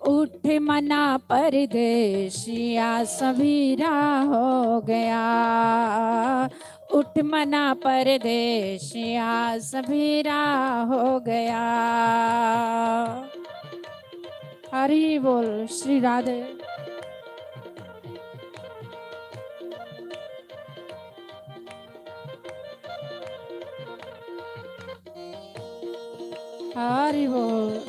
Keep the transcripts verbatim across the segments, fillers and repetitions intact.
उठ मना परदेसिया, सवेरा हो गया। उठ मना परदेसिया, सवेरा हो गया। हरि बोल श्री राधे। हरि बोल।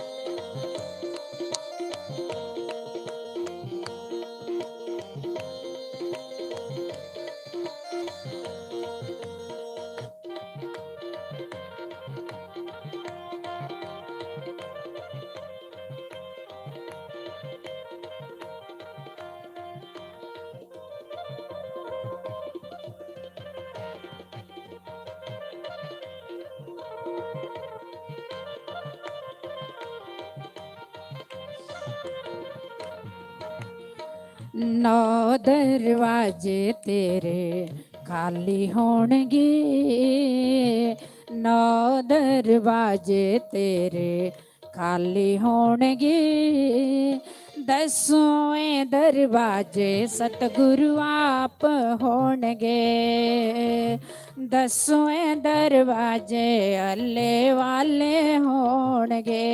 नौ दरवाजे तेरे खाली होणगे, नौ दरवाजे तेरे खाली होणगे। दसवें दरवाजे सतगुरु आप होणगे। दसवें दरवाजे अल्ले वाले होणगे।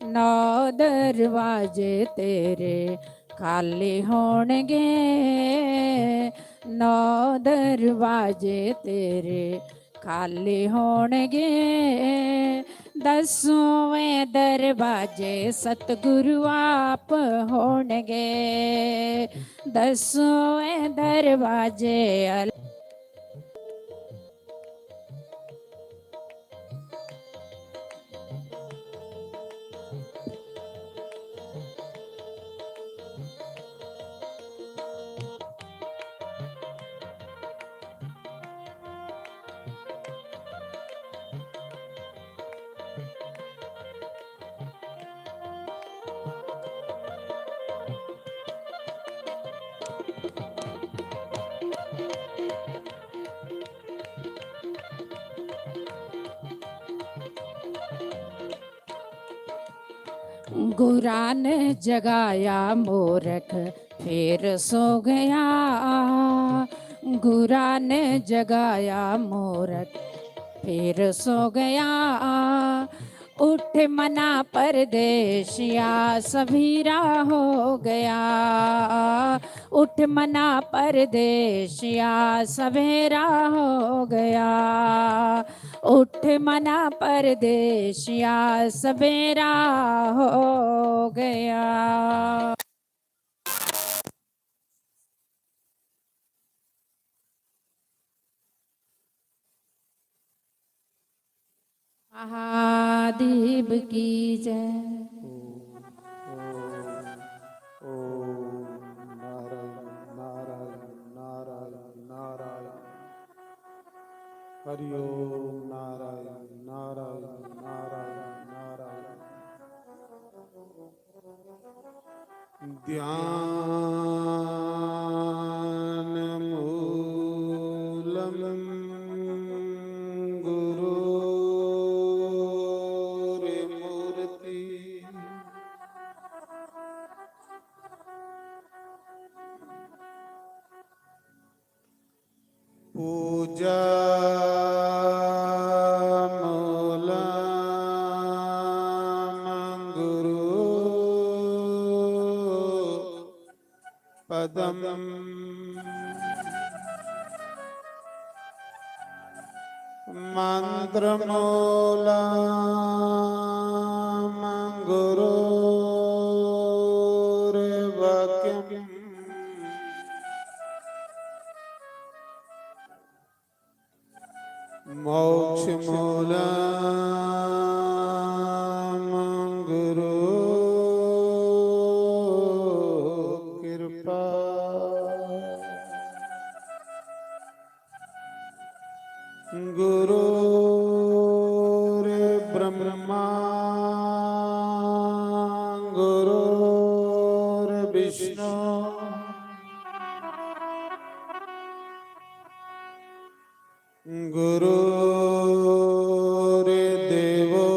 नौ दरवाजे तेरे खाली होणगे। नौ दरवाजे तेरे खाली होणगे। दसवें दरवाजे सतगुरु आप होणगे। दसवें दरवाजे अल- गुरा ने जगाया मूरख फिर सो गया, गुरा ने जगाया मूरख फिर सो गया। उठ मना परदेसिया सवेरा हो गया, उठ मना परदेसिया सवेरा हो गया। उठ मना परदेसिया सवेरा हो गया। महादेव की जय। ओम, ओम, ओम नारायण, नारायण, नारायण, नारायण। हरि ओम नारायण, नारायण, नारायण, नारायण। ध्यान मूलम गुरोर्मूर्ति। पूजा मूलम गुरु पदम। मंत्र मूलम गुरोर्वाक्यम। मोक्ष मूलम गुरु कृपा। गुरुर्ब्रह्मा गुरुर्विष्णु गुरुर्देवो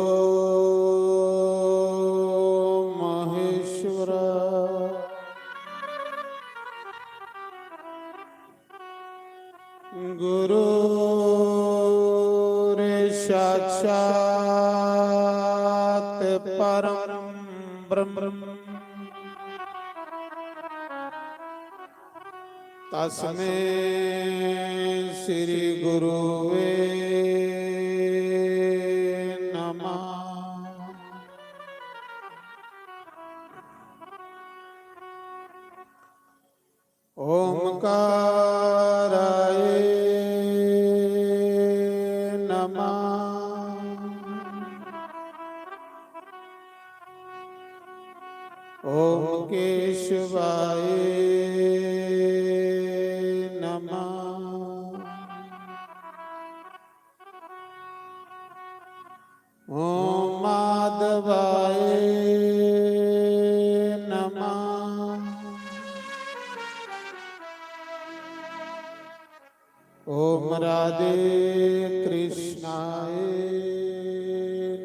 गुरुर्साक्षात् परं ब्रह्म तस्मै श्री गुरुवे नमः। ओंकाराय नमः। ओम केशवाय नमः। ओम माधवाय नमः। ओम राधे कृष्णाय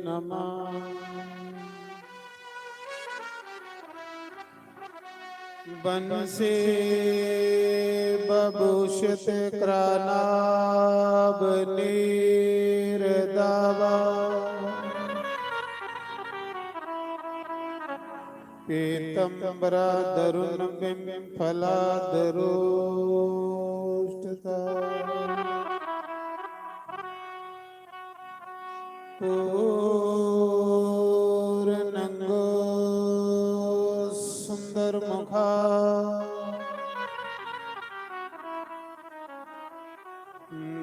नमः। बंसी बभूषित करानाभ नीर दावा। पीतंबरा दरुण बिंफला दरोष्टता। पूर्णंगो सुंदर मुखा।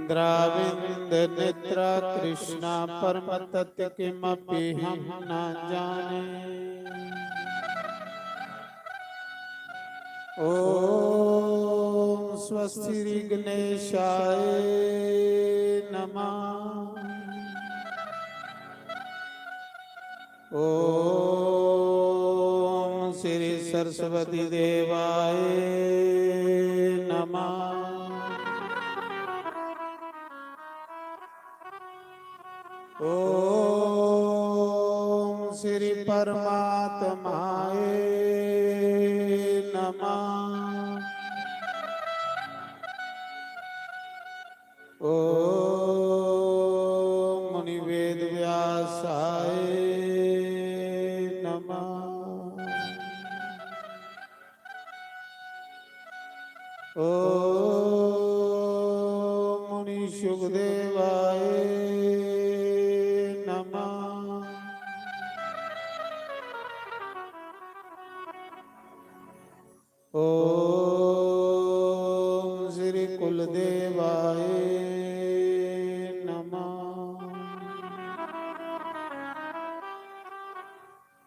द्राविंद नेत्रा कृष्णा परम तत्व किमपि हम न जाने। ओम स्वस्ति श्री गणेशाय नमः। ओम श्री सरस्वती देवाय नमः। ओम श्री परमात्माय नमः। ओम मुनि वेद व्यासाय नमः। ओम मुनि सुखदेवाय नमः। ओम श्री कुलदेवाय नमः।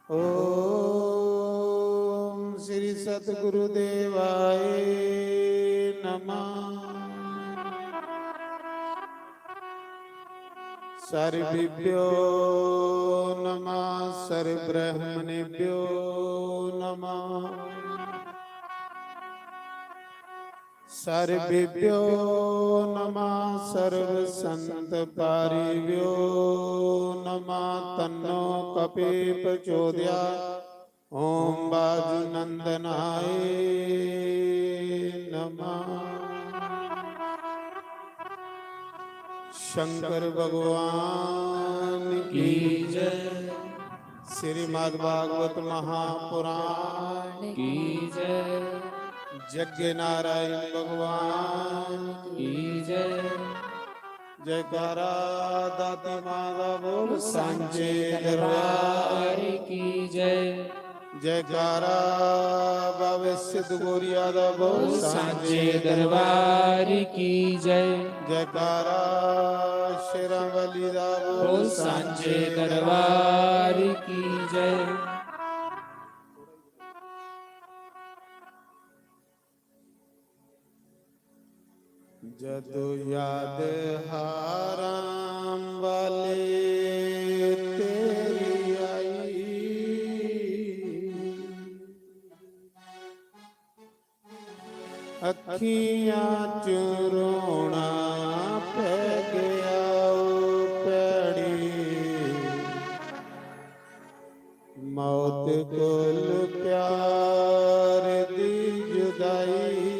ओम श्री सतगुरुदेवाय नमः। सर्वेभ्यो नमः, सर्वब्राह्मणेभ्यो नमः। सर्वेभ्यो नमः, सर्वसंतपारिभ्यो नमः। तन्नो कपे प्रचोदयात्। ओम वायुनंदनाय नमः। शंकर भगवान की जय। श्रीमद् भागवत महापुराण की जय। जग्गे नारायण भगवान की जय। जयकारा दाती मां दा बोल सांचे दरबार की जय। जयकारा बाबे सिद्ध गोरिया दा बोल सांचे दरबार की जय। जयकारा शेरां वाली दा बोल सांचे दरबार की जय। जदों याद हारां वाले तेरी आई, अखियां चों रोना पै गया ओ भैड़ी। मौत कोल प्यार दी जुदाई।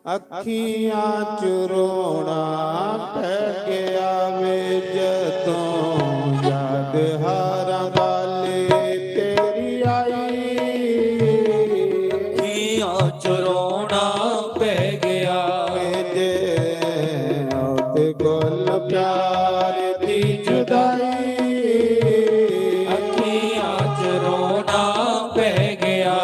अखियां च रोना पै गया वे, जदों याद हारां वाली तेरी आई। अखियां च रोना पै गया। जे मौत कोल प्यार दी जुदाई। अखियां च रोना पै गया।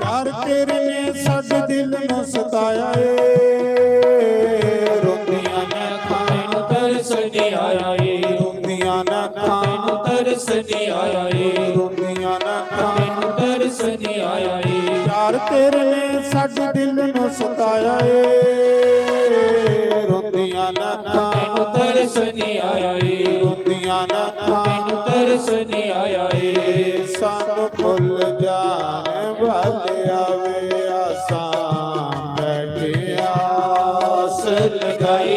प्यार तेरे ने साडे दिल नू सताया ए, रोंदियां ने अखां नू तरस नहीं आया ए, रोंदियां ने अखां नू तरस नहीं आया ए, रोंदियां ने अखां नू तरस नहीं आया ए। प्यार तेरे ने साडे दिल नू सताया ए, रोंदियां ने अखां नू तरस नहीं आया ए, रोंदियां ने अखां नू तरस नहीं आया ए। सानू भुल जान वाले आवे, आसां बैठे आस लगाई।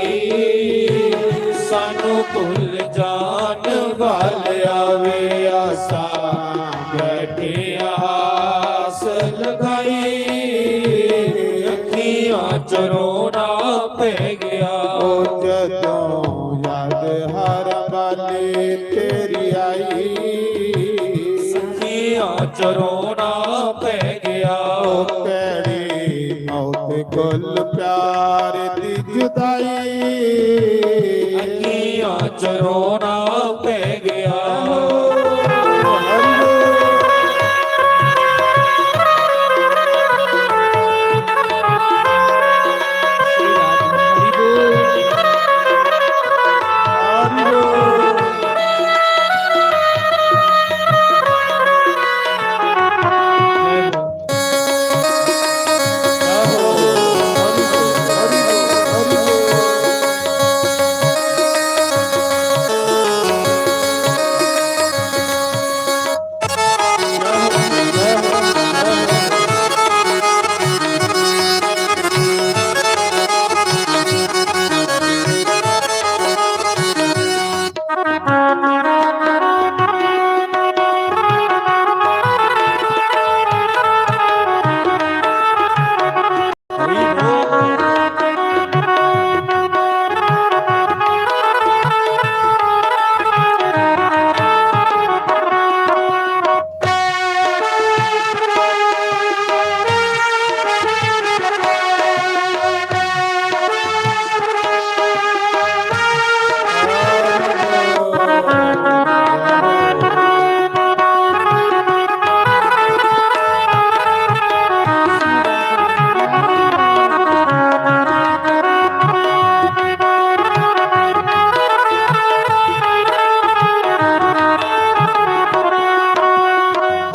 सानू भुल जान वाले आवे, आसां बैठे आस लगाई। अखियां च रोना पै गया। ओ जदों याद हारां वाली तेरी आई। अखियां च रोना पै गया। ओ कैड़ी मौत कोल प्यार दी जुदाई। अखियां च रोना पै गया।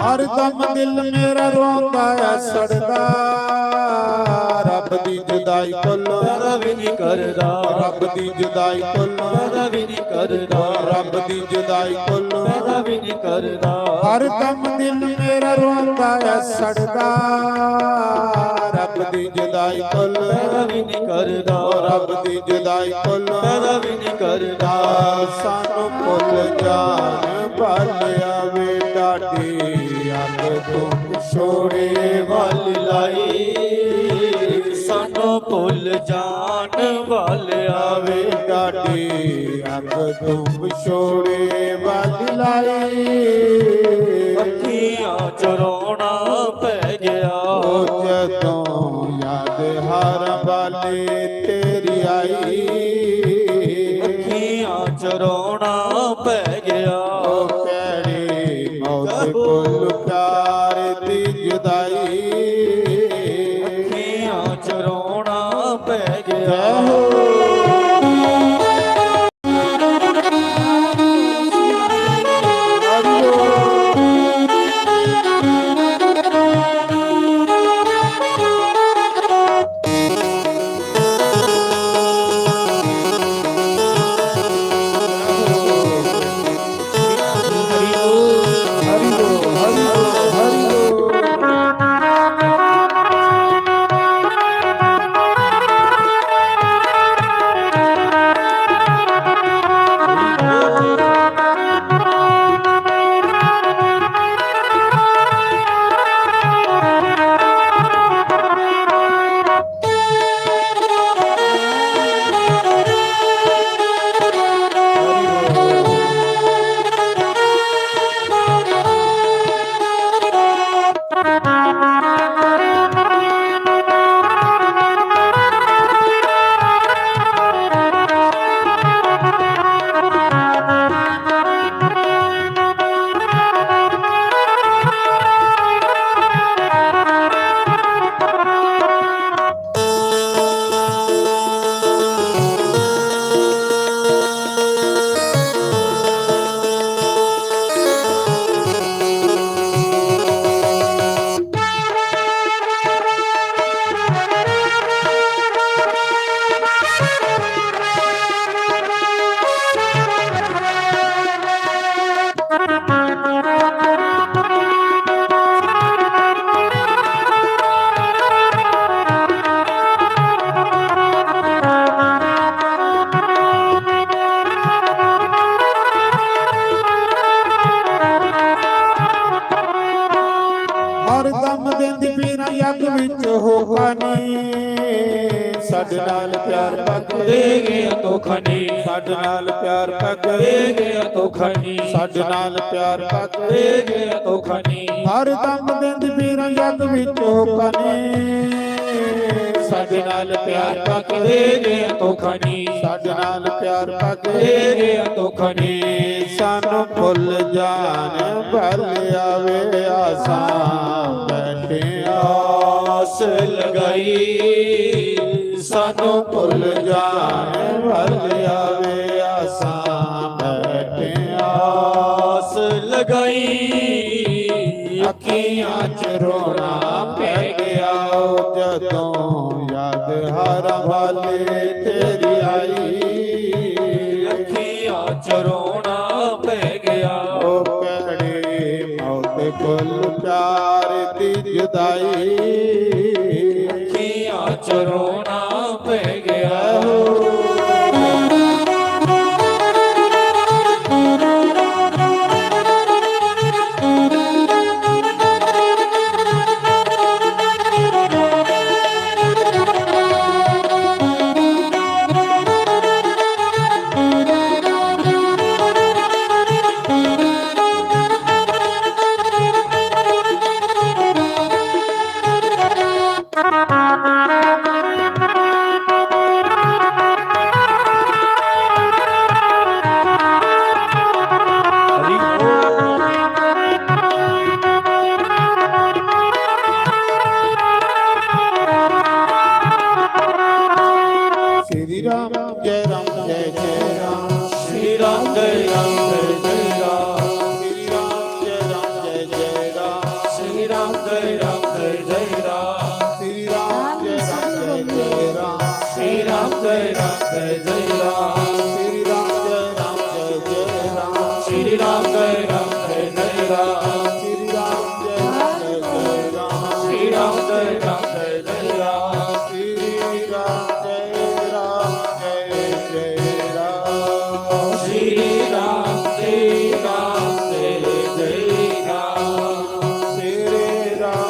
हरदम दिल मेरा रोंदा ऐ सड़दा, रब दी जुदाई कोल पैदा भी नहीं करदा, रब दी जुदाई कोल पैदा भी नहीं करदा, रब दी जुदाई कोल पैदा भी नहीं करदा। हरदम दिल मेरा रोंदा ऐ सड़दा, रब दी जुदाई कोल पैदा भी नहीं करदा, रब दी जुदाई कोल पैदा भी नहीं करदा। सानू भुल जान वाले आवे, डाडी अग तू छोड़े वाली लाई, सानू भुल जान वाले आवे। डाडी अग तू छोड़े वाली लाई, अखियां च रोना पै गया। ओ जदों याद हर वाली तेरी आई, अखियां च रोना पै गया। ओ भैड़ी मौत कोल प्यार दी जुदाई, अखियां च रोना पै गया। जय हो। हर दम देंदी पीरां यग विच होका नी। साडे नाल प्यार पक दे गया धोखा नी। साडे नाल प्यार पक दे गया धोखा नी। साडे नाल प्यार पक दे गया धोखा नी। हर दम देंदी पीरां यग विच होका नी। साडे नाल प्यार पक दे गया धोखा नी। साडे नाल प्यार पक दे गया धोखा नी। सानू भुल जान बल आवे, आसां बैठे आस लगाई। सानू भुल जान बल आवे, आसां बैठे आस लगाई। अखियां च रोना पै गया ओ जदों याद हर वाले तेरी आई। अखियां च रोना पै गया। ओ भैड़े मौत कोल प्यार दी जुदाई। अखियां च रोना पै गया। श्री राम जय राम जय जय राम। श्री राम जय राम जय जय राम। श्री राम जय राम जय जय राम। श्री राम जय राम जय जय राम। श्री राम जय राम जय जय राम। श्री राम जय राम जय जय राम। श्री राम जय राम जय जय राम। श्री राम जय राम जय जय राम। श्री राम जय राम जय जय राम। श्री राम जय राम जय जय राम। श्री राम जय राम जय जय राम। श्री राम जय राम जय जय राम। श्री राम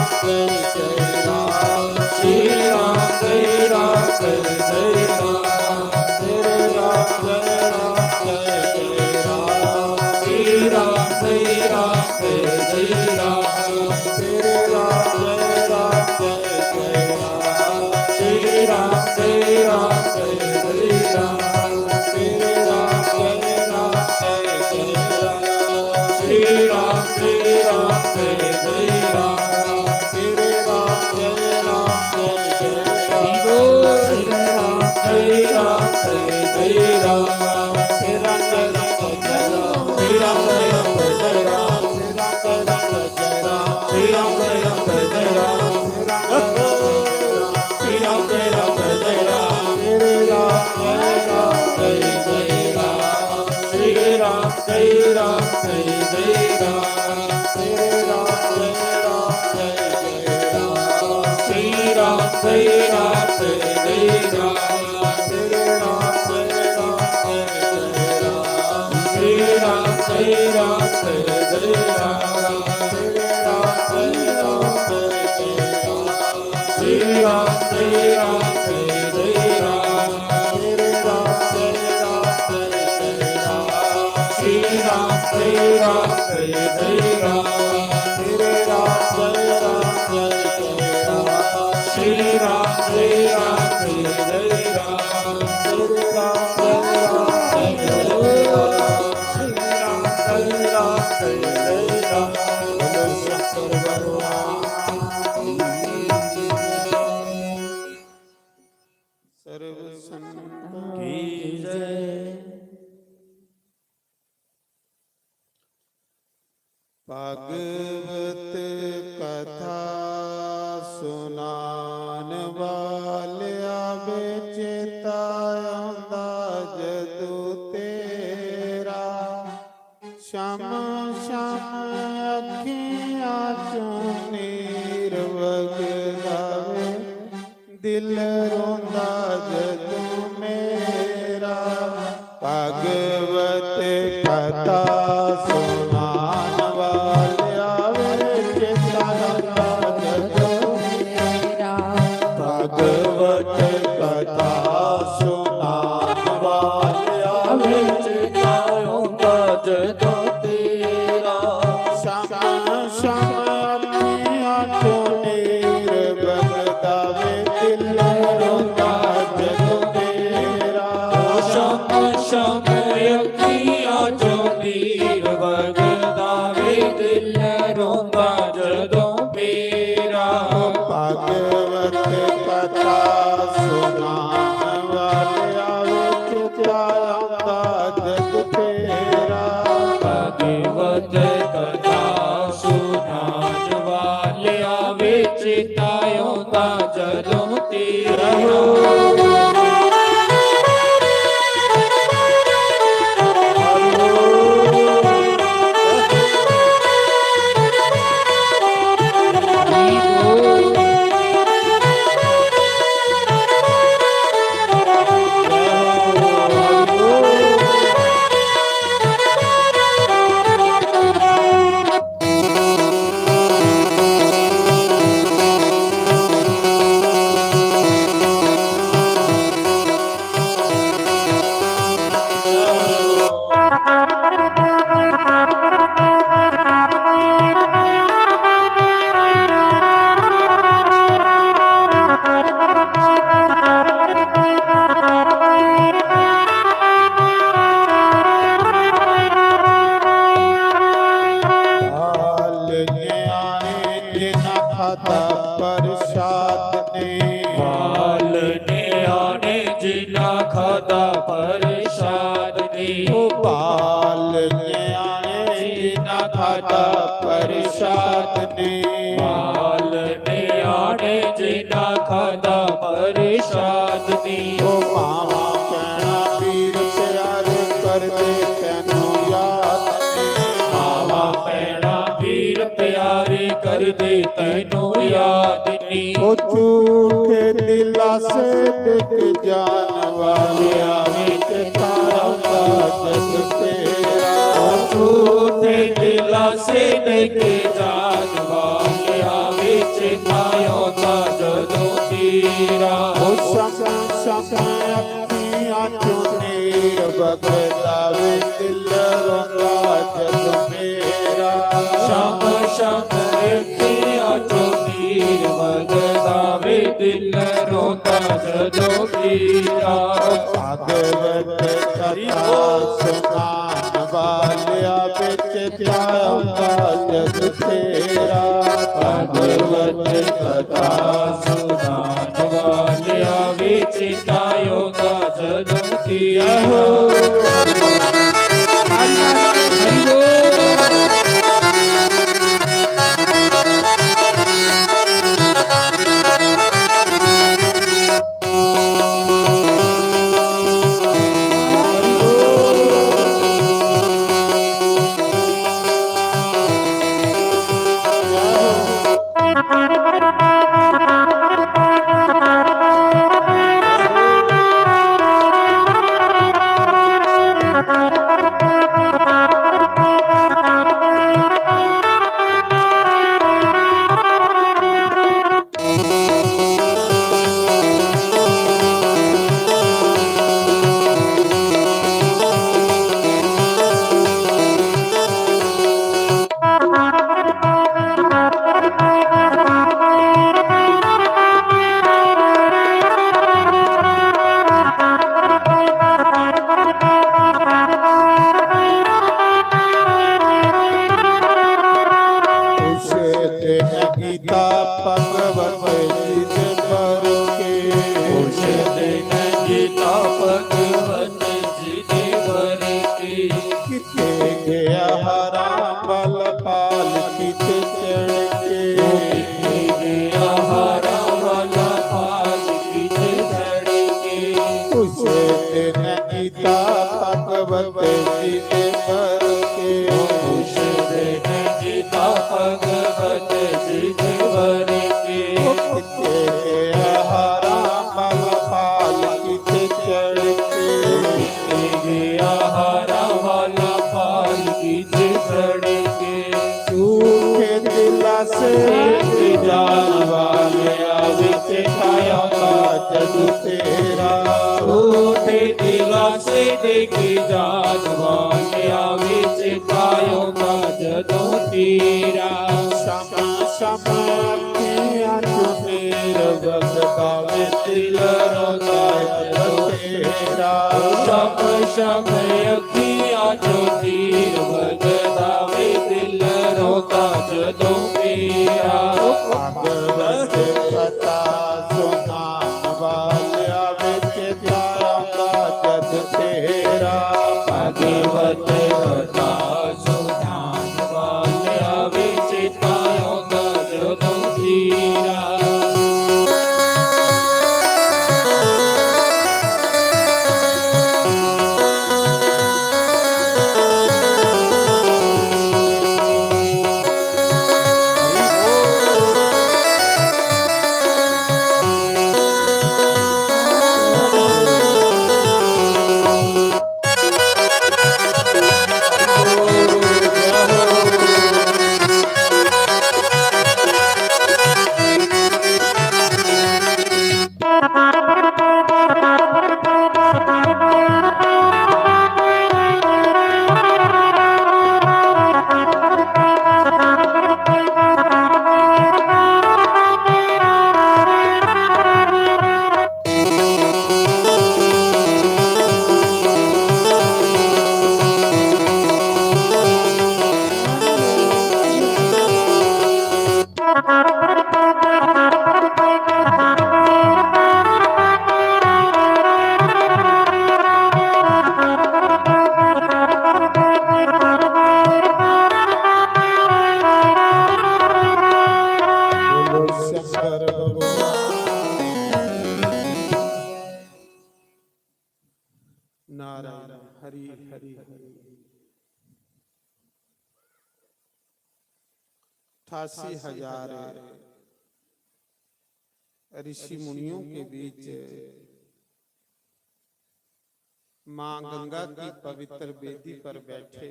सर्व संतां की जय। भागवत कथा सुनान वालिया, वे चेता आंदा जदू तेरा। शम शम अखियां चों नीर वगदा वे, दिल रोंदा जदू मेरा। भागवत कथा सुनान वालिया, वे चेता आंदा जदू मेरा। भागवत कथा सुनान वालिया, वे चेता आंदा जदू तेरा। शम शम अखियां चों नीर वगदा वे, दिल रोंदा जदों तेरा। शम शम अखियां चों नीर वगदा वे, दिल रोंदा जदों मेरा। भागवत कथा सुनान वालिया, वे चेता आंदा जदों तेरा। भागवत कथा सुनान वालिया, वे चेता आंदा जदों तेरा। प्रसाद नी। ओ बाल न्याणे जिन्ना खादा प्रसाद नी। बाल न्याणे जिन्ना खादा प्रसाद नी। ओ मावा भैणा पीर प्यार करदे तैनू याद नी। मावा भैणा पीर प्यार करदे तैनू याद नी। ओ झूठे दिलासे दे के जान वालिया विच तारा दा जग तेरा। ओ झूठे दिलासे दे के जान वालिया विच तारा दा जग तेरा। ओ सम सम अखियां चों नीर बगदा वे दिल रोंदा जग मेरा। शाम शाम अखियां चों नीर बगदा वे दिल रोंदा जदों पीरा। भागवत कथा सुनान वालिया विच तारा दा जग तेरा। भागवत कथा सुनान वालिया विच तारा दा जग तेरा। हरि बोल। उस दिन गीता भगवत जी दे भर के। उस दिन गीता भगवत जी दे भर के। किथे गया हा राम बल पालकी ते चढ़ के। किथे गया हा राम बल पालकी ते चढ़ के। उस दिन गीता भगवत जी दे भर के। उस दिन गीता भगवत जी दे भर के। किथे गया हा राम बल पालकी ते चढ़ के। किथे गया हा राम बल पालकी ते चढ़ के। झूठे दिलासे जान वालिया विच काया का जग तेरा। झूठे दिलासे दे के जान वालिया विच काया का जग तेरा। सम सम अखियां चों नीर बगदा वे दिल रोंदा जग तेरा। सम सम अखियां चों नीर बगदा वे दिल रोंदा जदों पीरा। भगवत कथा सुनान वालिया विच तारा दा जग तेरा। भगवत कथा सुनान वालिया विच तारा दा जग तेरा। नारायण हरि हरि हरि। अठासी हजार ऋषि मुनियों के बीच मां गंगा की पवित्र वेदी पर बैठे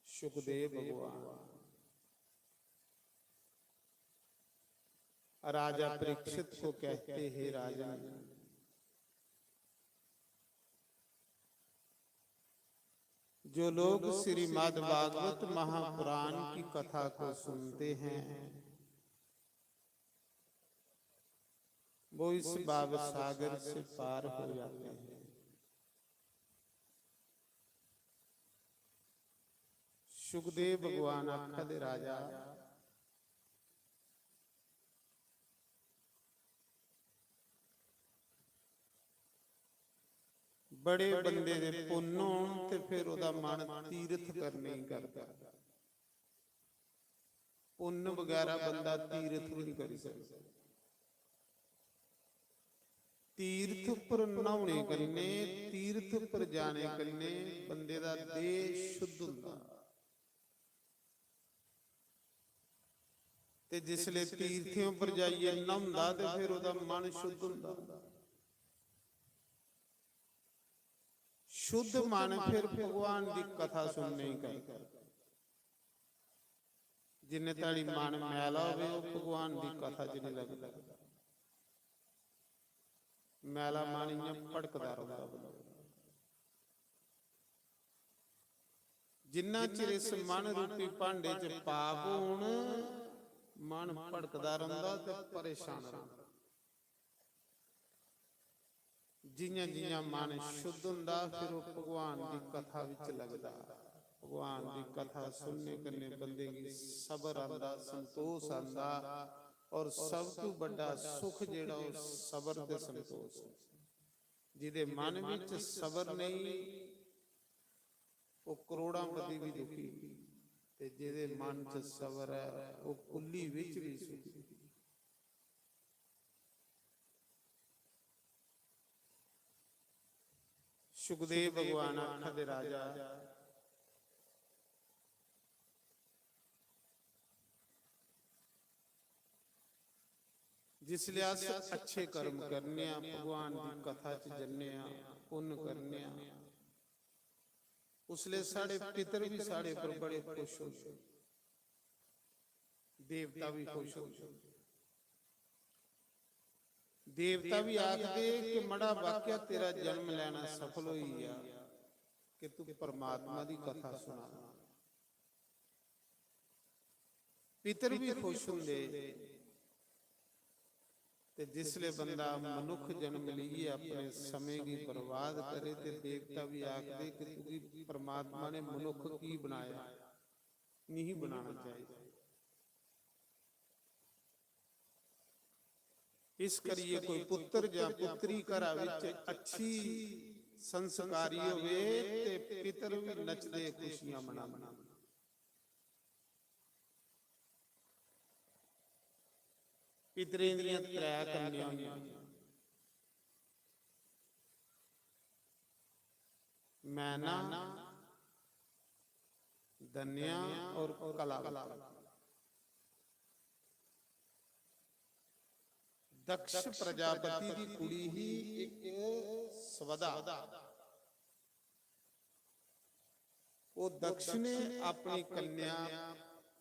शुकदेव भगवान राजा परीक्षित को कहते, हे राजन, जो लोग श्रीमद् भागवत महापुराण की कथा को सुनते हैं, वो इस भाव सागर से पार हो जाते हैं। शुकदेव भगवान आखा दे, राजा, बड़े बंदे दे पुन्न होन ते फिर ओदा मन तीर्थ करने ही करदा। पुन्न बगैरा बंदा तीर्थ भी नहीं करी सकदा। तीर्थ पर न्हौने कन्नै, तीर्थ पर जाने कन्नै बंदे दा देह शुद्ध हुंदा। ते जिसले तीर्थें उप्पर जाइयै न्हौंदा ते फिर ओह्दा मन शुद्ध हुंदा। शुद्ध मन फिर भगवान दी कथा सुनने ही करदा। जिन्ने धड़ी मन मैला होवे, ओह् भगवान दी कथा च नहीं लगदा। मैला मन इ'यां भटकदा रौंह्दा बंदा। जिन्ना चिर इस मन रूपी भांडे च पाप होन, मन भटकदा रौंह्दा ते परेशान रौंह्दा। जि'यां जि'यां मन शुद्ध हुंदा, फिर ओह् भगवान दी कथा विच लगदा। भगवान दी कथा सुनने कन्नै बंदे गी सबर आंदा, संतोष आंदा, और सब तू बड्डा सुख जेह्ड़ा, ओह् सबर ते संतोष। जिदे मन विच सबर नहीं, ओह् करोड़ांपति भी दुखी, ते जिदे मन च सबर है, ओह् कुल्ली विच भी सुखी। शुकदेव भगवान आखा दे, राजा, जिसलै अस अच्छे कर्म करने आं, भगवान दी कथा च जन्ने आं, पुन्न करने आं, उसलै साढ़े पितर बी साढ़े पर बड़े खुश होंदे, देवता बी खुश होंदे। देवता बी आखदे कि मड़ा, वाकया तेरा जन्म लैना सफल होई गेआ कि तू परमात्मा दी कथा सुना। पितर भी खुश होंदे। ते जिसले बंदा मनुख जन्म लेइयै अपने समें गी बर्बाद करे, ते देवता भी आखदे कि तुगी परमात्मा ने मनुख की बनाया, नहीं बनाना चाहिए। इस करिए कोई पुत्र या पुत्री घरा विच अच्छी संस्कारी होवे ते पितर भी नचदे, खुशियां मनांदे। पितरें दियां त्रै कन्यां होइयां, मैना, धन्या और कलावती। दक्ष प्रजापति दी कुड़ी ही इक स्वदा। ओह् दक्ष ने अपनी कन्या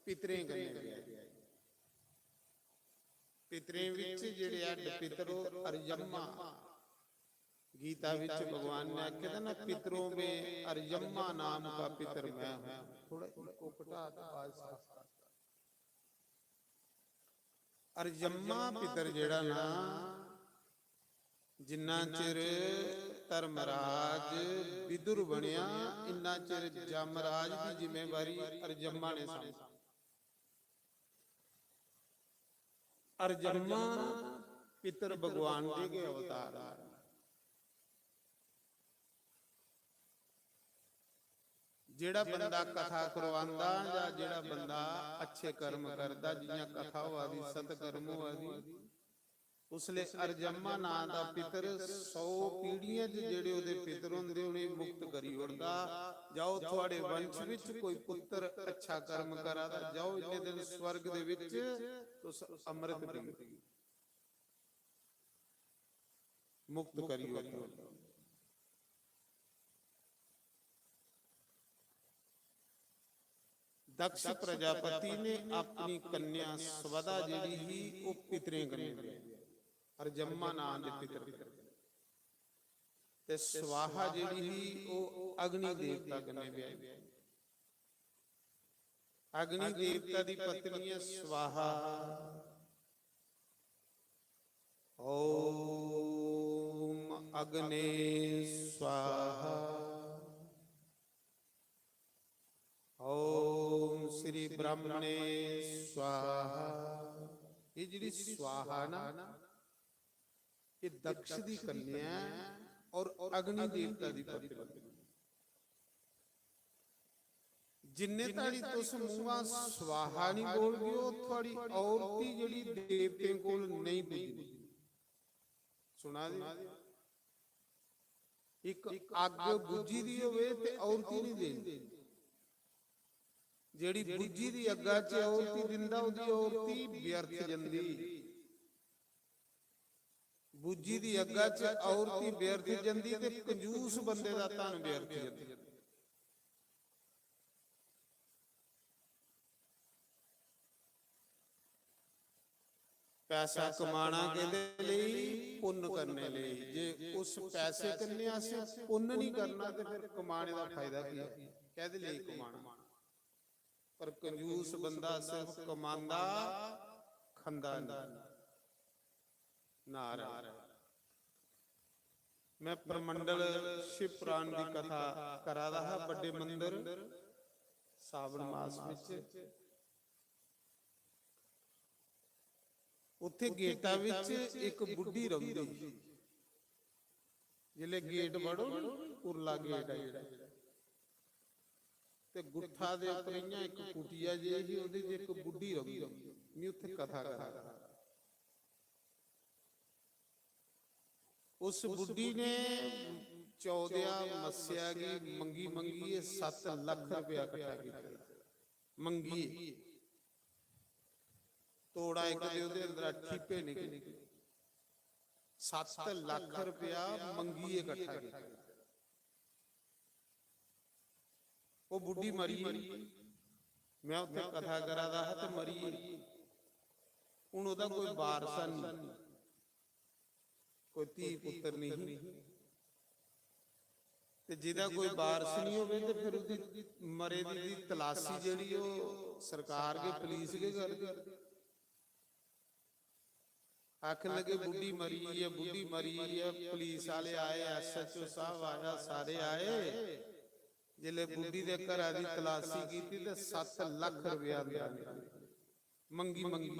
पितरें कन्नै ब्याही। पितरें विच जेह्ड़े हड्ड पितर, ओह् अर्यमा। गीता विच भगवान ने आखे दा ना, "पितरों में अर्यमा नाम का पितर मैं हूं।" थोड़ा इको घटा ते आवाज साफ कर। अर्यमा पितर जेह्ड़ा ना, जिन्ना चिर धर्मराज विदुर बनेआ, इन्ना चिर जमराज दी जिम्मेवारी अर्यमा ने सांभी। अर्यमा पितर भगवान दे गै अवतार न। जेह्ड़ा बंदा कथा करवांदा जां जेह्ड़ा बंदा अच्छे कर्म करदा, जि'यां कथा होआ दी, सतकर्म होआ दी, उसलै अर्जम्मा नां दा पितर सौ पीढ़ियें च जेह्ड़े ओह्दे पितर होंदे, उ'नेंगी मुक्त करी ओड़दा। जाओ, थुआड़े वंश बिच कोई पुत्र अच्छा कर्म करा दा, जाओ, इन्ने दिन स्वर्ग दे बिच तुस अमृत पियो, मुक्त करी ओड़दा। दक्ष प्रजापति ने अपनी कन्या स्वदा जेह्ड़ी ही, ओह् पितरें कन्नै ब्याही, अर्जम्मा नां दे पितर कन्नै। ते स्वाहा जेह्ड़ी ही, ओह् अग्नि देवता कन्नै ब्याही। अग्नि देवता दी पत्नी ऐ स्वाहा। ओम अग्ने स्वाहा। ओम श्री ब्रह्मणे स्वाहा। ये जेह्ड़ी स्वाहा ना, ये दक्ष दी कन्या ऐ और अग्नि देवता दी पत्नी। जिन्ने धड़ी तुस मूंहा स्वाहा नहीं बोलगे, ओह् थुआड़ी औरती जेह्ड़ी देवतें कोल नहीं पुज्जदी। सुना दे? इक अग्ग बुझी दी होवे ते औरती नहीं देनी। जेह्ड़ी बुझी दी अग्गा च औरती दिंदा, ओह्दी औरती व्यर्थ जंदी। बुझी दी अग्गा च औरती व्यर्थ जंदी ते कंजूस बंदे दा धन व्यर्थ जंदा। पैसा कमाना केह्दे लेई? पुन्न करने लेई। जे उस पैसे कन्नै असें पुन्न नहीं करना ते फिर कमाने दा फायदा केह् ऐ? कैह्दे लेई कमाना? पर कंजूस बंदा सिर्फ कमांदा, खंदा नहीं। नारायण। मैं परमंडल शिव पुराण दी कथा करा दा हा, बड्डे मंदर सावन मास विच। उत्थे गेटा विच इक बुड्ढी रौंह्दी। जिसलै गेट बड़ो ना, उरला गेट ऐ जेह्ड़ा, ते गुट्ठा दे उप्पर इ'यां इक कुटिया जेही ही, ओह्दे च इक बुड्ढी रौंह्दी। मी उत्थे कथा करा दा। उस बुड्ढी ने चौदया मस्सेआ गी मंगी मंगियै सत्त लक्ख रपेआ कट्ठा कीता। मंगियै। तोड़ा इक ते ओह्दे अंदरा ठीपे निकले। सत्त लक्ख रपेआ मंगियै कट्ठा कीता। ओह् बुड्ढी मरी गेई। मैं उत्थे कथा करा दा हा ते मरी गेई। हून ओह्दा कोई वारस नहीं, कोई धी पुत्तर नहीं। ते जेह्दा कोई वारस नहीं होवे ते फिर ओह्दी मरे दी, दी तलाशी जेह्ड़ी, ओह् सरकार गै, पुलिस गै करदी। आखन लगे, "बुड्ढी मरी गेई ऐ, बुड्ढी मरी गेई ऐ।" पुलिस आह्ले आए, एस एच ओ साहब आया, सारे आए। जिसलै बुड्ढी दे घरा दी तलाशी कीती ते सत्त लक्ख रपेआ अंदरा निकलेआ। मंगी मंगी,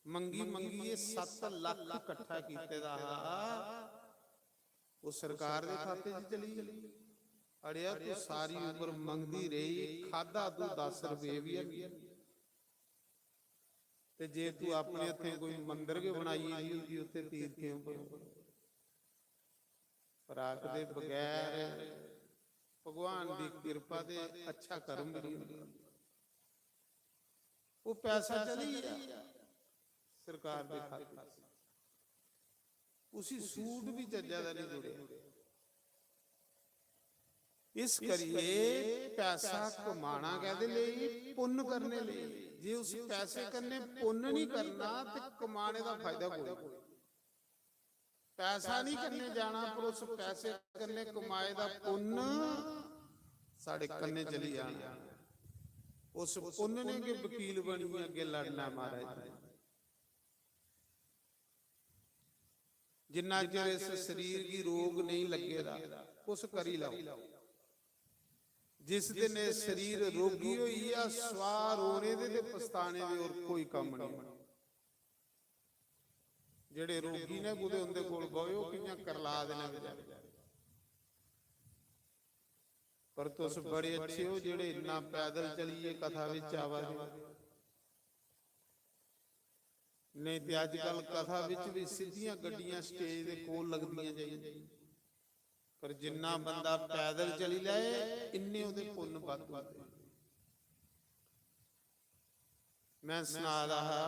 मंगी मंगियै सत्त लक्ख कट्ठा कीते दा हा। ओह् सरकार दे खाते च चली गेई। अड़ेआ, तू सारी उम्र मंगदी रेही, खादा तू दस रपेऽ बी हैनी। ते जे तू अपने हत्थें कोई मंदर गै बनाई दी होंदी उत्थे तीर्थें उप्पर, पर आखदे बगैर भगवान दी किरपा दे अच्छा कर्म बी नहीं होंदा। ओह् पैसा चली गेआ सरकार दे खाते च। उसी सूट भी चज्जा दा नहीं जुड़ेआ। इस करियै पैसा कमाना कैह्दे लेई? पुन्न करने लेई। जे उस पैसे कन्नै पुन्न नहीं करना ते कमाने दा फायदा कोई नहीं। पैसा नहीं कन्नै जाना, पर उस पैसे कन्नै कमाए दा पुन्न साढ़े कन्नै चली जाना। उस पुन्न ने गै वकील बनियै अग्गें लड़ना महाराज। जिन्ना चिर इस शरीर गी रोग नहीं लग्गे दा, तुस करी लैओ। जिस दिन एह् शरीर रोगी होई गेआ, स्वाह रोने दे ते पछताने दे होर कोई कम्म नहीं। जेह्ड़े रोगी ने कुतै उं'दे कोल बवो, कि'यां करला देने बेचारे। पर तुस बड़े अच्छे हो जेह्ड़े इन्ना पैदल चलियै कथा बिच आवा दे। नेईं ते अजकल कथा बिच बी सिद्धियां गड्डियां स्टेज दे कोल लगदियां जाइयां, पर जिन्ना बंदा पैदल चली जाए, इन्ने ओह्दे पुन्न बद्ध होंदे। मैं सना दा हा,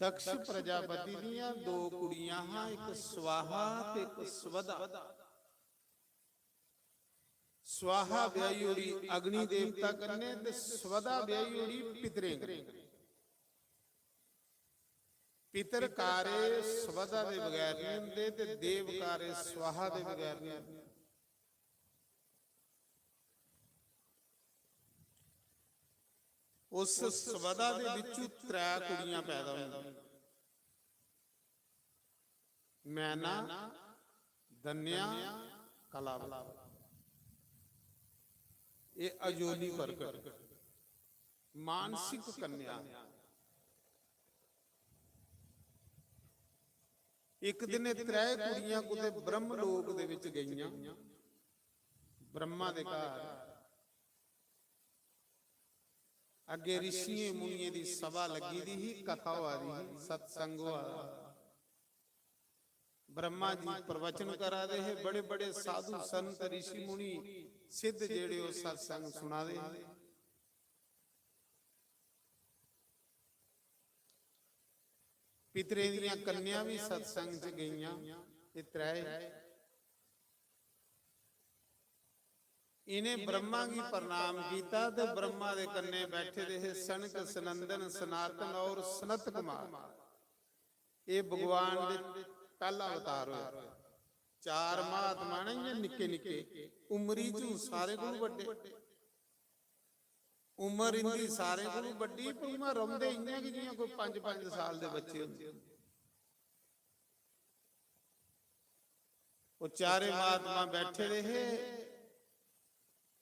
दक्ष प्रजापति दियां दो कुड़ियां हां, इक स्वाहा ते इक स्वधा। स्वाहा ब्याही ओड़ी अग्नि देवता कन्नै ते स्वधा ब्याही ओड़ी पितरें कन्नै। पितर कार्य स्वधा दे बगैर नहीं होंदे ते देव कार्य स्वाहा दे बगैर नहीं होंदे। उस स्वधा दे विचों त्रै कुड़ियां पैदा होंदियां। मैना, धन्या, कलावती। एह् अजोली प्रगट, मानसिक कन्या। इक दिन एह् त्रै कुड़ियां कुतै ब्रह्म लोक दे विच गेइयां, ब्रह्मा दे घर। अग्गे ऋषियें मुनियें दी सभा लग्गी दी ही, कथा होआ दी ही, सत्संग होआ दा। ब्रह्मा जी प्रवचन करा दे हे, बड़े बड़े साधु संत ऋषि मुनि सिद्ध जेड़े ओह् सत्संग सुना दे हे। पितरें दियां कन्यां भी सत्संग च गेइयां, एह् त्रै। इ'नें ब्रह्मा गी प्रणाम कीता ते ब्रह्मा दे कन्नै बैठे दे हे सनक, सनंदन, सनातन और सनत कुमार। एह् भगवान दे पैह्ला अवतार होया। चार महात्मा ने इ'यां निक्के निक्के, उमरी च सारे कोलू बड्डे। उमर इंदी सारे कोलू बड्डी, पर उ'आं रौंह्दे इ'यां गै जि'यां कोई पंज पंज साल दे बच्चे होंदे। ओह् चारे महात्मा बैठे दे हे।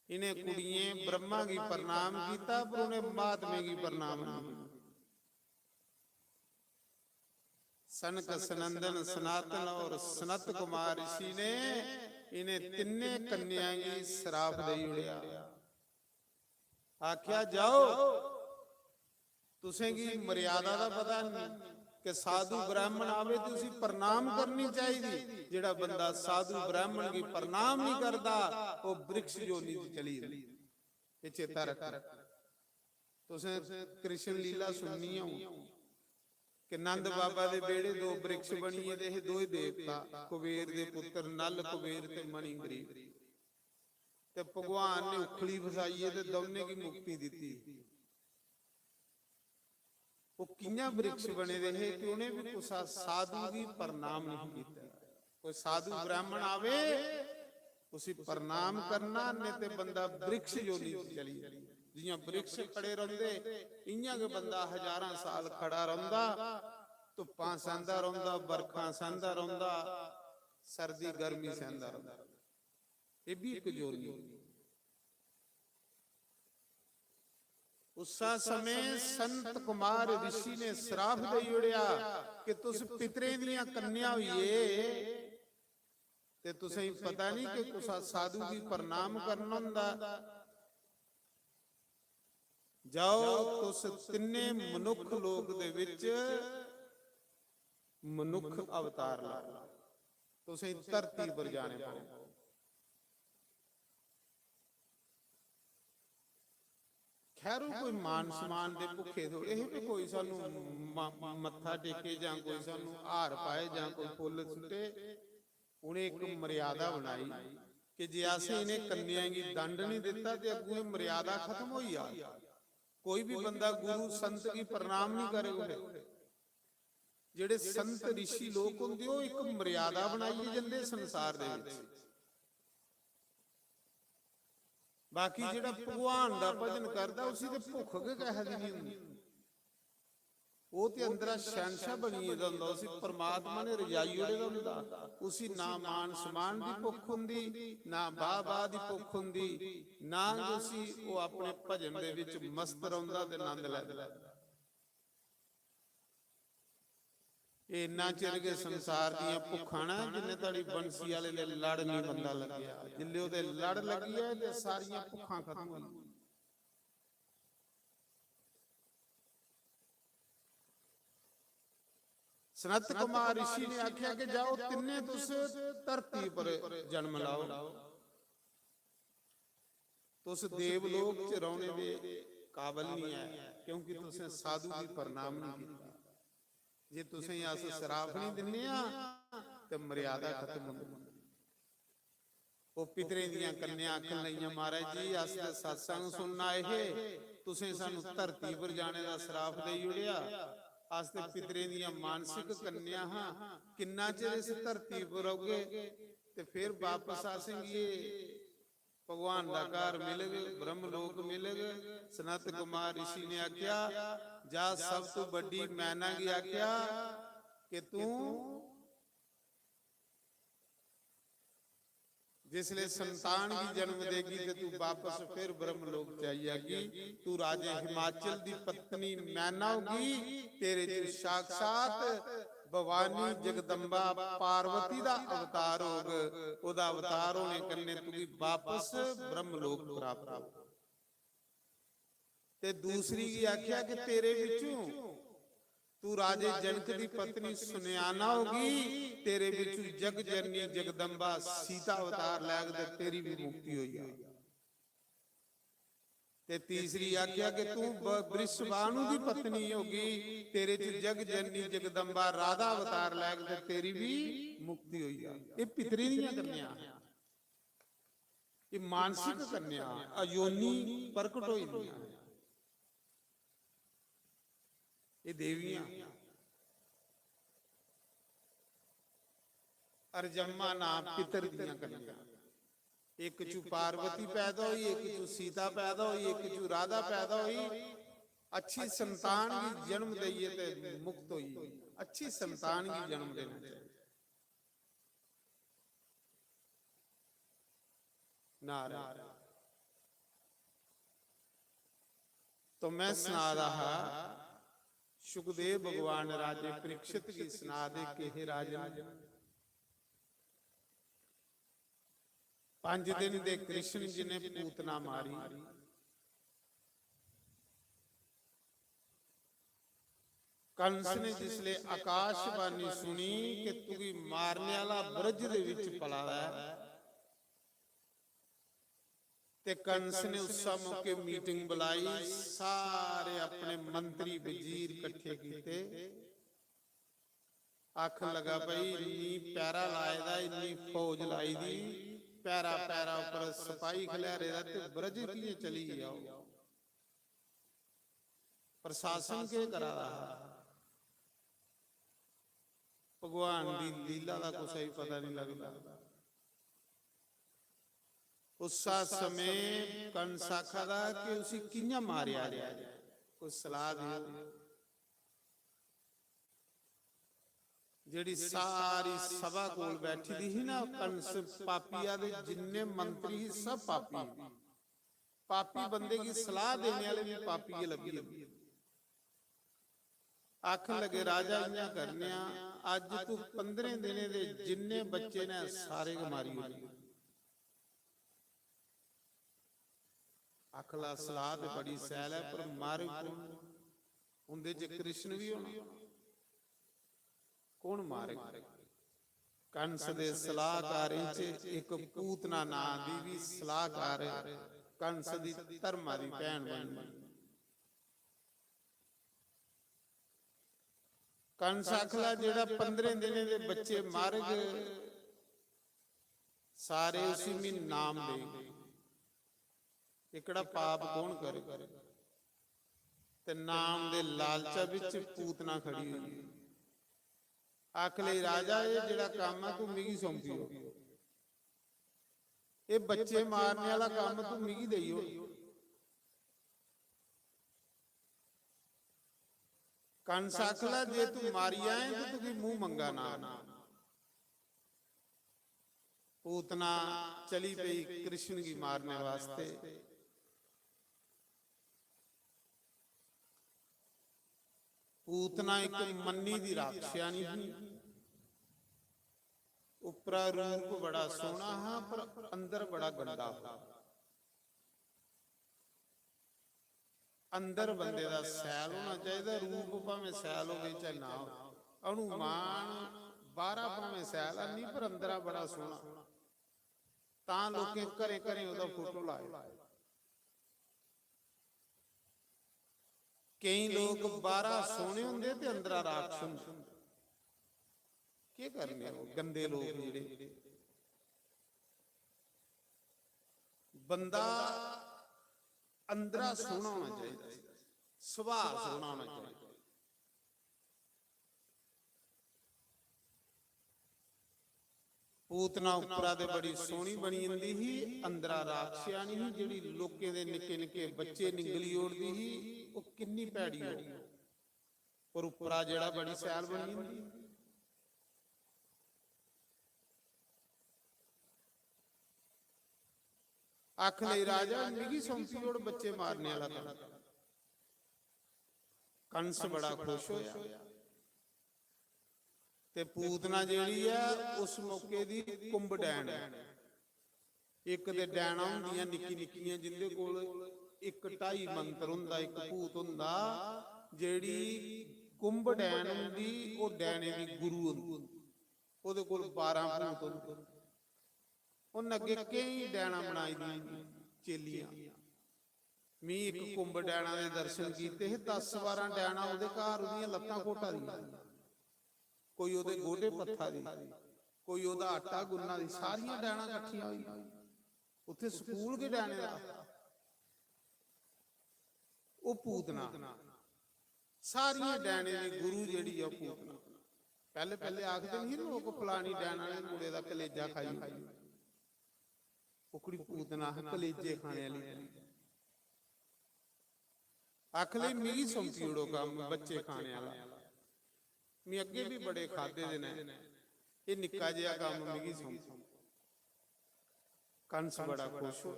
इ'नें कुड़ियें ब्रह्मा गी प्रणाम कीता, पर उ'नें महात्में गी प्रणाम नेईं कीता। सनक, सनंदन, सनातन और सनत कुमार ऋषि ने इ'नें तिन्ने कन्याएं गी श्राप देई ओड़ेआ। आख्या, "जाओ, तुसेंगी मर्यादा दा पता नहीं कि साधु ब्राह्मण आवे ते उसी प्रणाम करनी चाहिदी। जेड़ा बंदा साधु ब्राह्मण गी प्रणाम नहीं करदा, ओह् वृक्ष योनि च चली जंदा।" ये चेता रखना। तुसें कृष्ण लीला सुननी हो कि नंद बाबा दे बेड़े दो वृक्ष बनिए दे हे, दोए देवता, कुबेर दे पुत्र नल कुबेर ते मणि गरीब। ते भगवान ने उखली फसाइए ते दौने गी मुक्ति दित्ती। ओह् कि'यां वृक्ष बने दे हे कि उ'नें बी कुसा साधु गी प्रणाम नहीं कीता। कोई साधु ब्राह्मण आवे, उसी प्रणाम करना, नेईं ते बंदा वृक्ष योनि च चली जाए। जि'यां वृक्ष खड़े रौंह्दे, इ'यां गै बंदा हजारां साल खड़ा रौंह्दा, धुप्पां सैंह्दा रौंह्दा, बरखां सैंह्दा रौंह्दा, सर्दी गर्मी सैंह्दा रौंह्दा। एह् बी इक योनि। उस्सा समें संत कुमार ऋषि ने श्राप देई ओड़ेआ कि तुस पितरें दियां कन्या होइए ते तुसें पता नहीं कि कुसा साधु गी प्रणाम करना होंदा। जाओ, तुस तिन्ने मनुख लोक दे विच मनुख अवतार लो, तुसें धरती पर जाने पौग। खैर, ओह् कोई मान सम्मान दे भुक्खे थोड़े हे कि कोई सानू म-, मत्था टेके जां कोई सानू हार पाए जां कोई फुल्ल सुट्टे। उ'नें इक मर्यादा बनाई कि जे असें इ'नें कन्याएं गी दंड नहीं दित्ता ते अग्गूं एह् मर्यादा खत्म होई जा। कोई भी बंदा गुरु संत गी प्रणाम नहीं करे उठे। जेड़े संत ऋषि लोक होंदे, ओह् इक मर्यादा बनाइयै जंदे संसार दे विच। बाकी जेड़ा भगवान दा भजन करदा, उसी ते भुक्ख गै कहे दी नहीं होंदी। ओह् ते अंदरा शैहनशाह बनी गेदा होंदा, उसी परमात्मा ने रजाई ओड़े दा होंदा। उसी ना मान सम्मान दी भुक्ख होंदी, ना बाह बाह दी भुक्ख होंदी, ना गै उसी, ओह् अपने भजन दे विच मस्त रौंह्दा ते नंद लैंदा। एह् इन्ना चिर गै संसार दियां भुक्खां न, जिन्ने धोड़ी बंसी आह्ले दे लड़ नहीं बंदा लग्गेआ। जिसले ओह्दे लड़ लग्गी जाए ते सारियां भुक्खां खत्म होई। सनत कुमार ऋषि ने आखेआ कि जाओ, तिन्ने तुस धरती पर जन्म लैओ, तुस देवलोक च रौह्ने दे काबल निं ऐ, क्योंकि तुसें साधु गी प्रणाम निं कीता। जे तुसें गी अस श्राप निं दिन्ने आं, ते मर्यादा खत्म होंदी। ओह् पितरें दियां कन्यां आखन लगियां, "महाराज जी, अस ते सत्संग सुनन आए हे, तुसें सानू धरती पर जाने दा श्राप देई ओड़ेआ। अस ते पितरें दियां मानसिक कन्यां हां, किन्ना चिर इस धरती पर रौह्गे? ते फिर बापस असेंगी भगवान दा घर मिलग, ब्रह्मलोक मिलग।" सनत कुमार ऋषि ने आख्या, "जा, सब तू बड्डी मैना गी आख्या कि तू जिसले संतान गी जन्म देगी ते तू बापस फिर ब्रह्मलोक च आई जागी। तू राजे हिमाचल दी पत्नी मैना होगी, तेरे च साक्षात भवानी जगदम्बा पार्वती दा अवतार होग। ओह्दा अवतार होने कन्नै तुगी बापस ब्रह्मलोक प्राप्त होग।" ते दूसरी गी आख्या कि तेरे बिचों तू राजे जनक दी पत्नी सुनैना होगी, तेरे बिचों जग जननी जगदम्बा सीता अवतार लैग ते तेरी भी मुक्ति होई जाग। ते तीसरी आख्या कि तू ब-, वृषभानु दी पत्नी होगी, तेरे च जग जननी जगदम्बा राधा अवतार लैग ते तेरी भी मुक्ति होई जाग। ये पितरें दियां कन्यां, ये मानसिक कन्यां, अयोनी प्रकट होई दियां। ये देवियां, अरजम्मा नां पितर दियां कन्यां। इक चू पार्वती पैदा होई, इक चू सीता पैदा होई, इक चू राधा पैदा होई। अच्छी संतान गी जन्म देइयै ते मुक्त होई, अच्छी संतान गी जन्म देना चाहिए। नारायण। तो मैं सना दा हा, सुखदेव भगवान राजे परीक्षित गी सना दे कि हे राजन, पंज दिन दे कृष्ण जी ने पूतना मारी। कंस ने जिसले आकाशवाणी सुनी कि तुगी मारने आह्ला ब्रज दे विच पला दा ऐ, ते कंस ने उस मौके मीटिंग बुलाई, सारे अपने मंत्री वजीर कट्ठे कीते, आखन लगा, "भाई, इन्नी पैरा लाए दा, इन्नी फौज लाई दी, पैरा पैरा उप्पर सपाही खलैरे दा, ते ब्रज कि'यां चली गेआ ओह्? प्रशासन केह् करा दा हा?" भगवान दी लीला दा कुसै गी पता नहीं लगदा। उस समय कंस आखा दा कि उसी कि'यां मारेआ जाए, कोई सलाह देओ। जेह्ड़ी सारी सभा कोल बैठी दी ही ना, कंस पापिया दे जिन्ने मंत्री ही, सब पापी। पापी बंदे गी सलाह देने आह्ले बी पापी गै लब्भी जंदे। आखन लगे, "राजा, इ'यां करने आं, अज्ज तू पंदरें दिनें दे जिन्ने बच्चे न, सारे गै मारी ओड़ने।" आखला, "सलाह ते बड़ी सैल ऐ, पर मारग कु'न? उं'दे च कृष्ण बी होना, कु'न मारग?" कंस दे सलाहकारें च इक पूतना नां दी बी सलाहकार कंस दी धर्मा दी भैन बनी। कंस आखला, "जेह्ड़ा पंदरें दिनें दे बच्चे मारग, सारे उसी मी नाम देग।" एह्कड़ा पाप कौन करे? ते नाम दे लालचा बिच पूतना खड़ी होई। आखले, "राजा, एह् जेह्ड़ा कम्म ऐ, तू मिगी सौंपी ओड़। एह् बच्चे मारने आह्ला कम्म तू मिगी देई ओड़।" कंस आखला, "जे तू मारी आए ते तुगी मुंह मंगा ना।" पूतना चली पई कृष्ण गी मारने वास्ते। पूतना इक मन्नी दी राक्षसानी ही। उपरा रूप बड़ा सोहना हा, पर अंदर बड़ा गंदा हा। अंदर बंदे दा सैल होना चाहिदा, रूप भावें सैल होवे चाहे ना होवे। हनुमान बाहरा भामें सैल है नहीं, पर अंदरा बड़ा सोहना। तां लोकें घरें घरें ओह्दा फोटो लाए। केईं लोक बाहरा सोहने होंदे ते अंदरा राक्षस होंदे। केह् करने ओह् गंदे लोक जेह्ड़े? बंदा अंदरा सोहना होना चाहिदा, सुभाऽ सोहना होना चाहिदा। पूतना उप्परा ते बड़ी सोहनी बनी जंदी ही, अंदरा राक्षसनी ही, जेह्ड़ी लोकें दे निक्के निक्के बच्चे निंगली ओड़दी ही। ओह् किन्नी भैड़ी होग, पर उप्परा जेह्ड़ा बड़ी शैल बनी जंदी। आख लई, "राजा, मिगी सौंपी ओड़ बच्चे मारने आह्ला कम्म।" कंस बड़ा खुश होया। ते पूतना जेह्ड़ी ऐ, उस मौके दी कुंभ डैन ऐ। इक ते डैना होंदियां निक्की निक्कियां, जिंदे कोल इक ढाई मंत्र होंदा, इक भूत होंदा, जेह्ड़ी कुंभ डैन होंदी, ओह् डैने दी गुरु होंदी। ओह्दे कोल बारां भूत होंदे। उन्न अग्गें केईं डैना बनाई दियां चेलियां। मी इक कुंभ डैना दे दर्शन कीते हे, दस बारां डैना ओह्दे घर, ओह्दियां लत्तां घोटा दियां, कोई ओह्दे गोडे पत्था दी, कोई ओह्दा आटा गुन्ना दी, सारियां डैना कट्ठियां होई। उत्थे स्कूल गै डैने दा। ओह् पूतना, सारियां डैने दी गुरु जेह्ड़ी ऐ, ओह् पूतना। पैह्ले पैह्ले आखदे नहीं लोक, "फलानी डैना ने मुड़े दा कलेजा खाई ओड़ेआ।" ओह्कड़ी पूतना हा कलेजे खाने आह्ली। आख लई, "मिगी सौंपी ओड़ो कम्म बच्चे खाने आह्ला। में अग्गें बी बड़े खाद्धे दे न, एह् निक्का जेहा कम्म मिगी सौंपो।" कंस बड़ा खुश हो।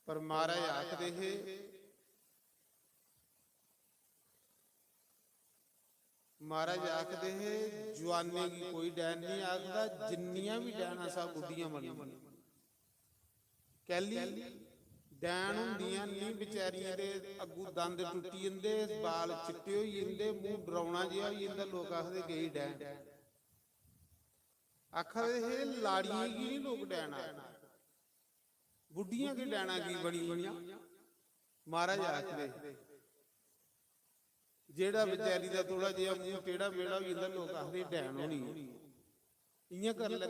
पर महाराज आखदे हे, महाराज आखदे हे, "जुआनें गी कोई डैन नहीं आखदा, जिन्नियां बी डैनां सब बुड्ढियां बनदियां।" कैली? डैन होंदियां नहीं बचैरियें दे, अग्गू दंद टुट्टी जंदे, बाल चिट्टे होई जंदे, मूंह डरौना जेहा होई जंदा, लोक आखदे, "गई डैन।" आखदे हे, लाड़ियें गी नहीं लोक डैन आखदे, बुड्ढियां गै डैना की बनी गेइयां। महाराज आखदे, जेह्ड़ा बचैरी दा थोड़ा जेहा मूंह टेढ़ा मेढ़ा होई जंदा, लोक आखदे, "डैन होनी, इ'यां कर ले।"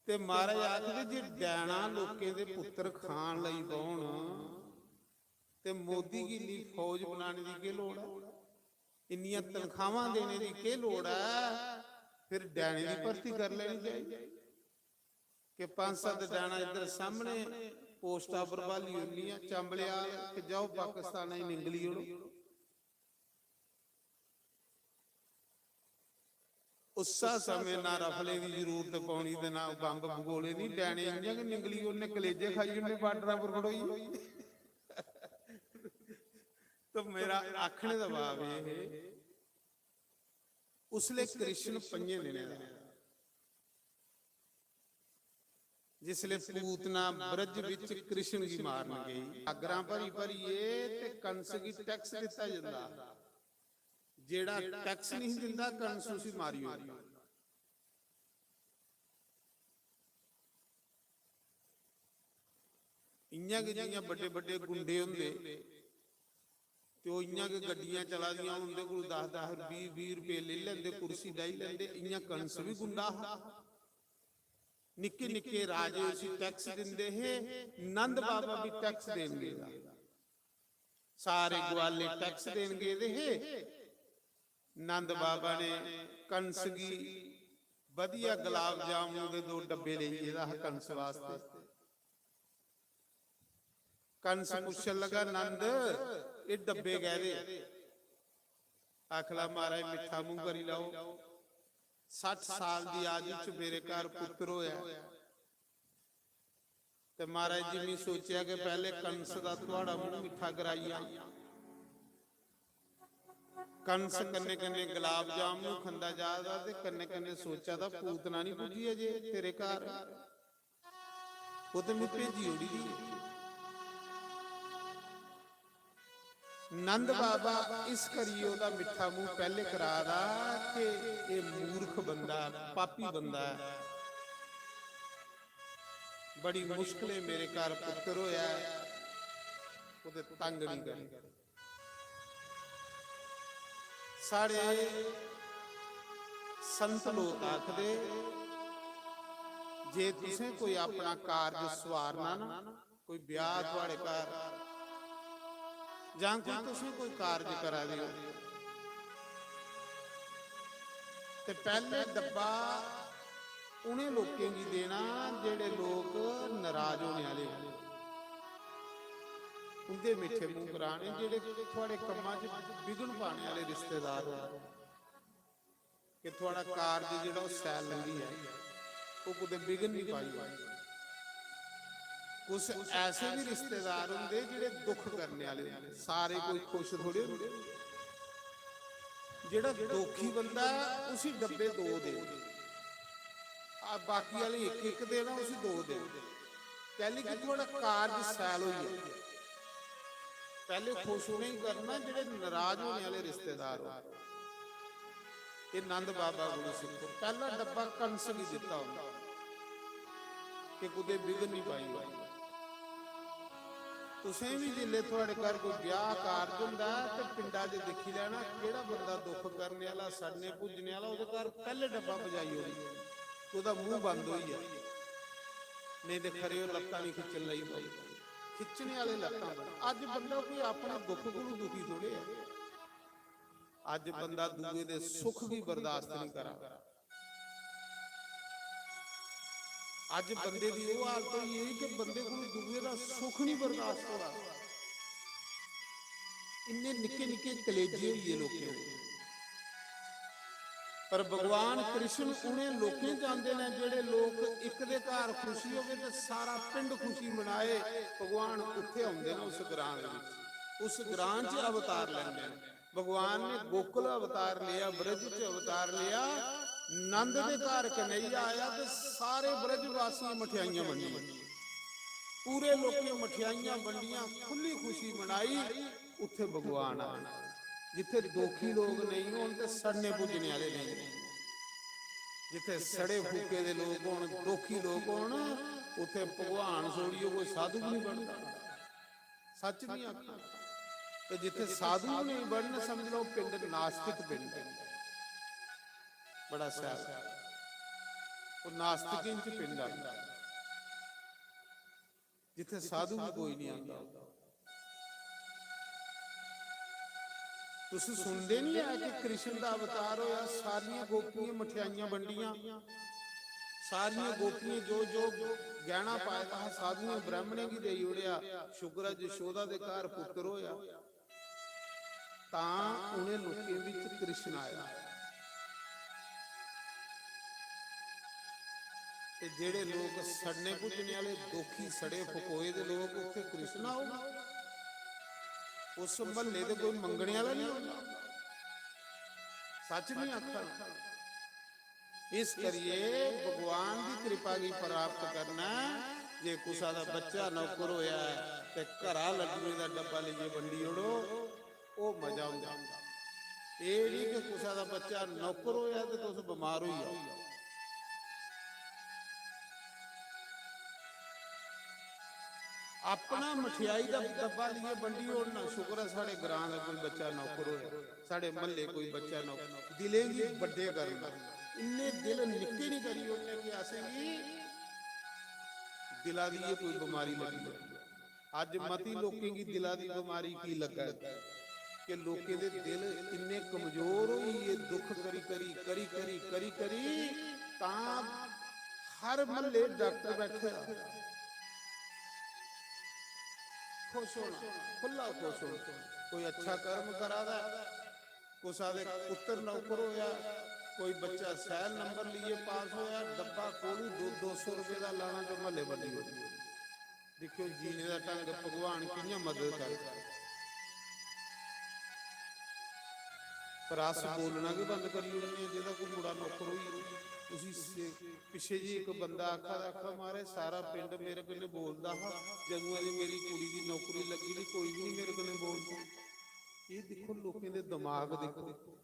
ते महाराज आखदे, जे डैना लोकें दे पुत्तर खान लगी पौन, ते मोदी गी इन्नी फौज बनाने दी केह् लोड़ ऐ? इन्नियां तनखावां देने दी केह् लोड़ ऐ? फिर डैने दी भर्ती कर लेनी चाहिदी। कि पंज सत्त डैना इद्धर सामने पोस्टा पर ब्हाली ओड़नियां, चंबलेआल, कि जाओ पाकिस्तान गी निंगली ओड़ो। उस्सै समें ना रफलें दी जरूरत पौनी ते ना बम्ब बगोले दी, डैने इ'यां गै निंगली ओड़ने, कलेजे खाई ओड़ने बार्डरा पर खड़ोई। तो मेरा आखने दा भाव एह् है, उसलै कृष्ण पंजें दिनें दा, जिसलै पूतना ब्रज विच कृष्ण गी मारन गई, गागरां भरी भरियै ते कंस गी टैक्स दित्ता जंदा। जेह्ड़ा टैक्स नहीं दिंदा, कंस उसी मारी ओड़दा। इ'यां गै जि'यां बड्डे बड्डे गुंडे होंदे, ते ओह् इ'यां गै गड्डियां चला दियां, उं'दे कोल दस दस, बीह् बीह् रपेऽ लेई लैंदे, कुर्सी डाही लैंदे। इ'यां कंस बी गुंडा हा। निक्के निक्के राजे उसी टैक्स दिंदे हे। नंद बाबा बी टैक्स देन गेदा। सारे ग्वाले टैक्स देन गेदे हे। नंद बाबा ने कंस गी बधिया गुलाब जामुन दे दो डब्बे लेई गेदा हा कंस वास्ते। कंस पुच्छन लगा, "नंद, एह् डब्बे कैह्दे?" आखला, "महाराज, मिट्ठा मूंह करी लैओ, सट्ठ साल दी आयु च मेरे घर पुत्तर होया।" ते महाराज जी, में सोचेआ कि पैह्ले कंस दा थुआढ़ा मूंह मिट्ठा कराई आं। कंस कन्नै कन्नै गुलाब जामुन खंदा जा दा ते कन्नै कन्नै सोचा दा, "पूतना नहीं पुज्जी अजे तेरे घर।" ओह् ते मिगी भेजी ओड़ी दी ऐ। नंद बाबा इस करियै ओह्दा मिट्ठा मूंह पैह्ले करा दा कि एह् मूर्ख बंदा, पापी बंदा ऐ। बड़ी मुश्कलें मेरे घर पुत्तर होया ऐ, कुतै तंग निं करी। साढ़े संत लोक आखदे, जे तुसें कोई अपना कारज सुआरना ना, कोई ब्याह थुआड़े घर, जां कोई तुसें कोई कारज करा दे ओ, ते पैह्ले डब्बा उ'नें लोकें गी देना जेह्ड़े लोक नाराज होने आह्ले न। उं'दे मिट्ठे मूंह कराने जेह्ड़े थुआड़े कम्मां च विघ्न पाने आह्ले रिश्तेदार होन, कि थुआड़ा कारज जेह्ड़ा ओह् सैल लंघी जाए, ओह् कुतै विघ्न निं पाई जाए। कुछ ऐसे बी रिश्तेदार होंदे जेह्ड़े दुख करने आह्ले होंदे, सारे कोई खुश थोड़े होंदे। जेह्ड़ा दुखी बंदा ऐ, उसी डब्बे दो दे, आ, बाकी आह्ले इक इक देना, उसी दो दे। कैली कि थुआड़ा कारज सैल होई जाए। पैह्ले खुश उ'नेंगी करना जेह्ड़े नाराज होने आह्ले रिश्तेदार हो। एह् नंद बाबा कोलू सिक्खो, पैह्ला डब्बा कंस गी दित्ता उ'नें कि कुतै विघ्न निं पाई होऐ। तुसें बी जिसलै थुआड़े घर कोई ब्याह कारज होंदा ऐ ते पिंडा च दिक्खी लैना, केह्ड़ा बंदा दुख करने आह्ला, सड़ने भुज्जने आह्ला, ओह्दे घर पैह्ले डब्बा पजाई ओड़ी, ओह्दा मूंह बंद होई जा, नेईं ते खरे ओह् लत्तां निं खिच्चन लगी पौंदे। खिच्चने आह्ले लत्तां बंद। अज्ज बंदा कोई अपने दुख कोलू दुखी थोड़े ऐ। अज्ज बंदा दूए दे सुख गी बर्दाश्त निं करा। अज्ज बंदे दी ओह् हालत होई गेई कि बंदे कोलू दूए दा सुख निं बर्दाश्त होआ। इन्ने निक्के निक्के कलेजे होई गे लोकें दे। पर भगवान कृष्ण उ'नें लोकें च आंदे न जेह्ड़े लोक इक दे घर खुशी होवे ते सारा पिंड खुशी मनाए। भगवान उत्थे औंदे न, उस ग्रां दे विच, उस ग्रां च अवतार लैंदे न। भगवान ने गोकुल अवतार लिया, ब्रज च अवतार लिया, नंद दे घर कन्हैया आया ते सारे ब्रजवासियें मठियाइयां बंडियां। पूरे लोकें मठियाइयां बंडियां, खु'ल्ली खुशी मनाई। उत्थे भगवान आए। जित्थे दोखी लोक नेईं होन ते सड़ने भुज्जने आह्ले नेईं होन। जित्थे सड़े फूके दे लोक होन, दोखी लोक होन, उत्थे भगवान छोड़ियै कोई साधु बी निं बनदा। सच निं आखना। ते जित्थे साधु बी नेईं बनन, समझ लैओ पिंड नास्तिक पिंड ऐ। बड़ा शैल। ओह् नास्तिकें च पिंड आंदा। जित्थे साधु बी कोई निं आंदा। तुस सुनदे निं ऐ कि कृष्ण दा अवतार होया, सारियां गोपियें मठेआइयां बंडियां, सारियां गोपियें जो जो गैह्ना पाए दा हा, साधुएं ब्राह्मणें गी देई ओड़ेआ। शुक्र ऐ, जशोदा दे घर पुत्तर होया, तां उ'नें लोकें बिच कृष्ण आया। ते जेह्ड़े लोक सड़ने भुज्जने आह्ले, दोखी, सड़े फकोए दे लोक, उत्थे कृष्ण औग? उस म्हल्ले दे कोई मंगने आह्ला निं होना। सच निं आखा। इस करियै भगवान दी कृपा गी प्राप्त करना ऐ। जे कुसै दा बच्चा नौकर होया ऐ ते घरा लड्डुएं दा डब्बा लेइयै बंडी ओड़ो, ओह् मजा होंदा। एह् निं कि कुसै दा बच्चा नौकर होया ते तुस बमार होई जाओ। अपना मठेआई दा डब्बा लेइयै बंडी ओड़ना। शुक्र ऐ साढ़े ग्रां दा कोई बच्चा नौकर होया, साढ़े म्हल्ले कोई बच्चा नौकर। दिलें गी बड्डे करना, इन्ने दिल निक्के निं करी ओड़ने कि असेंगी दिला दी गै कोई बमारी लग्गी जाए। अज्ज मती लोकें गी दिला दी बमारी की लग्गा ऐ कि लोकें दे दिल इन्ने कमजोर होई गे, दुख करी करी, करी करी, करी करी, तां हर म्हल्ले डाक्टर बैठे दा। खुश होना, खु'ल्ला खुश होना। कोई अच्छा कर्म करा दा ऐ, कुसै दे पुत्तर नौकर होया, कोई बच्चा शैल नंबर लेइयै पास होया, डब्बा कोलू दो दो सौ रपेऽ दा लाना ते म्हल्ले बंडी ओड़ना। दिक्खेओ जीने दा ढंग, भगवान कि'यां मदद करदा। पर अस बोलना गै बंद करी ओड़ने आं, जेह्दा कोई मुड़ा नौकर होई गेआ। उसी से-, पिच्छे जी इक बंदा आखा दा, आखा, "महाराज, सारा पिंड मेरे कन्नै बोलदा हा, जदुआं दी मेरी कुड़ी दी नौकरी लग्गी दी, कोई बी निं मेरे कन्नै बोलदा।" एह् दिक्खो, लोकें दे दमाग दिक्खो।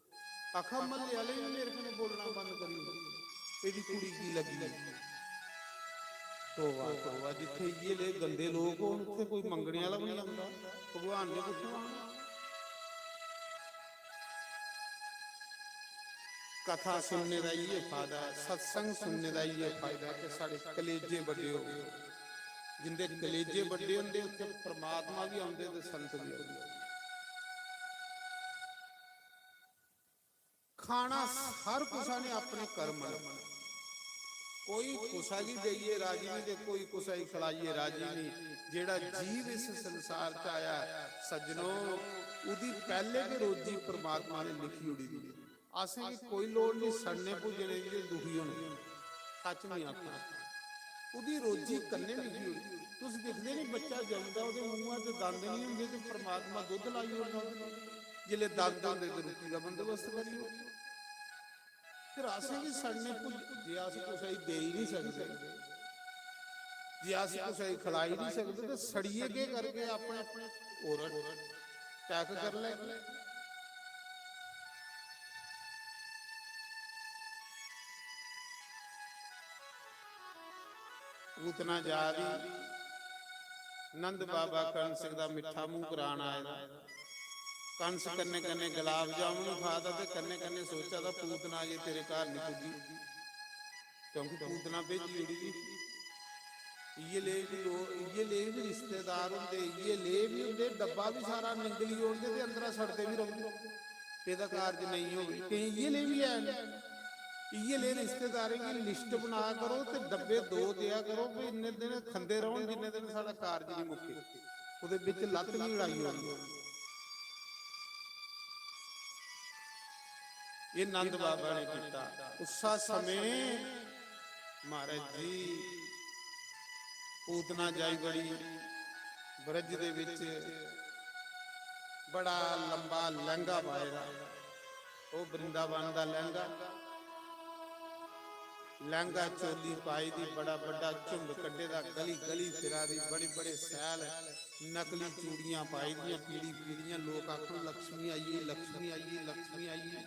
आखा, "म्हल्ले आह्ले बी मेरे कन्नै बोलना बंद करी ओड़े, एह्दी कुड़ी की लग्गी।" तौबा, तौबा, जित्थै इ'यै लेह् गंदे लोक होन, उत्थै कोई मंगने आह्ला बी निं औंदा, भगवान ने कुत्थुआं औना? कथा सुनने दा इ'यै फायदा ऐ, सत्संग सुनने दा इ'यै फायदा ऐ कि साढ़े कलेजे बड्डे होन। जिंदे कलेजे बड्डे होंदे, उत्थै परमात्मा बी औंदे ते संत बी औंदे। खाना हर कुसै ने अपने कर्म न। कोई कुसै गी देइयै राजी निं ते कोई कुसै गी खलाइयै राजी निं। जेह्ड़ा जीव इस संसार च आया ऐ, सज्जनो, ओह्दी पैह्ले गै रोजी परमात्मा ने लिखी ओड़ी दी ऐ। असेंगी कोई लोड़ निं सड़ने भुज्जने दी ते दुखी होने दी। सच्च निं आखना। ओह्दी रोजी कन्नै लिखी होई। तुस दिखदे निं, बच्चा जम्मदा, ओह्दे मूंहा च दंद निं होंदे ते परमात्मा दुद्ध लाई ओड़दा ओह्दे। जेल्लै दंद होंदे ते रुट्टी दा बंदोबस्त करी ओड़दा। फिर असेंगी सड़ने भुज्ज-, जे अस कुसै गी देई निं सकदे, जे अस कुसै गी खलाई निं सकदे, ते सड़ियै केह् करगे? अपने, अपने होर attack करी लैगे। पूतना जा दी, नंद बाबा कंस दा मिट्ठा मूंह करान आए दा। कंस कन्नै कन्नै गुलाब जामुन खा दा ते कन्नै कन्नै सोचा दा, "पूतना अजें तेरे घर निं पुज्जी।" क्योंकि पूतना भेजी ओड़ी दी। इ'यै ले बी लोक, इ'यै ले बी रिश्तेदार होंदे, इ'यै ले बी होंदे, डब्बा बी सारा निंगली ओड़दे ते अंदरा सड़दे बी रौंह्दे। एह्दा कारज नेईं होवे। केईं इ'यै ले बी हैन, इ'यै ले रिश्तेदारें गी list बना करो ते डब्बे दो देआ करो, भी इन्ने दिन खंदे रौह्न जिन्ने दिन साढ़ा कारज निं मुक्के। ओह्दे बिच लत्त निं अड़ाई ओड़नी। एह् नंद बाबा ने कीता। उस्सा समें महाराज जी पूतना जाई बड़ी ब्रज दे बिच, बड़ा लंबा लैंगा पाए दा, ओह् वृंदावन दा लैंगा। लैंगा चोली पाई दी, बड़ा बड्डा झुंड कड्ढे दा, गली गली फिरा दी, बड़े बड़े सैल नकली चूड़ियां पाई दियां, पीली पीलियां। लोक आखन, "लक्ष्मी आई गेई, लक्ष्मी आई गेई, लक्ष्मी आई गेई।"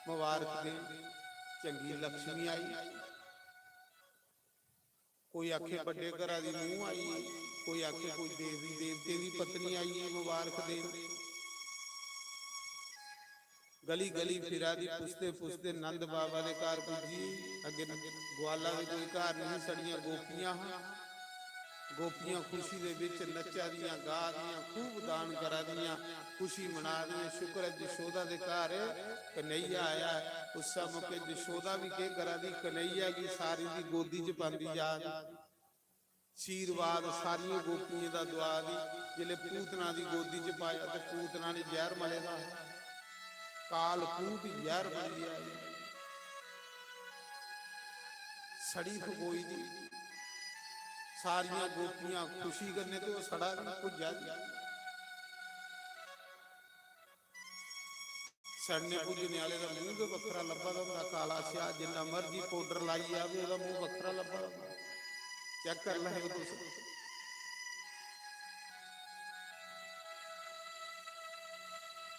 मुबारक देन, चंगी लक्ष्मी आई। कोई आखे, "बड्डे घरा दी नूंह आई गेई", कोई आखे, "कोई देवी देवतें दी पत्नी आई गेई, मुबारक देन।" गली गली फिरा दी, पुछदे पुछदे नंद बाबा दे घर पुज्जी। अग्गे ग्वाला दे कोई घर नहीं, छड़ियां गोपियां हां। गोपियां खुशी दे विच नच्चा दियां, गा दियां, खूब दान करा दियां, खुशी मना दियां। शुक्र ऐ जशोदा दे घर कन्हैया आया ऐ। उस्सै मौके जशोदा भी केह् करा दी, कन्हैया गी सारी दी गोदी च पांदी जा दी। आशीर्वाद सारियें गोपियें दा दुआ दी। जिसलै पूतना दी गोदी च पाया ते पूतना ने जैह्र मले दा हा। कालकूट जैह्र बनी गेआ। सड़ी फकोई दी। सारियां गोपियां खुशी कन्नै ते ओह् सड़ा दी, भुज्जा दी। सड़ने भुज्जने आह्ले दा मूंह गै बक्खरा लब्भा दा होंदा, काला स्याह्, जिन्ना मर्जी powder लाई जावे, ओह्दा मूंह बक्खरा लब्भा दा होंदा। Check करी लैओ तुस।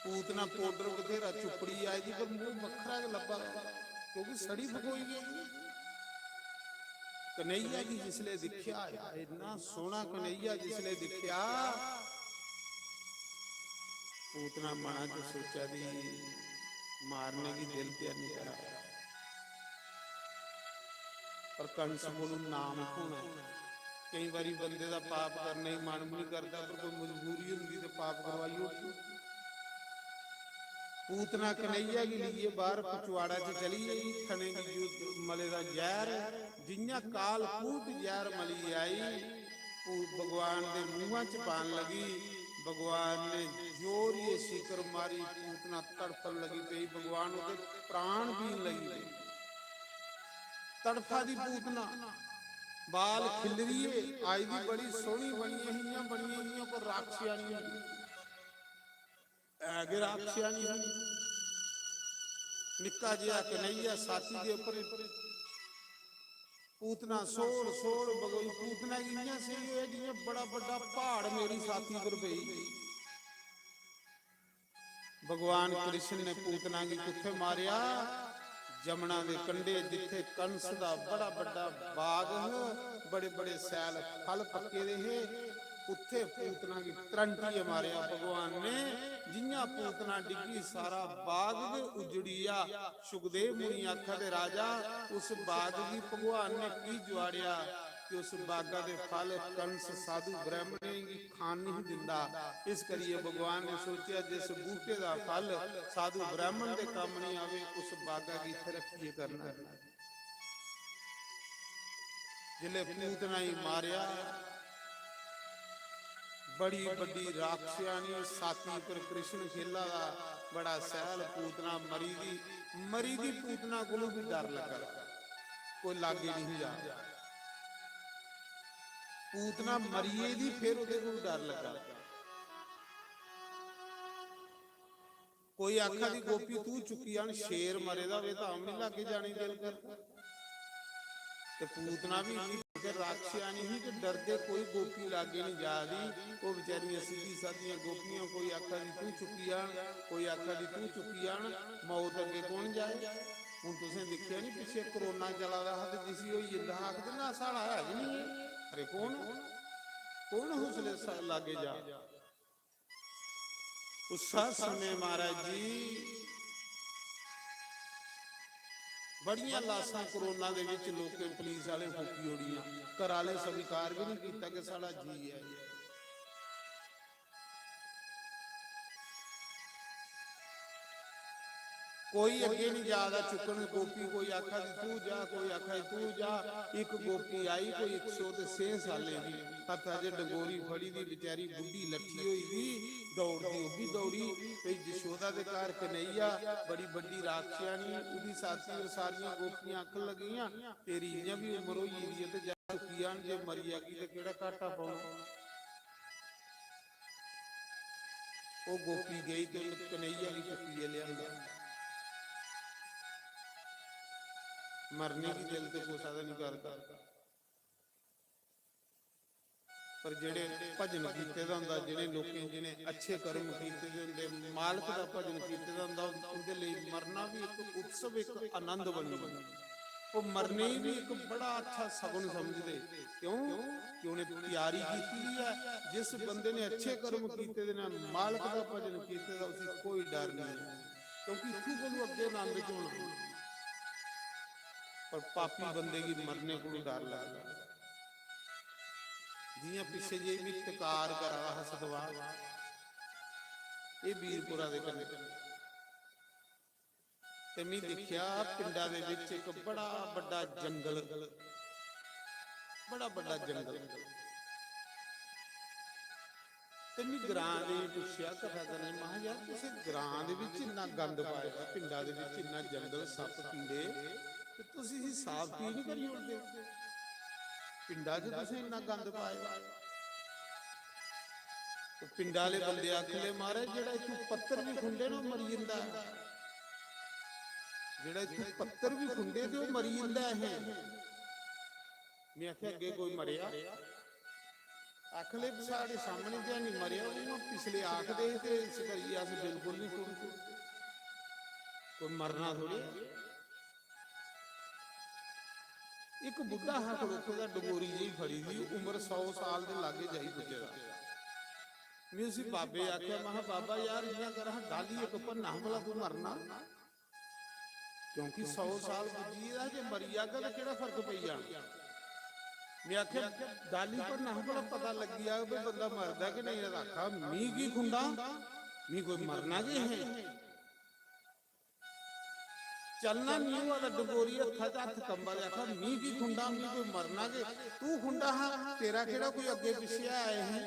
पूतना powder बथेरा चुप्पड़ी आई दी, पर मूंह बक्खरा गै लब्भा दा, क्योंकि सड़ी फकोई गेदी। कन्हैया गी जिसलै दिक्खेआ, इन्ना सोह्ना कन्हैया जिसलै दिक्खेआ, पूतना मना च सोचा दी, "मारने गी दिल ते निं करा।" पर कंस कोलू नाम होना। केईं बारी बंदे दा पाप करने गी मन बी निं करदा, पर कोई मजबूरी होंदी ते पाप करवाई ओड़दी। पूतना कन्हैया गी लेइयै बाहर पचवाड़ा च चली गेई। थने दी जू-, मले दा जैह्र, जि'यां कालकूट जैह्र मली आई, भू-, भगवान दे मूंहा च पान लगी। भगवान ने जोरियै सीकर मारी, पूतना तड़फन लगी पेई। भगवान ओह्दे प्राण पीन लगी पे। तड़फा दी पूतना, बाल खिल्लरियै आई दी, बड़ी सोहनी बनियै ही, इ'यां बनियै जि'यां कोई राक्षसी होंदी। है गै राक्षसी ही। निक्का जेहा कन्हैया छाती दे उप्पर पूतना सोल सोल बगोई। पूतना गी इ'यां सेही होआ जि'यां बड़ा बड्डा प्हाड़ मेरी छाती पर पेई। भगवान कृष्ण ने पूतना गी कुत्थे मारेआ? जमुना दे कंढे, जित्थे कंस दा बड़ा बड्डा बाग ह, बड़े बड़े सैल फल पक्के दे हे, उत्थे पूतना गी तरंटियै मारेआ भगवान ने। जि'यां पूतना डिग्गी, सारा बाग गै उजड़ी गेआ। सुखदेव मुनि आखा दे, राजा, उस बाग गी भगवान ने की जुआड़ेआ? कि उस बागा दे फल कंस साधु ब्राह्मणें गी खान नहीं दिंदा। इस करियै भगवान ने सोचेआ, जिस बूटे दा फल साधु ब्राह्मण दे कम्म नहीं आवे, उस बागा गी इत्थै रक्खियै करना। जिसलै पूतना गी मारेआ, बड़ी बड्डी राक्षसानी, छाती पर कृष्ण खेला दा, बड़ा सैल। पूतना मरी दी, मरी दी पूतना कोलू भी डर लग्गा, कोई लागे नहीं जा। पूतना मरिये दी, फिर ओदे कोलू डर लग्गा। कोई आखा दी, "गोपी तू चुक्की आन, शेर मरे दा होवे तां भी लागे जाने गी दिल करदा।" ते पूतना भी इन्नी भयंकर राक्षसानी ही कि डरदे कोई गोपी लागे नहीं जा दी। ओह् बेचारियां सिद्धी सादियां गोपियां, कोई आखा दी, "तू चुक्की आन," कोई आखा दी, "तू चुक्की आन।" मौत अग्गे कौन जाए? हून तुसें दिक्खेआ नहीं, पिच्छे कोरोना चला दा हा ते जिसी होई जंदा हा, आखदे, "ना, साढ़ा है गै नहीं है।" अरे कौन, कौन उसले सा-, लागे जा? उस समय महाराज जी, बड़ियां लाशां कोरोना दे विच लोकें, पुलिस आह्लें फूकी ओड़ियां। घर आह्लें स्वीकार भी नहीं कीता कि साढ़ा जी ऐ। कोई अग्गे नहीं जा दा चुक्कन गोपी, कोई आखा दी, "तू जा," कोई आखा दी, "तू जा।" इक गोपी आई, कोई इक सौ ते छे सालें दी, हत्था च डंगोरी फड़ी दी, बेचारी बुड्ढी लट्ठी होई दी, दौड़दी ओह् बी दौड़ी। भई जशोदा दे घर कन्हैया, बड़ी बड्डी राक्षसानी, ओह्दी छाती पर सारियां गोपियां आखन लगियां, "तेरी इ'यां बी उम्र होई गेदी ऐ ते जा चुक्की आन, जे मरी जागी ते केह्ड़ा घाटा पौना।" ओह् गोपी गई ते उन्न कन्हैया गी चुक्कियै लेआंदा। मरने गी दिल ते कुसै दा निं करदा, पर जेह्ड़े भजन कीते दा होंदा, जिनें लोकें, जिनें अच्छे कर्म कीते दे होंदे, मालक दा भजन कीते दा होंदा, उं'दे लेई मरना बी इक उत्सव, इक आनंद बनी जंदा। ओह् मरने गी बी इक बड़ा अच्छा सगुन समझदे। क्यों? कि उ'नें त्यारी कीती दी ऐ। जिस बंदे ने अच्छे कर्म कीते दे न, मालक दा भजन कीते दा, उसी कोई डर नहीं है, क्योंकि इत्थूं कोलू अग्गें आनंद च होना। पर पापी बंदे गी मरने कोलू डर लगदा। जियां पिच्छे जेही बी तकार करा दा हा सतवाल, एह् वीरपुरा दे कन्नै। ते में दिक्खेआ पिंडा दे विच इक बड़ा बड्डा जंगल, बड़ा बड्डा जंगल। ते में ग्रां दे गी पुच्छेआ कथा करने, महां, "यार, तुसें ग्रां दे विच इन्ना गंद पाए दा, पिंडा दे विच इन्ना जंगल, सप्प, कीड़े, ते तुस इसी साफ की निं करी ओड़दे? पिंडा च तुसें इन्ना गंद पाए दा।" ते पिंडा आह्ले बंदे आखन लगे, "महाराज, जेह्ड़ा इत्थूं पत्तर बी खुंडे ना, ओह् मरी जंदा ऐ। जेह्ड़ा इत्थूं पत्तर बी खुंडे ते ओह् मरी जंदा ऐ।" में आखेआ, "अग्गें कोई मरेआ?" आखन लगे, "साढ़े सामने ते हैनी मरेआ, उ'आं पिछले आखदे हे ते इस करियै अस बिल्कुल निं खुंडदे। कोई मरना थोड़े।" इक बुड्ढा हा खड़ोते दा, डंगोरी जेही फड़ी दी, उम्र सौ साल दे लागे जाई पुज्जे दा। में उसी बाबे गी आखेआ, महां, "बाबा यार, इ'यां कर हां, डाह्ल्ली इक भन्ना हां, भला तूं मरना।" क्योंकि सौ साल पुज्जी गेदा, जे मरी जागा ते केह्ड़ा फर्क पेई जाना। में आखेआ, "डाह्ल्ली भन्ना हां, भला पता लग्गी जाग भई बंदा मरदा कि नेईं।" ते आखा, "मी की खुंडां, मी कोई मरना गै है।" चलना निं होआ दा, डंगोरी हत्था च, हत्थ कंबा दे, आखा, "मी की खुंडां, मी कोई मरना के, तू खुंडा हा, तेरा केह्ड़ा कोई अग्गे पिच्छे आए हैं?"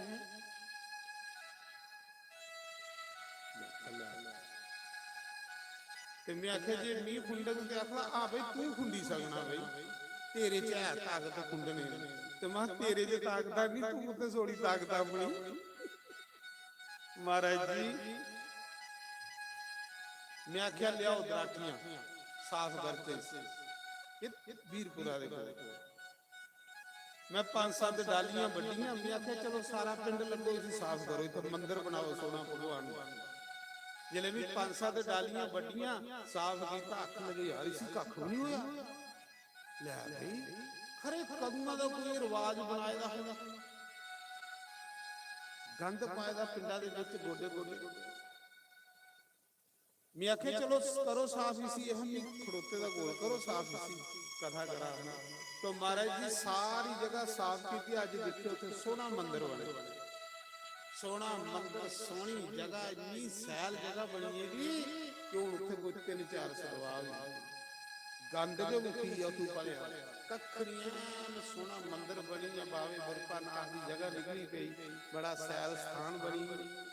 ते में आखेआ, "जे मी खुंडग ते आखना, हां भाई, तू खुंडी सकना भाई, तेरे च है ताकत खुंडने दी।" ते में, "तेरे च ताकत है नहीं, तू कुत्थै सोड़ी ताकत अपनी?" महाराज जी, में आखेआ, "लेआओ दराटियां, साफ करके इसी।" एह् वीरपुरा दे कोल। मैं पंज सत्त डालियां बड्डियां, मैं आखेआ, "चलो, सारा पिंड लग्गो, इसी साफ करो, इत्थै मंदर बनाओ सोहना भगवान दा।" जिसलै मैं पंज सत्त डालियां बड्डियां, साफ कीता, आखन लगे, "यार, इसी कक्ख बी निं होआ।" लै भाई, खरे कदुआं दा कोई रवाज बनाए दा होना, गंद पाए दा पिंडा दे बिच गोडे गोडे। मैं आखेआ, "चलो, करो साफ इसी।" एह मी खड़ोते दा कोल, "करो साफ इसी, कथा करा ना।" तो महाराज जी सारी जगह साफ कीती। अज्ज दिक्खेओ, उत्थै सोहना मंदर बने, सोहना मंदर, सोहनी जगह, इन्नी सैल जगह बनी गेदी कि हुन उत्थै कोई तिन्न चार सदवाह होई गे। गंद गै मुक्की गेआ उत्थूं भलेआं। कक्ख निं ऐ, सोहना मंदर बनी गेआ, बावे बिरपानाथ दी जगह निकली पेई, बड़ा सैल स्थान बनी गेआ।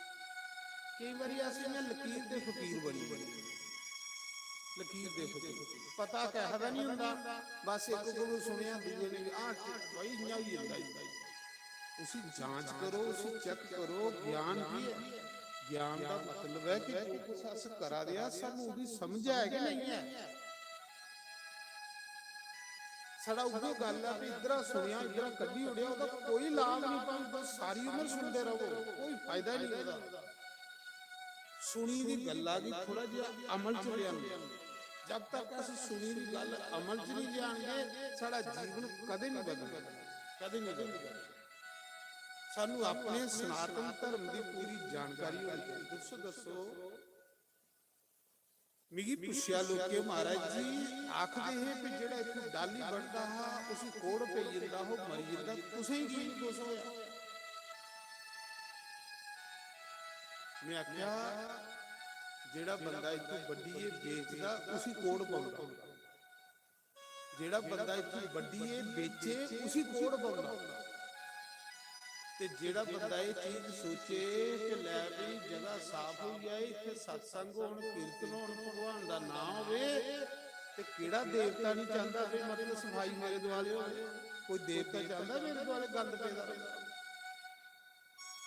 केईं बारी अस इ'यां लकीर दे फकीर बनी जन्ने। लकीर दे फकीर। पता किसै दा निं होंदा, बस इक कोलू सुनेआ, दूए ने, "हां, भाई, इ'यां होई जंदा ई।" उसी जांच करो, उसी चैक करो। ज्ञान की ऐ? ज्ञान दा मतलब ऐ कि जो कुछ अस करा दे आं, सानूं ओह्दी समझ ऐ कि नेईं ऐ? साढ़ा उ'ऐ गल्ल ऐ कि इद्धरा सुनेआ, इद्धरा कड्ढी ओड़ेआ, ओह्दा कोई लाभ निं, भामें तुस सारी उम्र सुनदे र'वो, कोई फायदा निं ओह्दा। सुनी दी गल्ला गी थोह्ड़ा जेहा अमल च लेआंदे। जब तक अस सुनी दी गल्ल अमल च निं लेआंदे, साढ़ा जीवन कदें निं बदलदा, कदें निं बदलदा। सानूं अपने सनातन धर्म दी पूरी जानकारी होनी चाहिदी। दस्सो, दस्सो, मिगी पुच्छेआ लोकें, "महाराज जी, आखदे हे कि जेह्ड़ा इत्थूं डाली बड्ढदा हा, उसी कोढ़ पेई जंदा, ओह् मरी जंदा, तुसें गी की निं कुछ होआ?" में आखेआ, "जेह्ड़ा बंदा इत्थूं बड्ढियै बेचदा, उसी कोढ़ पौंदा।" जेह्ड़ा बंदा इत्थूं बड्ढियै बेचे, उसी कोढ़ पौंदा। ते जेह्ड़ा बंदा एह् चीज सोचे कि लै भई, जगह साफ होई जाए, इत्थै सत्संग होन, कीर्तन होन, भगवान दा नांऽ होवे, ते केह्ड़ा देवता निं चांह्दा भई, मतलब, सफाई मेरे दुआले होवे? कोई देवता चांह्दा मेरे दुआले गंद पेदा र'वै?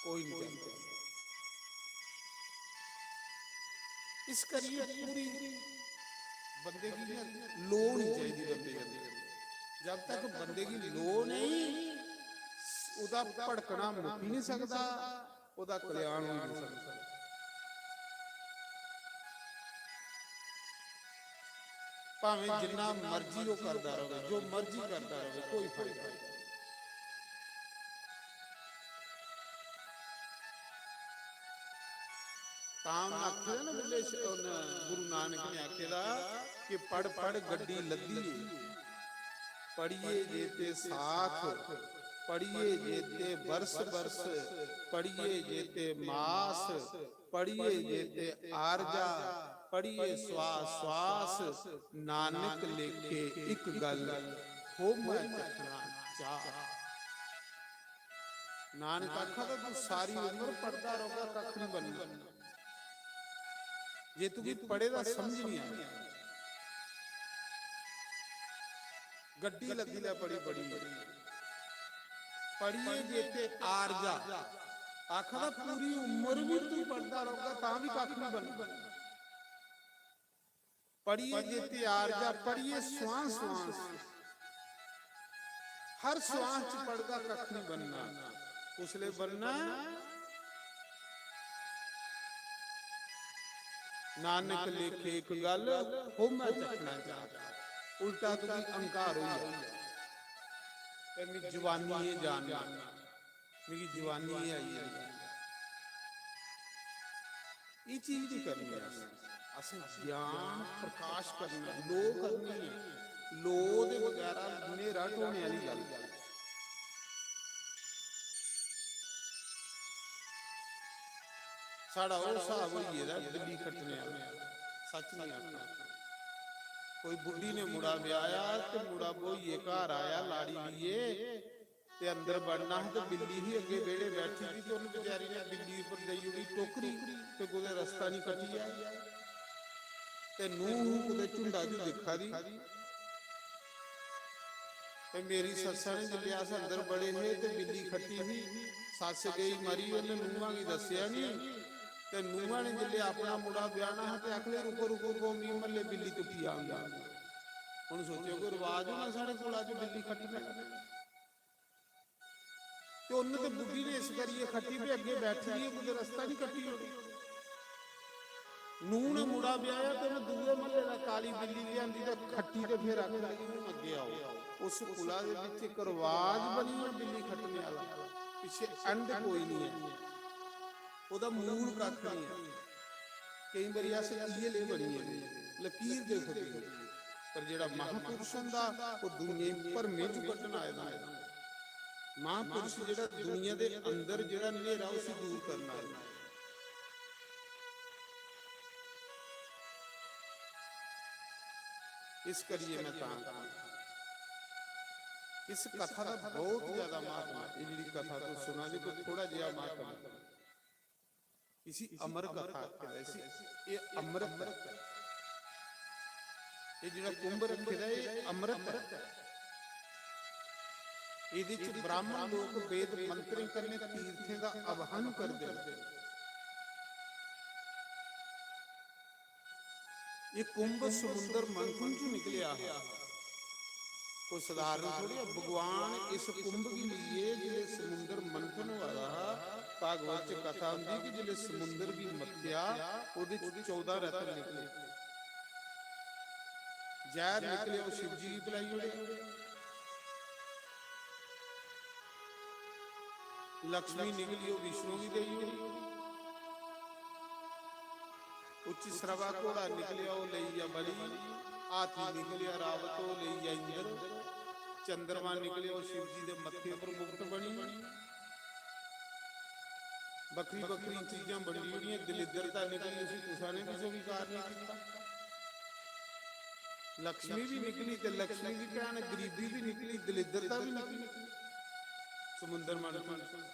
कोई निं चांह्दा। इस करियै पूरी बंदे गी ना लो निं चाहिदी बंदे गी। जब तक बंदे गी लो नेईं, ओह्दा भड़कना मुक्की निं सकदा, ओह्दा कल्याण होई निं सकदा। भामें जिन्ना मर्जी ओह् करदा र'वै, जो मर्जी करदा र'वै, कोई फायदा नेईं। तां उन्न आखे दा ना, बिल्ले श-, उन्न गुरु नानक ने आखे दा कि "पढ़ पढ़ गड्डी लद्दी ऐ, पढ़िए जे ते साथ, पढ़िए जे ते बरस बरस, पढ़िए जे ते मास, पढ़िए जे ते आरजा, पढ़िए श्वास श्वास, नानक लेखे इक गल, होमै चखना चाह।" नानक आखा दा, "तू सारी उम्र पढ़दा रौह्गा, कक्ख निं बनना। जे तुगी पढ़े दा समझ निं आया, गड्डी लद्दी लै बड़ी बड़ी, पढ़िए जे ते आरजा।" आखा दा, "पूरी उम्र बी तू पढ़दा रौह्गा, तां बी कक्ख निं बनना।" पढ़िए जे ते आरजा, पढ़िए स्वां स्वां च। हर स्वां च पढ़गा, कक्ख निं बनना। कुसलै बनना? नानक लेखे इक गल, होमै चखना चाह। उल्टा तुगी अहंकार होई जा। ते मिगी जवानी एह् जानना, मिगी जवानी एह् आई गेदी। एह् चीज निं करनी अस। असें ज्ञान प्रकाश करना, लो करनी ऐ। लो दे बगैरा न्हेरा ढोने आह्ली गल्ल। साढ़ा ओह् स्हाब होई गेदा बिल्ली खट्टने आह्ला, सच्च निं आखना। कोई बुड्ढी ने मुड़ा ब्याहेआ ते मुड़ा ब्होइयै घर आया लाड़ी लेइयै, ते अंदर बड़ना हा ते बिल्ली ही अग्गें बेह्ड़े बैठी दी, ते उन्न बेचारी ने बिल्ली उप्पर देई ओड़ी टोकरी ते कुतै रस्ता निं कट्टी आए। ते नूंह् कुतै झुंडा च दिक्खा दी। ते मेरी सस्सा ने, जिसलै अस अंदर बड़े हे ते बिल्ली खट्टी ही, सस्स गेई मरी, उन्न नूंहा गी दस्सेआ निं। ते नूंहा ने जिसलै अपना मुड़ा ब्याहना हा ते आखन लगी, "रुको, रुको, रुको, मी म्हल्ले बिल्ली तुप्पी आंदा।" हुन सोचो, कोई रवाज होना साढ़े कोला अज्ज बिल्ली खट्टने दा? ते उन्न ते बुड्ढी ने इस करियै खट्टी भी अग्गें बैठी दी ऐ, कुतै रस्ता निं कट्टी ओड़े। नूंह् ने मुड़ा ब्याहेआ ते उन्न दूए म्हल्ले दा काली बिल्ली लेआंदी ते खट्टी ते फिर आखन लगी, "हून अग्गें आओ।" उस कुला दे बिच इक रवाज बनी गेआ बिल्ली खट्टने आह्ला, पिच्छे end कोई निं ऐ, ओह्दा मूल कक्ख निं ऐ। केईं बारी अस इ'यै लेह् बनी जन्ने, लकीर दे फकीर। पर जेह्ड़ा महापुरुष होंदा, ओह् दुनिया गी भरमें च कड्ढन आए दा होंदा। महापुरुष जेह्ड़ा दुनिया दे अंदर जेह्ड़ा न्हेरा, उसी दूर करन आए दा। इस करियै में तां कहा, इस कथा दा बहुत ज्यादा महात्मा ऐ। एह् जेह्ड़ी कथा तुस सुना दे, कोई थोड़ा जेहा महात्मा ऐ। इसी अमर कथा आखे दा, इसी, एह् अमृत ऐ। एह् जेह्ड़ा कुंभ रक्खे दा, एह् अमृत ऐ। एह्दे च ब्राह्मण लोक वेद मंत्रें कन्नै तीर्थें दा आवाहन करदे न। एह् कुंभ समुंदर मंथन चों निकलेआ हा। कोई सधारण थोड़ी ऐ। भगवान इस कुंभ गी लेइयै जिसलै समुंदर मंथन होआ दा हा, भागवत च कथा होंदी कि जिसलै समुंदर गी मथेआ, ओह्दे च चौदां रत्न निकले। जैह्र निकले, ओह् शिव जी गी पलाई ओड़े। लक्ष्मी निकली, ओह् विष्णु गी देई ओड़ी। उच्च श्रवा घोड़ा निकलेआ, ओह् लेई गेआ बलि। हाथी निकलेआ, रावत, ओह् लेई गेआ इंद्र। चंद्रमा निकलेआ, ओह् शिव जी दे मत्थे उप्पर मुकुट बनी। बक्खरी बक्खरी चीजां बंडी ओड़ियां। दलिद्रता निकली, उसी कुसै ने बी स्वीकार नहीं किया। लक्ष्मी भी निकली ते लक्ष्मी दी भैन गरीबी भी निकली, दलिद्रता भी निकली। समुंदर मंथन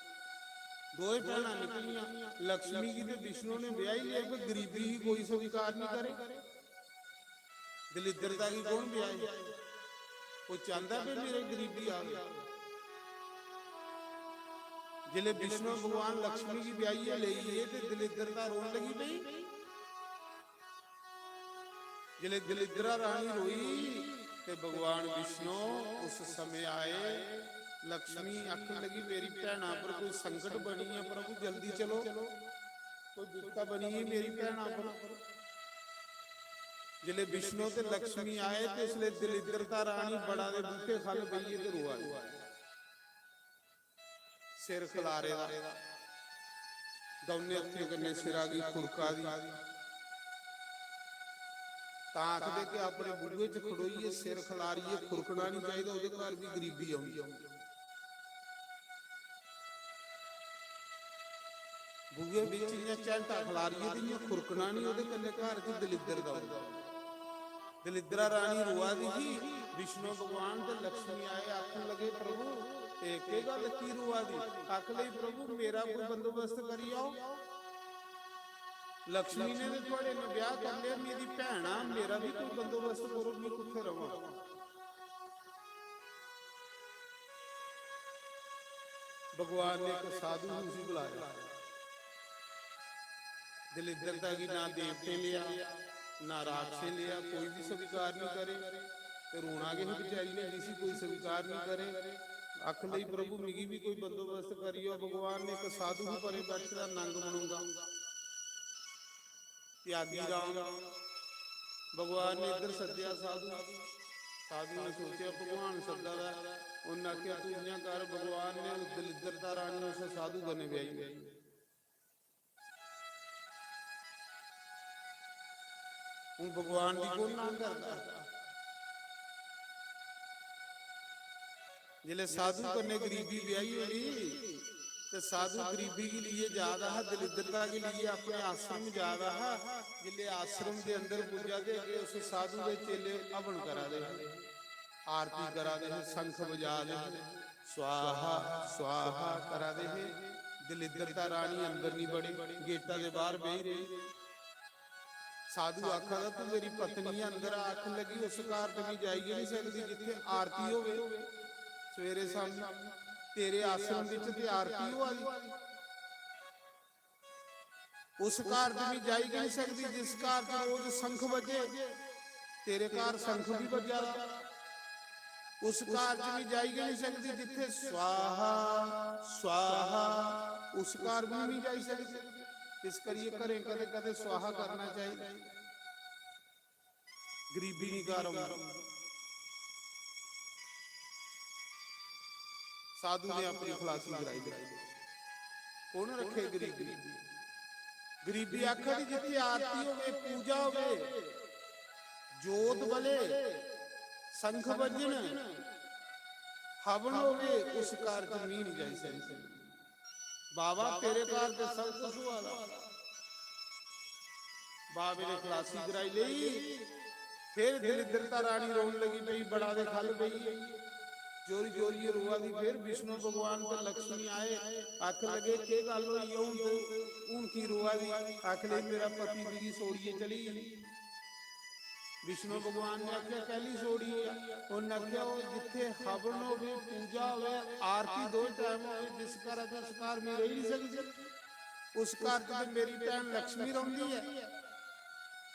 दोए भैनां निकलियां। लक्ष्मी गी ते विष्णु ने ब्याही लेआ, पर गरीबी गी कोई स्वीकार नहीं करे। दलिद्रता गी कौन ब्याहे? कोई चांहदा भी मेरे गरीबी आवे? जिसले विष्णु भगवान लक्ष्मी गी ब्याहियै लेई गे ते दलिद्रता रोन लगी पेई। जिसले दलिद्रा रानी रोई ते भगवान विष्णु उस समय आए। लक्ष्मी आखन लगी, "मेरी भैना पर कोई संकट बनी है प्रभु, जल्दी चलो, कोई विपता बनी है मेरी भैना पर।" जिसले विष्णु ते लक्ष्मी आए ते इसले दलिद्रता रानी बड़ा दे बूटे खल बेहियै ते रोआ दी। सिर खलारे दा, दौनें हत्थें कन्नै सिरा गी खुरका दी। तां आखदे कि अपने बूहे च खड़ोइयै सिर खलारियै खुरकना निं चाहिदा, ओह्दे घर बी गरीबी औंदी। बूहे बिच इ'यां झैंटा खलारियै ते इ'यां खुरकना निं, ओह्दे कन्नै घर च दलिद्दर दा औंदा। दलिद्दरा रानी रोआ दी ही। विष्णु भगवान ते लक्ष्मी आए, आखन लगे, "प्रभु, एह् केह् गल्ल की रोआ दी?" आखन लगी, "प्रभु, मेरा कोई बंदोबस्त करी आओ। लक्ष्मी ने ते थुआढ़े ने ब्याह कर लिया, मेरी भैन आ, मेरा भी कोई बंदोबस्त करो, मैं कुत्थे रवां?" भगवान ने इक साधु गी उसी बुलाया। दलिद्रता गी ना देवतें लिया, ना राक्षसें लिया, कोई भी स्वीकार नहीं करे। ते रोना गै ही बेचारी ने, जिसी कोई स्वीकार नहीं करे। आखन लगी, "प्रभु, मिगी भी कोई बंदोबस्त करियो।" भगवान ने इक साधु गी परे बैठे दा नंग मनूंगा। त्यागी राम। भगवान ने इद्धर सद्देआ साधु। साधु ने सोचेआ, "भगवान सद्दा दा ऐ।" उन्नै आखेआ, "तू इ'यां कर, भगवान ने उस दलिद्दरता रानी उस साधु कन्नै ब्याही ओड़ी।" हून भगवान दी कु'न नां करदा? जिसलै साधु कन्नै गरीबी ब्याही होई ते साधु गरीबी गी लेइयै जा दा हा, दलिद्रता गी लेइयै अपने आश्रम जा दा हा। जिसलै आश्रम दे अंदर पुज्जा ते अग्गें उस साधु दे चेले हवन करा दे हे, आरती करा दे हे, शंख बजा दे हे, "स्वाहा, स्वाहा" करा दे हे। दलिद्रता रानी अंदर नहीं बड़ी, गेटा दे बाहर बेही रही। साधु आखा दा, "तू मेरी पत्नी ऐ, अंदर आ।" आखन लगी, "उस घर ते मैं जाई गै नहीं सकदी जित्थे आरती होवे सवेरे शामी। तेरे आश्रम विच ते आरती होआ दी। उस घर ते मैं जाई गै नहीं सकदी जिस घर च रोज शंख बजे। तेरे घर शंख भी बजा दा।" उस घर च बी जाई गै नहीं सकदी जित्थे स्वाहा, स्वाहा, उस घर बी नहीं जाई सकदी। इस करिए घरें कदें कदें स्वाहा करना चाहिए। गरीबी नहीं घर औंदी। साधु ने अपनी खलासी कराई दी। कौन रखे गरीबी? गरीबी आखा दी जित्थे आरती होवे, पूजा होवे, जोत बले, शंख बजन, हवन होवे, उस घर च मी नहीं जाई सकदी। बाबा, तेरे घर ते सब कुछ होआ दा। बाबे ने खलासी कराई लेई। फिर दलिद्रता रानी रोन लगी पई, बड़ा दे खल पई, जोरी जोरी रोआ दी। फिर विष्णु भगवान ते लक्ष्मी आए, आखन लगे, "केह् गल्ल होई ऐ हून तू, हून की रोआ दी?" आखन लगी, "मेरा पति मिगी छोड़ियै चली गेई।" विष्णु भगवान ने आखेआ, "कैली छोड़ी ऐ?" उन्नै आखेआ, "ओह् जित्थे हवन होवे, पूजा होवे, आरती दो टाइम होवे, जिस घर ऐ, उस घर में रेही नहीं सकदी। उस घर च ते मेरी भैन लक्ष्मी रौंह्दी ऐ।"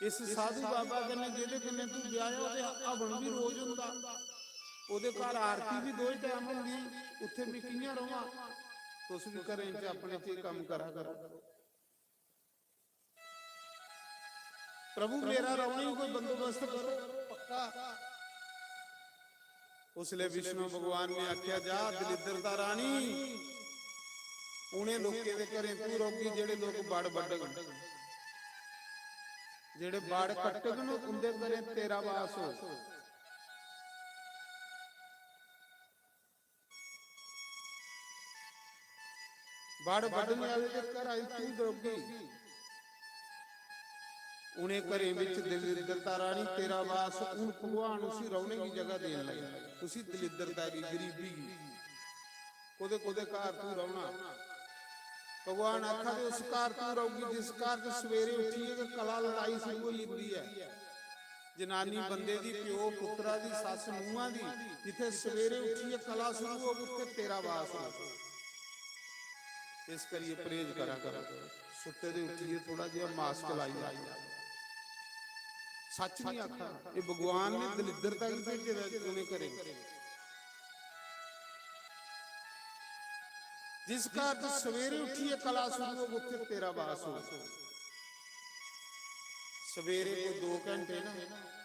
इस साधु बाबा कन्नै, जेह्दे कन्नै तू ब्याहेआ, ओह्दे हवन बी रोज होंदा, ओह्दे घर आरती बी दो टाइम होंदी, उत्थे मैं कि'यां रवां? तुस बी घरें च अपने च एह् कम्म करा करो। प्रभु, मेरा रौह्ने गी कोई बंदोबस्त करो, पक्का। उसलै विष्णु भगवान ने आखेआ, "जा दलिद्रता रानी, उ'नें लोकें दे घरें तू रौह्गी जेह्ड़े लोक बड़ बड्डग, जेह्ड़े बड़ कट्टग न, उं'दे घरें तेरा वास हो।" बड़ बड्डने आह्ले दे घरा च तू रौह्गी। उ'नें घरें बिच दलिद्रता रानी तेरा वास, हून भगवान उसी रौह्ने दी जगह देन लगे, उसी दलिद्रता गी, गरीबी गी। कोदे कोदे घर तू रौह्ना? भगवान आखा दे, उस घर तू रौह्गी जिस घर च सवेरे उट्ठियै गै कला लड़ाई शुरू होई जंदी ऐ। जनानी बंदे दी, प्यो पुत्तरा दी, सस्स नूंहां दी, जित्थे सवेरे उट्ठियै कला शुरू होग, उत्थे तेरा वास होग। इस करियै परहेज करा करो, सुत्ते दे उट्ठियै थोड़ा जेहा mask लाई लैओ। सच नहीं आखा, ये भगवान ने दलिद्रता गी भेजे दा, उ'नें घरें। जिस घर च सवेरे उट्ठियै कला शुरू होग, उत्थे तेरा वास होग। सवेरे कोई दो घंटे ना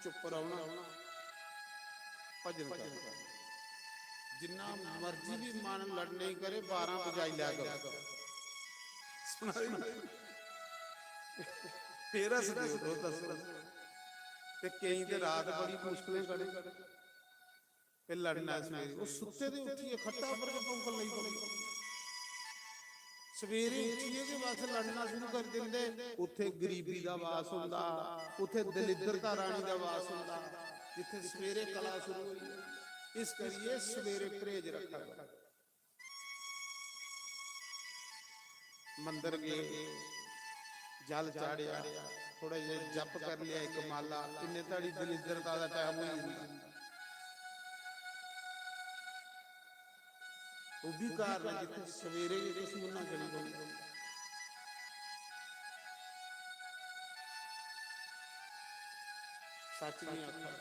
चुप रौह्ना, भजन करना। जिन्ना मर्जी भी मन लड़ने गी करे, बारां बजाई लै करो। सुनाई। फिर हसदे ओ तुस, दस्सो। ते केईं ते रात बड़ी मुश्कलें कड़े। ते लड़ना सवेरे। ओह् सुत्ते दे उट्ठियै खट्टा उप्पर गै भौंकन लगी पौंदे। सवेरे उट्ठियै गै बस लड़ना शुरू करी दिंदे। उत्थे गरीबी दा वास होंदा, उत्थे दलिद्रता रानी दा वास होंदा, जित्थे सवेरे कला शुरू होई। इस करियै सवेरे परहेज रखा करो। मंदर गे, जल चाढ़ेआ, थोड़ा जेहा जप कर लिया इक माला, इन्ने धड़ी दलिद्रता दा टैम होई जंदा। ओह् बी कारण ऐ जित्थै सवेरे गै किश मुन्ना चली पौंदा। सच निं आखा।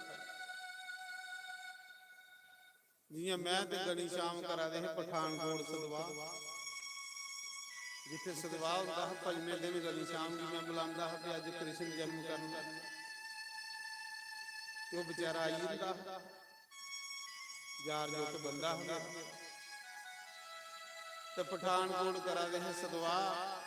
जि'यां में ते गनी श्याम करा दे हे पठानकोट सदवाह, जित्थे सदवाह होंदा हा, पंजमें दिन गनी श्याम गी में बुलांदा हा कि अज्ज कृष्ण जन्म करना। ते ओह् बेचारा आई जंदा हा, यार जोत बंदा हा मेरा। ते पठानकोट करा दे हे सदवाह।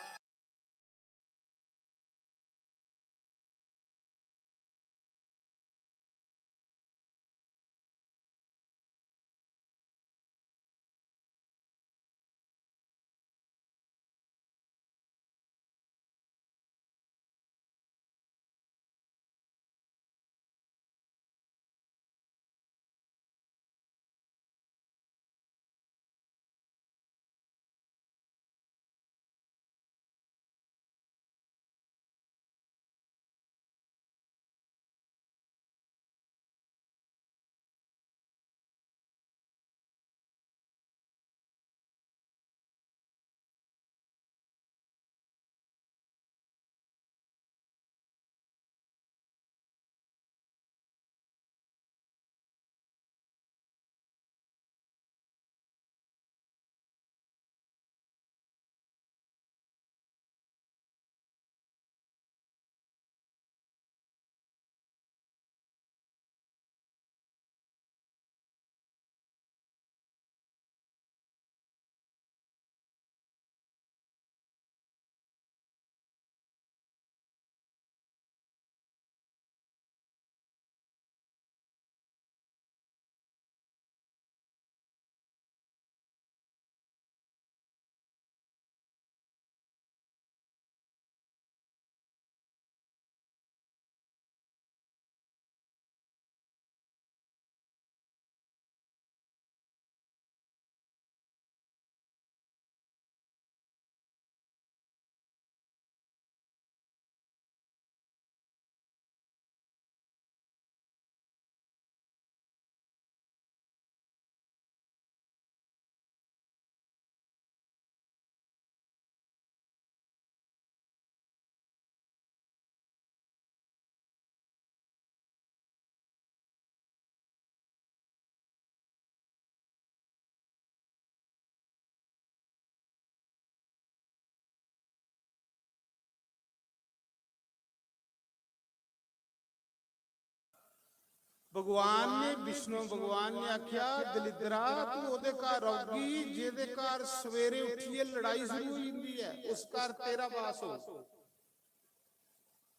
भगवान ने, विष्णु भगवान ने आख्या, "दलिद्रा, तू ओदे घर रौहगी जेदे घर सवेरे उठियै लड़ाई शुरू होई जंदी ऐ, उस घर तेरा वास हो।"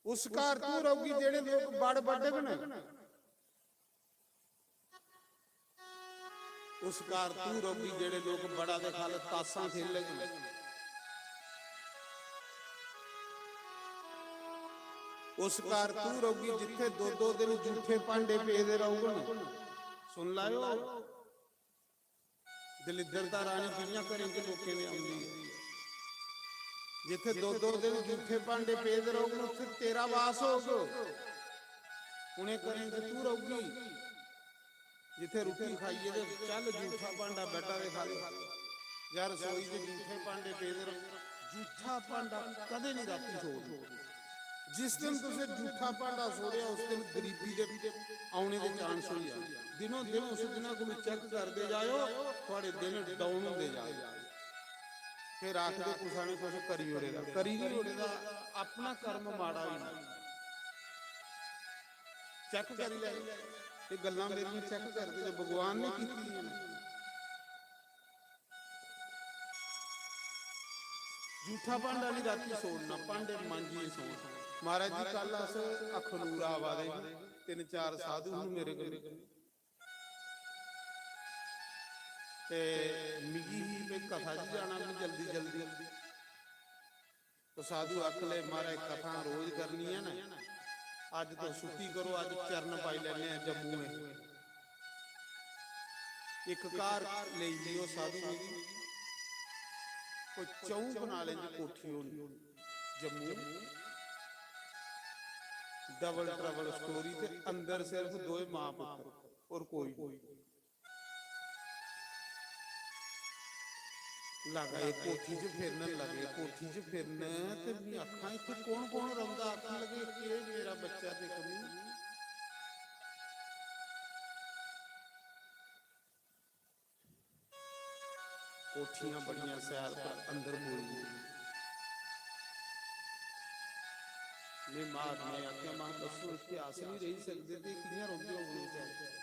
उस घर तू रौहगी जेड़े लोक बड़ बड्डग न। उस घर तू रौहगी जेड़े लोक बड़ा दे खल तासां खेलग न। उस घर तू रौहगी जित्थे दो दो दिन जूठे भांडे पेदे रौहगन। सुन लायो, दलिद्दरता रानी कि'यां घरें च लोकें दे औंदी ऐ। जित्थे दो दो दिन जूठे भांडे पेदे रौहगन, उत्थे तेरा वास होग। उ'नें घरें च तू रौहगी जित्थे रुट्टी खाइयै ते चल जूठा भांडा बैठा दे खा ले, या रसोई दे जूठे भांडे पेदे रौहगन। जूठा भांडा कदें नहीं राती छोड़ना। जिस दिन तुसें जूठा भांडा छोड़ेआ, उस दिन गरीबी दे औने दे चांस होई जाने। दिनों दिन उस दिना को चेक करदे जाओ, थुआड़े दिन डाउन होंदे जाओ। फिर आखदे, "कुसै ने कुछ करी ओड़े दा, करी नहीं ओड़े दा, अपना कर्म माड़ा होई गेआ।" चेक करी लै, ये गल्लां मेरियां चेक करदे जो भगवान ने कीती दियां न। जूठा भांडा नहीं राती छोड़ना, भांडे मांजियै सोना। महाराज जी, कल अस अखनूर आवा दे हे, तिन्न चार साधु हून मेरे कन्नै। ते मिगी ही भाई कथा च जाना, मैं जल्दी जल्दी। तो साधु आख ले, "महाराज, कथा रोज करनी है ना, अज तो छुट्टी करो, अज चरण पाई लैने हैं जम्मू में।" एक घर लेई गे ओह् साधु मिगी, कोई च'ऊं कनालें च कोठी होनी जम्मू, डबल ट्रबल स्टोरी, ते अंदर सिर्फ दोए मां पुत्तर, और कोई नहीं। लगे कोठी च फिरन, लगे कोठी च फिरन, ते मैं आखां, "इत्थे कौन कौन रौंहदा?" आखन लगे, "इत्थे मेरा बच्चा ते कमी।" कोठियां बड़ियां शैल, पर अंदर कोई नहीं। मैं महात्मा ने आखेआ, "महां, दस्सो, इत्थे अस नहीं रेही सकदे ते कि'यां रौंहदे होङन बेचारे?"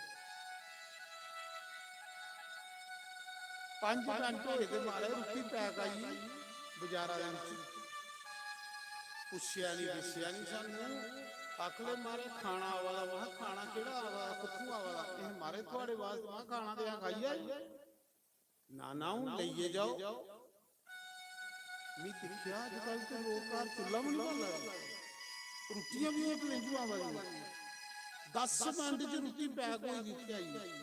पंज मिंट होए ते महाराज रुट्टी पैक आई बजारा दे बिच। पुच्छेआ नहीं, दिस्सेआ नहीं सानू। आखले, "महाराज, खाना आवा दा।" महां, "खाना केह्ड़ा आवा दा? कुत्थूं आवा दा?" "एह् महाराज थुआड़े वास्ते।" महां, "खाना ते असें खाई आए।" "ना, ना, हून लेइयै जाओ।" मैं दिक्खेआ, अजकल ते लोक घर चुल्हा बी निं बाला दे, रुट्टियां बी होटलें चों आवा दियां। दस मिंट च रुट्टी पैक होई दी इत्थै आई।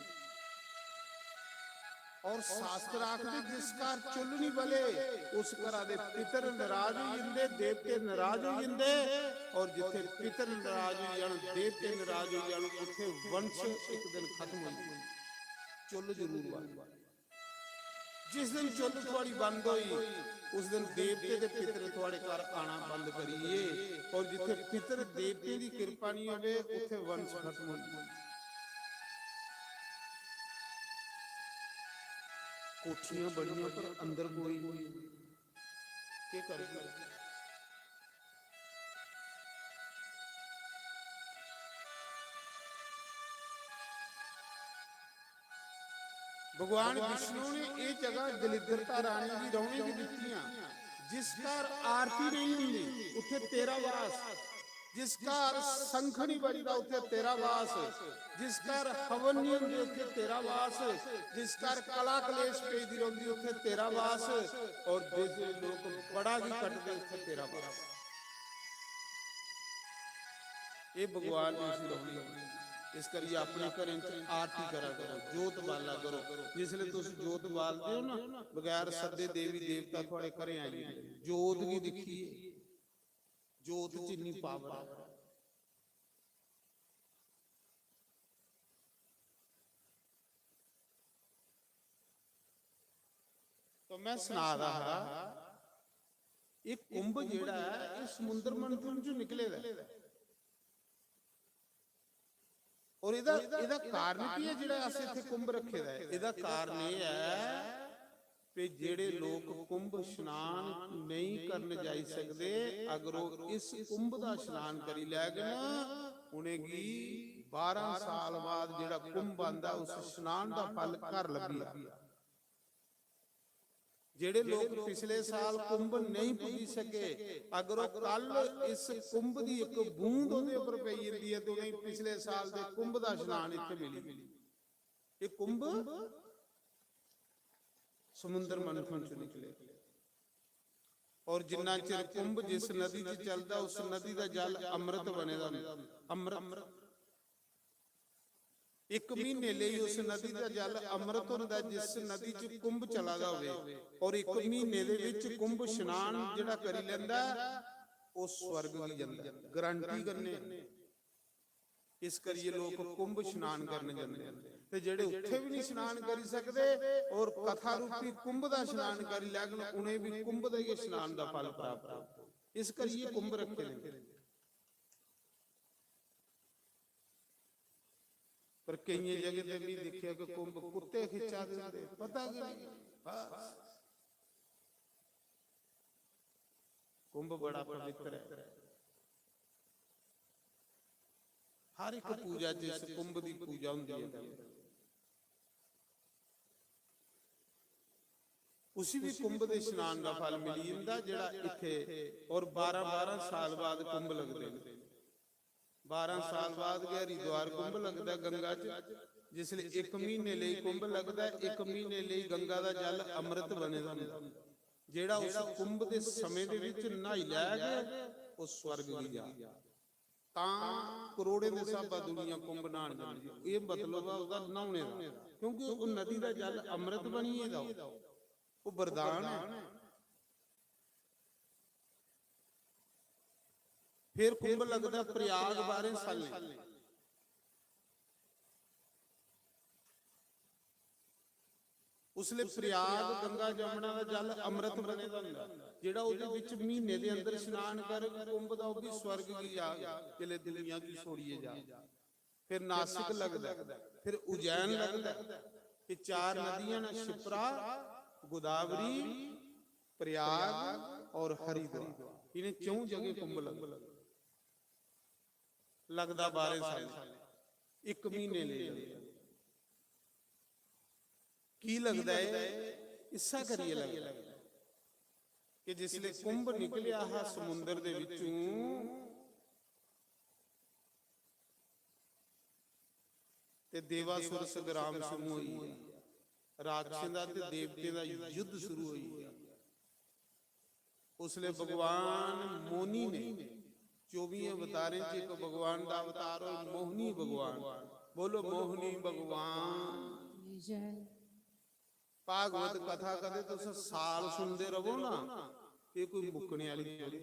और शास्त्र आखदे, जिस घर चुल्ह निं बले, उस घरा दे पितर नाराज होई जंदे, देवते नाराज होई जंदे। और जित्थे पितर नाराज होई जान, देवते नाराज होई जान, उत्थे वंश इक दिन खत्म होई जंदा। चुल्ह जरूर बालो। जिस दिन चुल्ह थुआड़ी बंद होई, उस दिन देवते ते पितर थुआड़े घर आना बंद करिए। और जित्थे पितर देवते दी किरपा नहीं होवे, उत्थे वंश खत्म होई जंदा। कोठियां बड़ियां, पर अंदर कोई नहीं। केह् करगे? भगवान विष्णु ने एह् जगह दलिद्रता रानी दी रौहने गी दित्तियां। जिस घर आरती नहीं हुंदी, उत्थे तेरा वास। जिस घर शंख नहीं बजदा, उत्थे तेरा वास। जिस घर हवन नहीं हुंदे, उत्थे तेरा वास। जिस घर कला कलेश पेदी रौंहदी, उत्थे तेरा वास। और जिस लोक बड़ा गी कटदे, उत्थे तेरा वास। एह् भगवान दी उसी रौहनी। इस करियै अपने घरें च आरती करा करो, जोत बाला करो। जिसलै तुस जोत बालदे हो ना, बगैर सद्दे देवी देवता थुआड़े घरें आई जंदे। जोत गी दिक्खियै, जोत च इन्नी पावर ऐ। तो मैं सना दा हा, एह् कुंभ जेह्ड़ा ऐ, एह् समुंदर मंथन चों निकले दा ऐ। और एह्दा, एह्दा कारण की ऐ जेह्ड़ा अस इत्थै कुंभ रक्खे दा ऐ? एह्दा कारण एह् ऐ कि जेह्ड़े लोक कुंभ स्नान नेईं करन जाई सकदे, अगर ओह् इस कुंभ दा स्नान करी लैग ना, उ'नेंगी बारां साल बाद जेह्ड़ा कुंभ आंदा, उस स्नान दा फल घर लब्भी जा। जेह्ड़े लोक पिछले साल कुंभ नेईं पुज्जी सके, अगर ओह् कल इस कुंभ दी इक बूंद ओह्दे उप्पर पेई जंदी ऐ, ते उ'नेंगी पिछले साल दे कुंभ दा स्नान इत्थै मिली। एह् कुंभ समुंदर मंथन च निकले। और जिन्ना चिर कुंभ जिस नदी च चलदा, उस नदी दा जल अमृत बने दा होंदा। अमृत। इक म्हीने लेई उस नदी दा जल अमृत होंदा, जिस नदी च कुंभ चला दा होवे। और इक म्हीने दे विच कुंभ स्नान जेह्ड़ा करी लैंदा, ओह् स्वर्ग गी जंदा, गारंटी कन्नै। इस करियै लोक कुंभ स्नान करन जंदे न। ते जेह्ड़े उत्थै बी नहीं स्नान करी सकदे और कथा रूपी कुंभ दा स्नान करी लैगन, उ'नें बी कुंभ दे गै स्नान दा फल प्राप्त हो। इस करियै कुंभ रखे दे न। पर केइयें जगह ते भी दिक्खेआ कि कुंभ कुत्ते खिच्चा दे होंदे, पता गै नहीं। बस। कुंभ बड़ा पवित्र है। हर एक पूजा च इस कुंभ दी पूजा होंदी है। उसी भी कुंभ दे स्नान का फल मिली जंदा जेड़ा इत्थे। और बारह बारह साल बाद कुंभ लगदे न। बारह साल बाद गै हरिद्वार कुंभ लगदा गंगा च। जिसले एक महीने लेई कुंभ लगदा, एक महीने लेई गंगा दा जल अमृत बने दा होंदा। जेड़ा उस कुंभ दे समय दे विच न्हाई लैग, ओह स्वर्ग गी जा। तां करोड़ें दे स्हाबा दुनिया कुंभ न्हान जंदी। एह मतलब ऐ ओहदा न्हाउने दा, क्योंकि ओह नदी दा जल अमृत बनी गेदा, ओह वरदान ऐ। फिर कुंभ लगदा प्रयाग बारह सालें। उसले प्रयाग गंगा जमुना दा जल अमृत बने दा होंदा, जेड़ा ओहदे विच महीने दे अंदर स्नान करग, कुंभ दा ओह भी स्वर्ग गी जाग, जिसले दुनिया गी छोड़िए जाग। फिर नासिक लगदा, फिर उज्जैन लगदा। ये चार नदियां न, शिप्रा, गोदावरी, प्रयाग और हरिद्वार। इन्हें चौं जगह कुंभ लगदा। लगदा बारह साल, एक महीने लेई लगदा। की लगदा है? इस्सा करियै लगदा कि जिसले कुंभ निकलेआ हा समुंदर दे विचों, ते देवासुर संग्राम शुरू होई गेआ। राक्षसें दा ते देवतें दा युद्ध शुरू होई गेआ। उसले भगवान मोहनी ने, चौबी अवतारें च एक भगवान दा अवतार और मोहनी भगवान। बोलो मोहनी भगवान। जय। भागवत कथा कदे तुस साल सुनदे रवो ना, ये कोई मुक्कने वाली थोड़ी।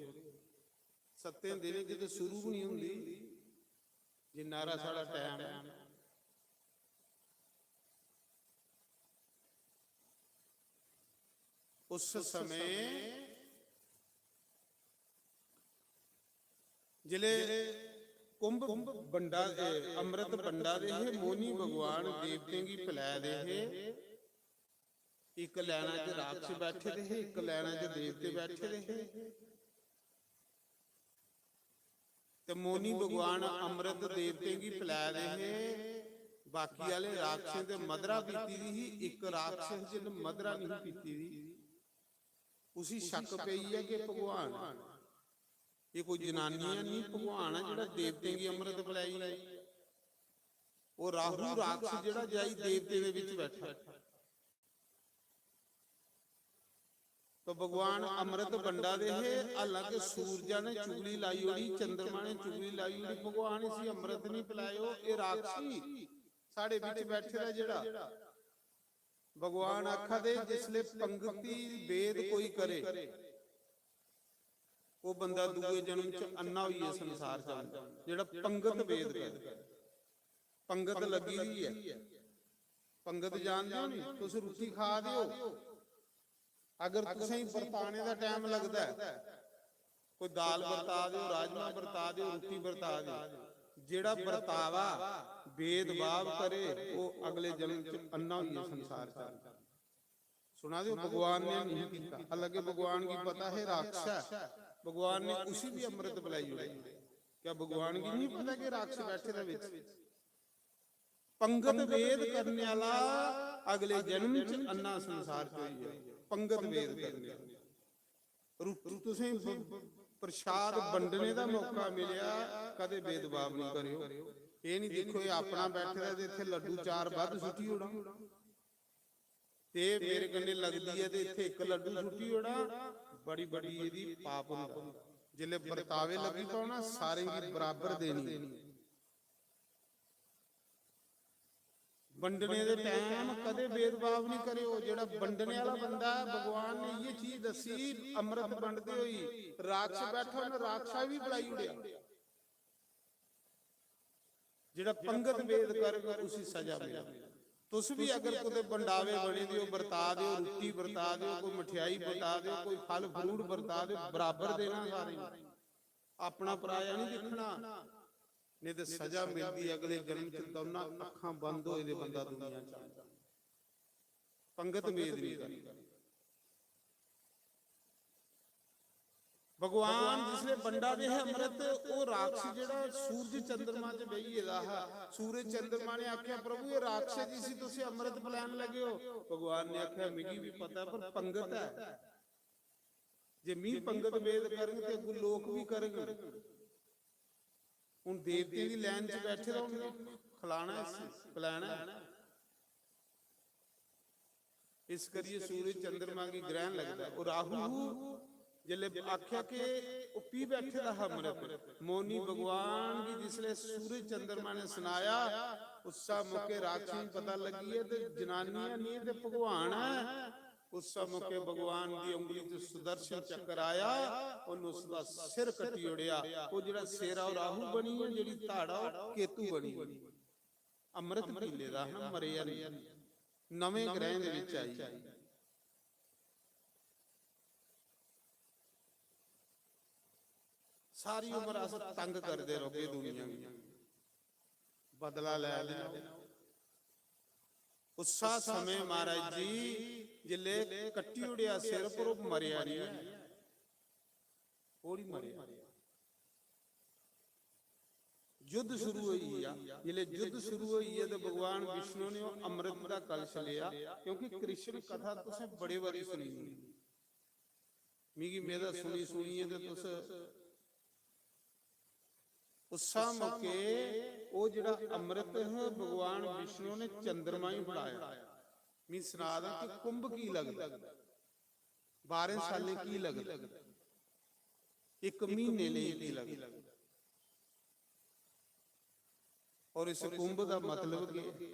सत्तें दिनें च ते शुरू भी नहीं होंदी, जिन्ना हारा साढ़ा टाइम है। उस समय जिले कुंभ बंडा, ए, अमृत बंडा दे हे, मोहनी भगवान देवतें गी पिला दे हे। इक लैना च राक्षस बैठे दे हे, इक लैना च देवते बैठे दे हे। ते मोहनी भगवान अमृत देवतें गी पिला दे हे। बाकी आले राक्षसें ते मदरा पीती दी ही, इक राक्षस जिन मदरा नहीं पीती दी। उसी शक पेई है कि भगवान, ये कोई जनानी है नहीं, भगवान है जेड़ा देवतें गी अमृत पिलाई। वो राहु राक्षस जेड़ा जाई देवतें दे विच बैठा। तो भगवान अमृत बंडा दे हे, हालांकि सूरजा ने चुगली लाई ओड़ी, चंद्रमा ने चुगली लाई ओड़ी, भगवान इसी अमृत नहीं पिलायो, ये राक्षसी साढ़े विच बैठे दा जेड़ा। भगवान आखा दे, जिसले पंगति भेद कोई करे, वो बंदा दूए जन्म च अन्ना होइयै संसार च आंदा, जेड़ा पंगत भेद करे। पंगत लगी दी है, पंगत जानदे हो नी? तुस रुट्टी खा दे हो, अगर तुसें बरताने दा टाइम लगदा है, कोई दाल बरता दे हो, राजमा बरता दे हो, रुट्टी बरता दे हो, जेड़ा बरतावा भेदभाव करे, वो अगले जन्म च अन्ना होइयै संसार च आंदा। सुना दे हो, भगवान ने नहीं किया, हालांकि भगवान की पता है राक्षस है, भगवान ने उसी भी अमृत पिलाई ओड़े। क्या भगवान की नहीं पता कि राक्षस बैठे दा विच? पंगत भेद करने आह्ला अगले जन्म च अन्ना संसार च होई जाए। पंगत भेद करने आह्ला। रुट्टी तुसें ब-, प्रसाद बंडने दा मौका मिलेआ, कदें भेदभाव निं करेओ। एह् निं दिक्खो, एह् अपना बैठे दा ते इत्थै लड्डू चार बद्ध सुट्टी ओड़ां, ते मेरे कन्नै लगदी ऐ ते इत्थै इक लड्डू सुट्टी ओड़ां, बड़ी बड्डी एह्दी पाप होंदा। जिसलै बरतावे लगी पौना, सारें गी बराबर देनी। बंडने दे टैम कदें भेदभाव निं करेओ। जेह्ड़ा बंडने आह्ला बंदा ऐ, भगवान ने इ'यै चीज दस्सी, अमृत बंडदे होई राक्षस बैठा, उ'नें राक्षस बी बलाई ओड़ेआ। जेह्ड़ा पंगत भेद करग, उसी सजा मिलग। तुस बी अगर कुतै बंडावे बने दे ओ, बरता दे ओ, रुट्टी बरता दे ओ, कोई मठेआई बरता दे ओ, कोई फल फ्रूट बरता दे ओ, बराबर देना सारें गी। अपना पराया निं दिक्खना, नेईं ते सजा मिलदी अगले जन्म च। दौनां अक्खां बंद होए दे बंदा दुनिया च आंदा। पंगत भेद निं करनी। भगवान जिसलै बंडा दे हे अमृत, ओह् राक्षस जेह्ड़ा सूरज चंद्रमा च बेही गेदा हा, सूरज चंद्रमा ने आखेआ, "प्रभु, एह् राक्षस जिसी तुस अमृत पलैन लगे ओ।" भगवान ने आखेआ, "मिगी बी पता, पर पंगत ऐ। जे मी पंगत भेद करग ते अग्गू लोक बी करग।" हून देवतें दी लाइन च बैठे दा, हून खलाना ऐ इसी, पलैना ऐ। इस करियै सूरज चंद्रमा गी ग्रहण लगदा ऐ। ओह् राहु जिसलै आखेआ कि ओह् पी बैठे दा हा अमृत, मौनी भगवान गी जिसलै सूरज चंद्रमा ने सनाया, उस्सा मौके राक्षसें गी पता लग्गी गेआ ते जनानियां निं ते भगवान ऐ। उस्सा मौके भगवान दी उंगली च सुदर्शन चक्र आया, उन्न उसदा सिर कट्टी ओड़ेआ। ओह् जेह्ड़ा सिर ऐ, ओह् राहु बनी गेआ, जेह्ड़ी धाड़ा, ओह् केतु बनी गेई। अमृत पी लेदा हा, मरेआ निं, नमें ग्रैहें दे बिच आई। सारी उम्र अस तंग करदे रौह्गे दुनिया गी, बदला लै लैओ। उस्सा समें महाराज जी जिसलै कट्टी ओड़ेआ सिर, पर ओह् मरेआ निं, ओह् निं मरेआ। युद्ध शुरू होई गेआ। जिसलै युद्ध शुरू होई गेआ ते भगवान विष्णु ने ओह् अमृत दा कलश लेआ, क्योंकि कृष्ण कथा तुसें बड़े बारी सुनी दी। मिगी मेरा सुनी सुनियै ते तुस उस्सा मौके ओह् जेह्ड़ा अमृत हा, भगवान विष्णु ने चंद्रमा गी फड़ाया। मी सना दा कि कुंभ की लगदा, बारें सालें की लगदा, इक म्हीने लेई की लगदा। और इस कुंभ दा मतलब केह् ऐ?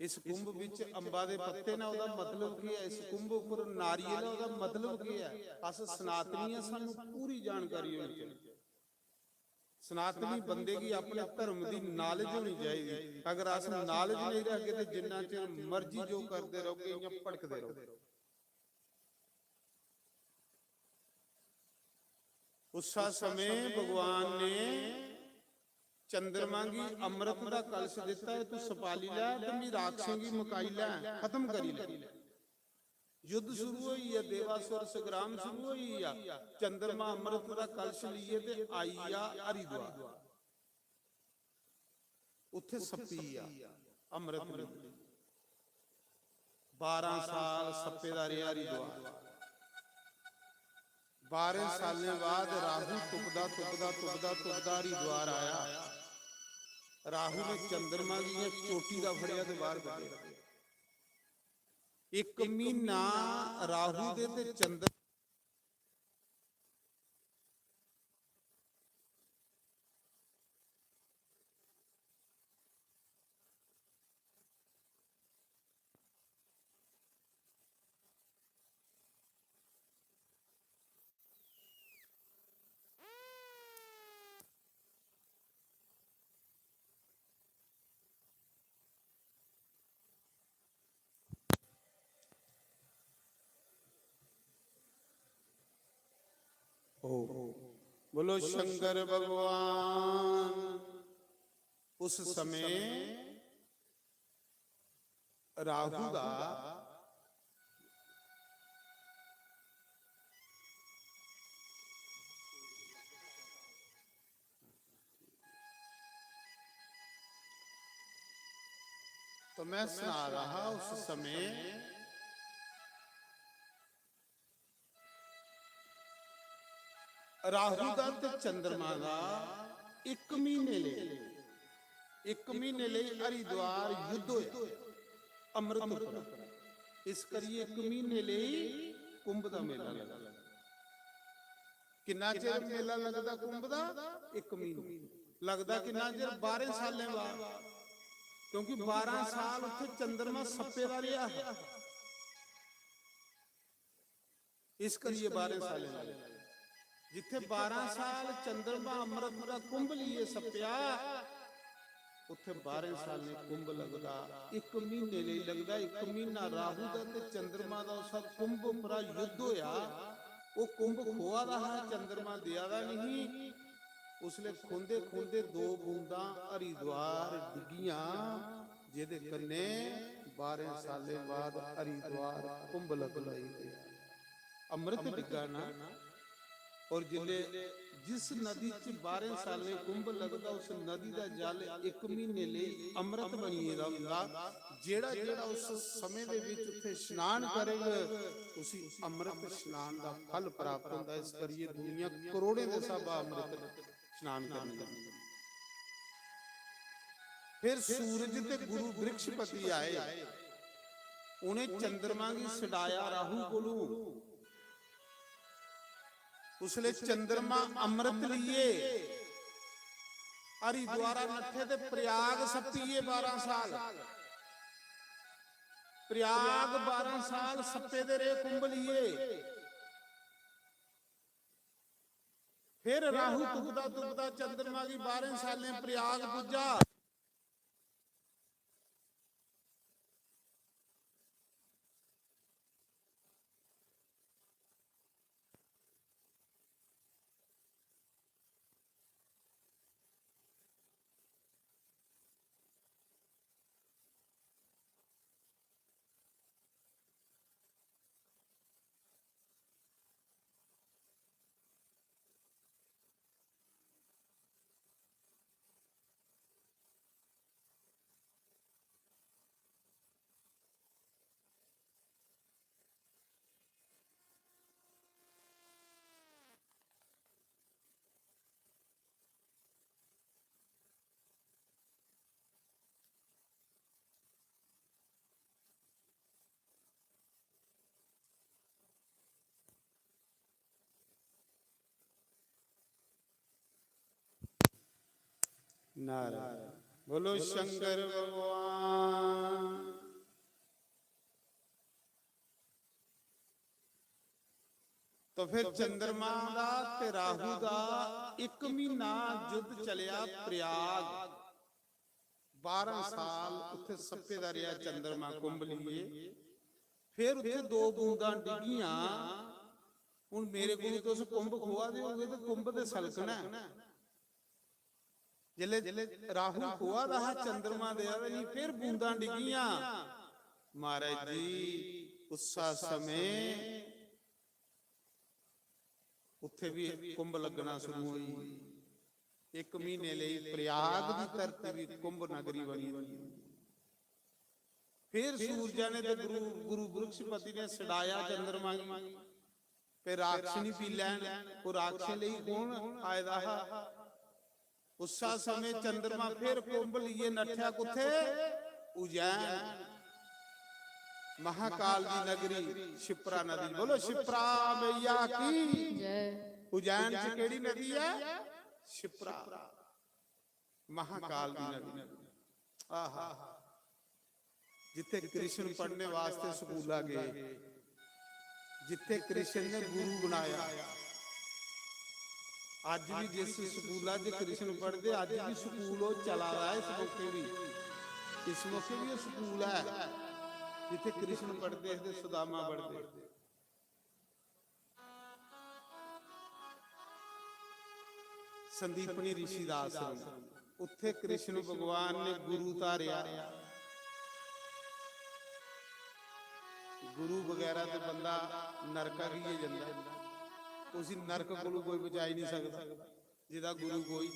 इस कुंभ बिच अंबा दे पत्ते न, ओह्दा मतलब केह् ऐ? इस कुंभ उप्पर नारियल ऐ, ओह्दा मतलब केह् ऐ? अस सनातनी आं, सानू पूरी जानकारी होनी चाहिदी। सनातनी बंदे गी अपने धर्म दी knowledge होनी चाहिदी। अगर अस knowledge नेईं रखगे ते जिन्ना चिर मर्जी जो करदे रौह्गे, इ'यां भटकदे रौह्गे। उस्सा समें भगवान ने चंद्रमा गी अमृत दा कलश दित्ता ऐ, तू सपाली लै ते मी राक्षसें गी मकाई लै, खत्म करी लै। युद्ध शुरू होई गेआ, देवासुर संग्राम शुरू होई गेआ। चंद्रमा अमृत दा कलश लेइयै ते आई गेआ हरिद्वार। उत्थै सप्पी गेआ अमृत पी। बारां साल सप्पे दा रेहा हरिद्वार। बारें सालें बाद राहु तुपदा, तुपदा, तुपदा, तुपदा हरिद्वार आया। राहु ने चंद्रमा गी इ'यां चोटी दा फड़ेआ ते बाहर कड्ढेआ। इक म्हीना राहु दे ते चंद्र बोलो शंकर भगवान। उस समय राहु दा तो मैं सना रहा उस समय राहु दा ते चंद्रमा दा इक महीने लेई, इक महीने लेई हरिद्वार युद्ध होया अमृत उप्पर। इस करियै इक महीने लेई कुंभ दा मेला लगदा। किन्ना चिर मेला लगदा कुंभ दा? इक महीने। लगदा किन्ना चिर? बारें सालें बाद, क्योंकि बारां साल उत्थे चंद्रमा सप्पे दा रेहा हा। इस करियै बारें सालें बाद, जित्थे बारां साल चंद्रमा अमृत दा कुंभ लिए सप्पेआ, उत्थे बारें सालें कुंभ लगदा। इक महीने लेई लगदा। इक महीना राहु दा ते चंद्रमा दा उस कुंभ उप्परा युद्ध होया। ओह कुंभ खोआ दा हा, चंद्रमा देआ दा नहीं। उसले खोंदे खोंदे दो बूंदां हरिद्वार डिग्गियां, जेदे कन्ने बारें सालें बाद हरिद्वार कुंभ लगन लगी पेआ। अमृत डिग्गा ना, और जिसले जिस नदी च बारें सालें कुंभ लगदा, उस नदी दा जल इक महीने लेई अमृत बनी गेदा हुंदा। जेड़ा जेड़ा उस समय दे विच उत्थे स्नान करग, उसी अमृत स्नान दा फल प्राप्त हुंदा। इस करियै दुनिया करोड़ें दे स्हाबा अमृत स्नान करने लगी। फिर सूरज ते गुरु बृहस्पति आए, उन्हें चंद्रमा गी छडाया राहु कोलू। उसले चंद्रमा अमृत लिए हरिद्वारा नट्ठे ते प्रयाग सप्पिए बारां साल। प्रयाग बारां साल सप्पे दे रेह कुंभ लिए। फिर राहु तुपदा तुपदा चंद्रमा गी बारें सालें प्रयाग पुज्जा। नारायण। बोलो शंकर भगवान। तो फिर चंद्रमा दा ते राहु दा इक महीना युद्ध चलेआ प्रयाग। बारां साल उत्थे सप्पे दा रेहा चंद्रमा कुंभ लिए। फिर उत्थे दो बूंदां डिग्गियां। हुन मेरे कोल तुस कुंभ खोआ दे होगे ते कुंभ ते सलकना ऐ। जिसले राहु खोआ दा हा, चंद्रमा देआ दा ही, फिर बूंदां डिग्गियां। महाराज जी, उस्सा समें उत्थे भी कुंभ लगना शुरू होई। इक महीने लेई प्रयाग दी धरती भी कुंभ नगरी बनी होई। फिर सूरजा ने ते गुरु, गुरु बृहस्पति ने सडाया चंद्रमा गी, ते राक्षस नी पी लैन। ओह राक्षस लेई कौन आए दा हा? उस्सा समें चंद्रमा फिर कुंभ लिए नठेआ कुत्थे? उज्जैन, महाकाल दी नगरी, शिप्रा नदी। बोलो शिप्रा मैया की जय। उज्जैन च केड़ी नदी है? शिप्रा, महाकाल दी नदी। आहा, जिथे कृष्ण पढ़ने वास्ते स्कूला गए, जिथे कृष्ण ने गुरु बनाया। अज भी जिस स्कूला च कृष्ण पढ़दे, अज भी स्कूल ओह चला दा है। इस मौके भी, इस मौके भी ओह स्कूल है जिथे कृष्ण पढ़दे हे ते सुदामा पढ़दे। संदीपनी ऋषि दा आश्रम, उत्थे कृष्ण भगवान ने गुरु धारेआ। गुरु बगैरा ते बंदा नरका गी गै जंदा, उसी नरक कोलू कोई बचाई नहीं सकदा, जेदा गुरु कोई।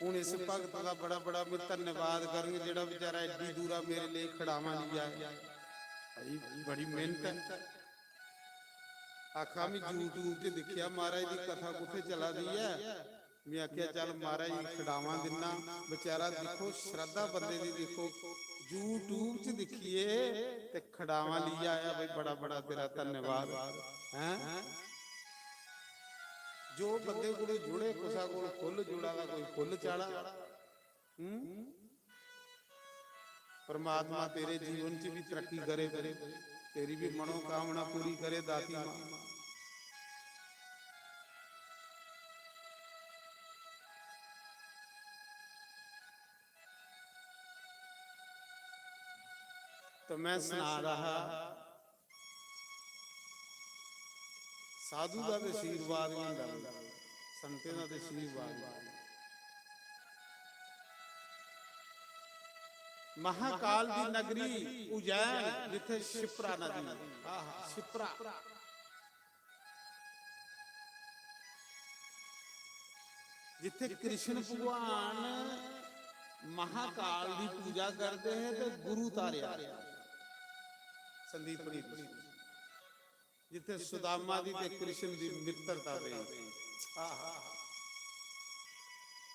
हून इस भगत दा बड़ा बड़ा मैं धन्यवाद करंग, जेह्ड़ा बेचारा एड्डी दूरा मेरे लेई खड़ावां लेई आया। भाई, बड़ी मेहनत ऐ। आखा, मैं YouTube च दिक्खेआ महाराज दी कथा कुत्थै चला दी ऐ, मैं आखेआ, "चल महाराज गी खड़ावां दिन्ना।" बेचारा दिक्खो, श्रद्धा बंदे दी दिक्खो, YouTube च दिक्खियै ते खड़ावां लेई आया। भाई, बड़ा बड़ा तेरा धन्यवाद। हैं, जो बंदे कोल जुड़े, कुसै कोल फुल्ल जुड़ा दा, कोई फुल्ल चाढ़ा। हम्म? परमात्मा तेरे जीवन च भी तरक्की करे, तेरी भी मनोकामना पूरी करे, दाती मां। तो मैं सना रहा, साधु दा ते आशीर्वाद नहीं होंदा, संतें दा ते आशीर्वाद। महाकाल दी नगरी उज्जैन, जिथे शिप्रा नदी, आहा, शिप्रा, जिथे कृष्ण भगवान महाकाल दी पूजा करते हैं ते गुरु तारिया संदीप प्रीत, जिथे सुदामा दी ते कृष्ण दी मित्रता रही। आहा,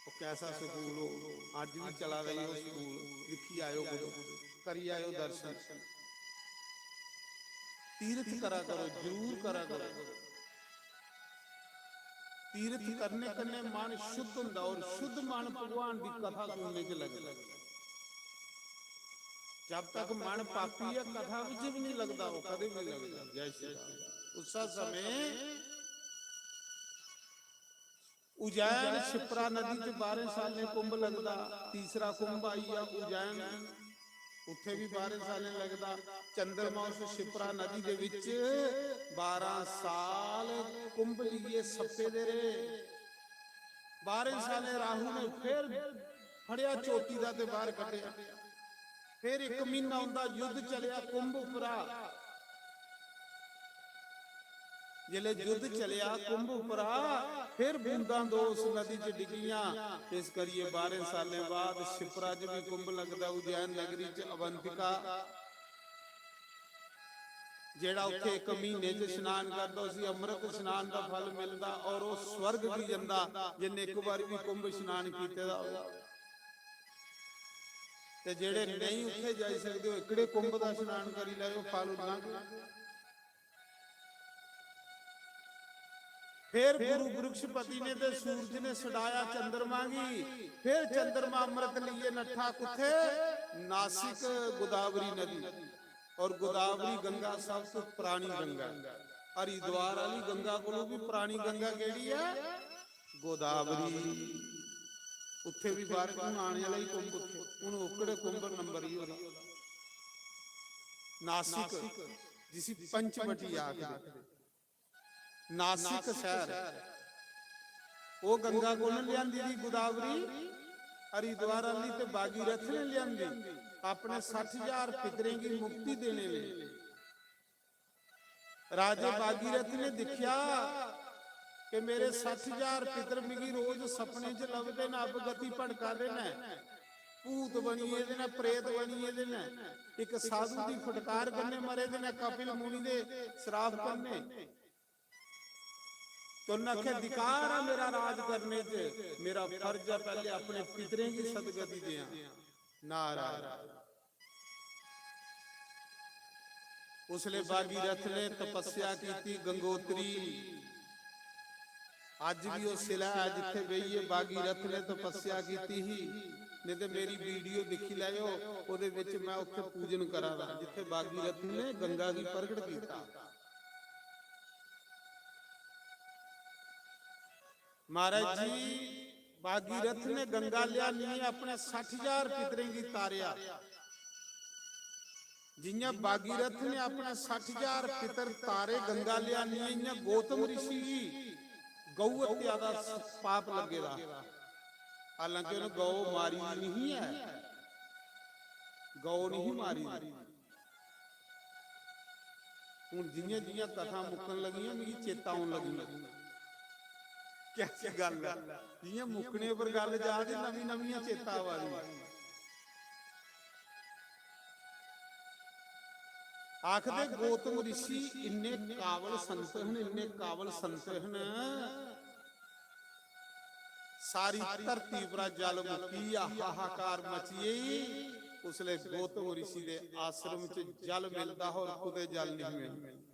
वो कैसा स्कूल हो, अज भी चला रही हो स्कूल, दिखी आयो गुरु, करी आयो दर्शन। तीर्थ करा करो, जरूर करा करो। तीर्थ करने कन्ने मन शुद्ध होंदा और शुद्ध मन भगवान दी कथा सुनने च लगदा। जब तक मन पापी है, कथा विच भी नहीं लगदा, वो कदे भी नहीं लगदा। जय श्री राम। उस समय उज्जैन शिप्रा नदी च बारह सालें कुंभ लगदा, तीसरा कुंभ आई गया उज्जैन, उत्थे भी बारह सालें लगदा। चंद्रमा उस शिप्रा नदी दे विच बारह साल कुंभ लिए सप्पे दे रहे। बारह सालें राहु ने फिर फड़िया चोटी दा ते बाहर कड्ढेआ। फिर इक महीना उंदा युद्ध चलेआ कुंभ उप्परा। जिसलै युद्ध चलेआ कुंभ उप्परा, फिर बूंदां दो उस नदी च डिग्गियां। इस करियै बारह सालें बाद शिप्रा च भी कुंभ लगदा, उज्जैन नगरी च अवंतिका, जेड़ा उत्थे इक महीने च स्नान करदा, उसी अमृत स्नान दा फल मिलदा और ओह स्वर्ग गी जंदा, जिन्ने इक बारी भी कुंभ स्नान कीते दा होवे। ते जेड़े नेईं उत्थे जाई सकदे, ओह एकड़े कुंभ दा स्नान करी लैओ, फल उन्ना गै। फिर गुरु बृहस्पति ने ते सूरज ने सडाया चंद्रमा गी, फिर चंद्रमा अमृत लिए नट्ठा कुत्थे? नासिक गोदावरी नदी। और गोदावरी गंगा सब तो पुरानी गंगा है। हरिद्वार वाली गंगा कोलों भी पुरानी गंगा केड़ी है? गोदावरी। उत्थे भी बाहर हूं आने वाला ही कुंभ, उत्थे हूं ओकड़े कुंभ नंबर ही होदा। नासिक, जिसी पंचवटी आखदे, नासिक शहर, ओह गंगा कुन्न लियांदी दी? गोदावरी हरिद्वार आली ते भागीरथ ने लियांदी, अपने सट्ठ हजार पितरें गी मुक्ति देने लेई। राजे भागीरथ ने दिक्खेआ कि मेरे सट्ठ हजार पितर मिगी रोज सपने च लभदे न, अपगति भड़का दे न, भूत बनिये दे न, प्रेत बनिये दे न। इक साधु दी फटकार कन्ने मरे दे न, कपिल मुनि दे श्राप कन्ने। ते उन्हें आखेआ, "अधिकार है मेरा राज करने च, मेरा फर्ज है पहले अपने पितरें गी सदगति देआं।" नारायण। उसले भागीरथ ने तपस्या कीती, गंगोत्री। अज भी ओह सिला है जिथे बेहिये भागीरथ ने तपस्या कीती ही, नहीं ते मेरी वीडियो दिखी लैओ, ओहदे विच मैं उत्थे पूजन करा दा, जिथे भागीरथ ने गंगा गी प्रगट कीता। महाराज जी, भागीरथ ने गंगा लियानियै अपने सट्ठ हजार पितरें गी तारेआ। जियां भागीरथ ने अपने सट्ठ हजार पितर तारे गंगा लियानियै, इयां गौतम ऋषि गी गौ हत्या दा स-, पाप लग्गे दा। हालांकि उन्हें गौ मारी दी नहीं है, गौ नहीं मारी दी। हुन जियां जियां कथा मुक्कन लगियां, मिगी चेता औन लगियां। कैसी गल्ल ऐ, जि'यां मुक्कने पर गल्ल जा दी, नमीं नमियां चेता आवा दी। आखदे गौतम ऋषि इन्ने काबल संत हन, इन्ने काबल संत हन, सारी धरती परा जल मुक्की गेआ, हाहाकार मची गेई। उसलै गौतम ऋषि दे आश्रम च जल मिलदा हा और कुतै जल नहीं मिलदा।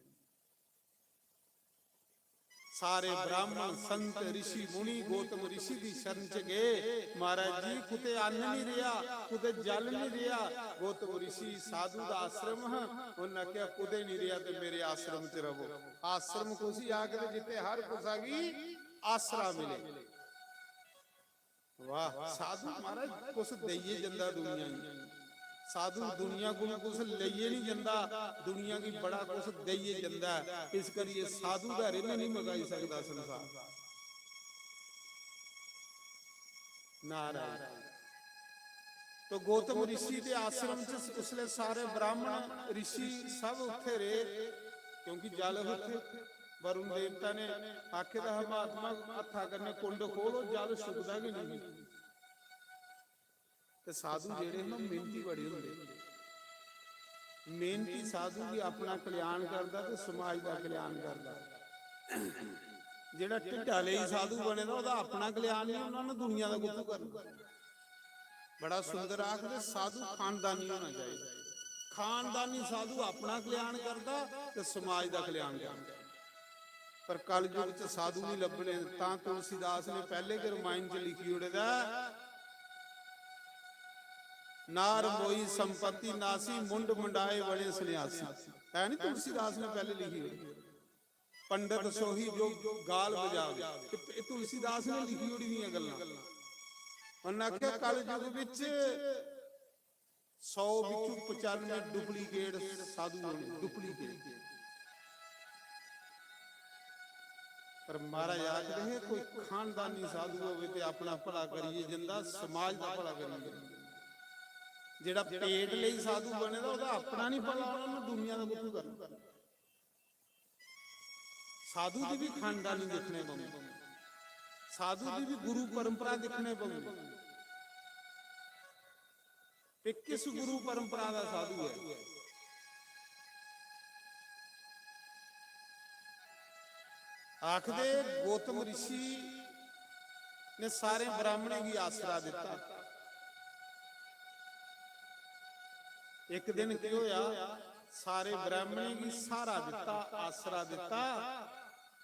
सारे ब्राह्मण, संत, ऋषि, मुनि गौतम ऋषि दी शरण च गए, "महाराज जी, कुतै अन्न नहीं रेहा, कुतै जल नहीं रेहा।" गौतम ऋषि साधु दा आश्रम हा, उन्हें आखेआ, "कुतै नहीं रेहा ते मेरे आश्रम च रवो।" आश्रम कुसी आखदे? जित्थे हर कुसा गी आसरा मिले। वाह, साधु महाराज कुछ देइयै जंदा दुनिया गी। साधु दुनिया कोल कुछ लेइयै नहीं जंदा, दुनिया गी बड़ा कुछ देइयै जंदा है। इस करियै साधु दा ऋण नहीं मकाई सकदा संसार। नारायण। तो गौतम ऋषि दे आश्रम च उसले सारे ब्राह्मण, ऋषि सब उत्थे रहे, क्योंकि जल उत्थे वरुण देवता ने आखे दा हा, "महात्मा, हत्था कन्नै कुंड खोलो, जल सुकदा गै नहीं।" ते साधु जेह्ड़े न, मेहनती बड़े होंदे। मेहनती साधु भी अपना कल्याण करदा ते समाज दा कल्याण करदा। जेह्ड़ा ढिड्डा लेई साधु बने दा, ओह्दा अपना कल्याण नहीं होना, उन्नै दुनिया दा कुत्थों करना? बड़ा सुंदर आखदे, साधु खानदानी होना चाहिए। खानदानी साधु अपना कल्याण करदा ते समाज दा कल्याण करदा। पर कलयुग च साधु नहीं लब्भने, तां तुलसीदास ने पैह्ले गै रामायण च लिखी ओड़े दा, "नार मोई संपत्ति नासी, मुंड मुंडाए बने सन्यासी।" है नहीं, तुलसीदास ने पैह्ले लिखी ओड़े। "पंडित सोही जो गाल बजावे।" एह्, एह् तुलसीदास ने लिखी ओड़ी दियां गल्लां। उन्नै आखेआ, कलयुग बिच सौ बिच्चों पचानवे duplicate साधु होने, duplicate। पर महाराज आखदे हे, कोई खानदानी साधु होवे ते अपना भला करियै जंदा, समाज दा भला करियै जंदा। जेह्ड़ा पेट लेई साधु बने दा, ओह्दा अपना नहीं भला होना, दुनिया दा कुत्थों करना? साधु दी भी खानदानी दिक्खने पौंदी, साधु दी भी गुरु परंपरा दिक्खने पौंदी। ते किस गुरु परंपरा दा साधु है? आखदे गौतम ऋषि ने सारे ब्राह्मणें गी आसरा दिता। एक दिन की होया, सारे ब्राह्मणें गी सहारा दिता, आसरा दिता।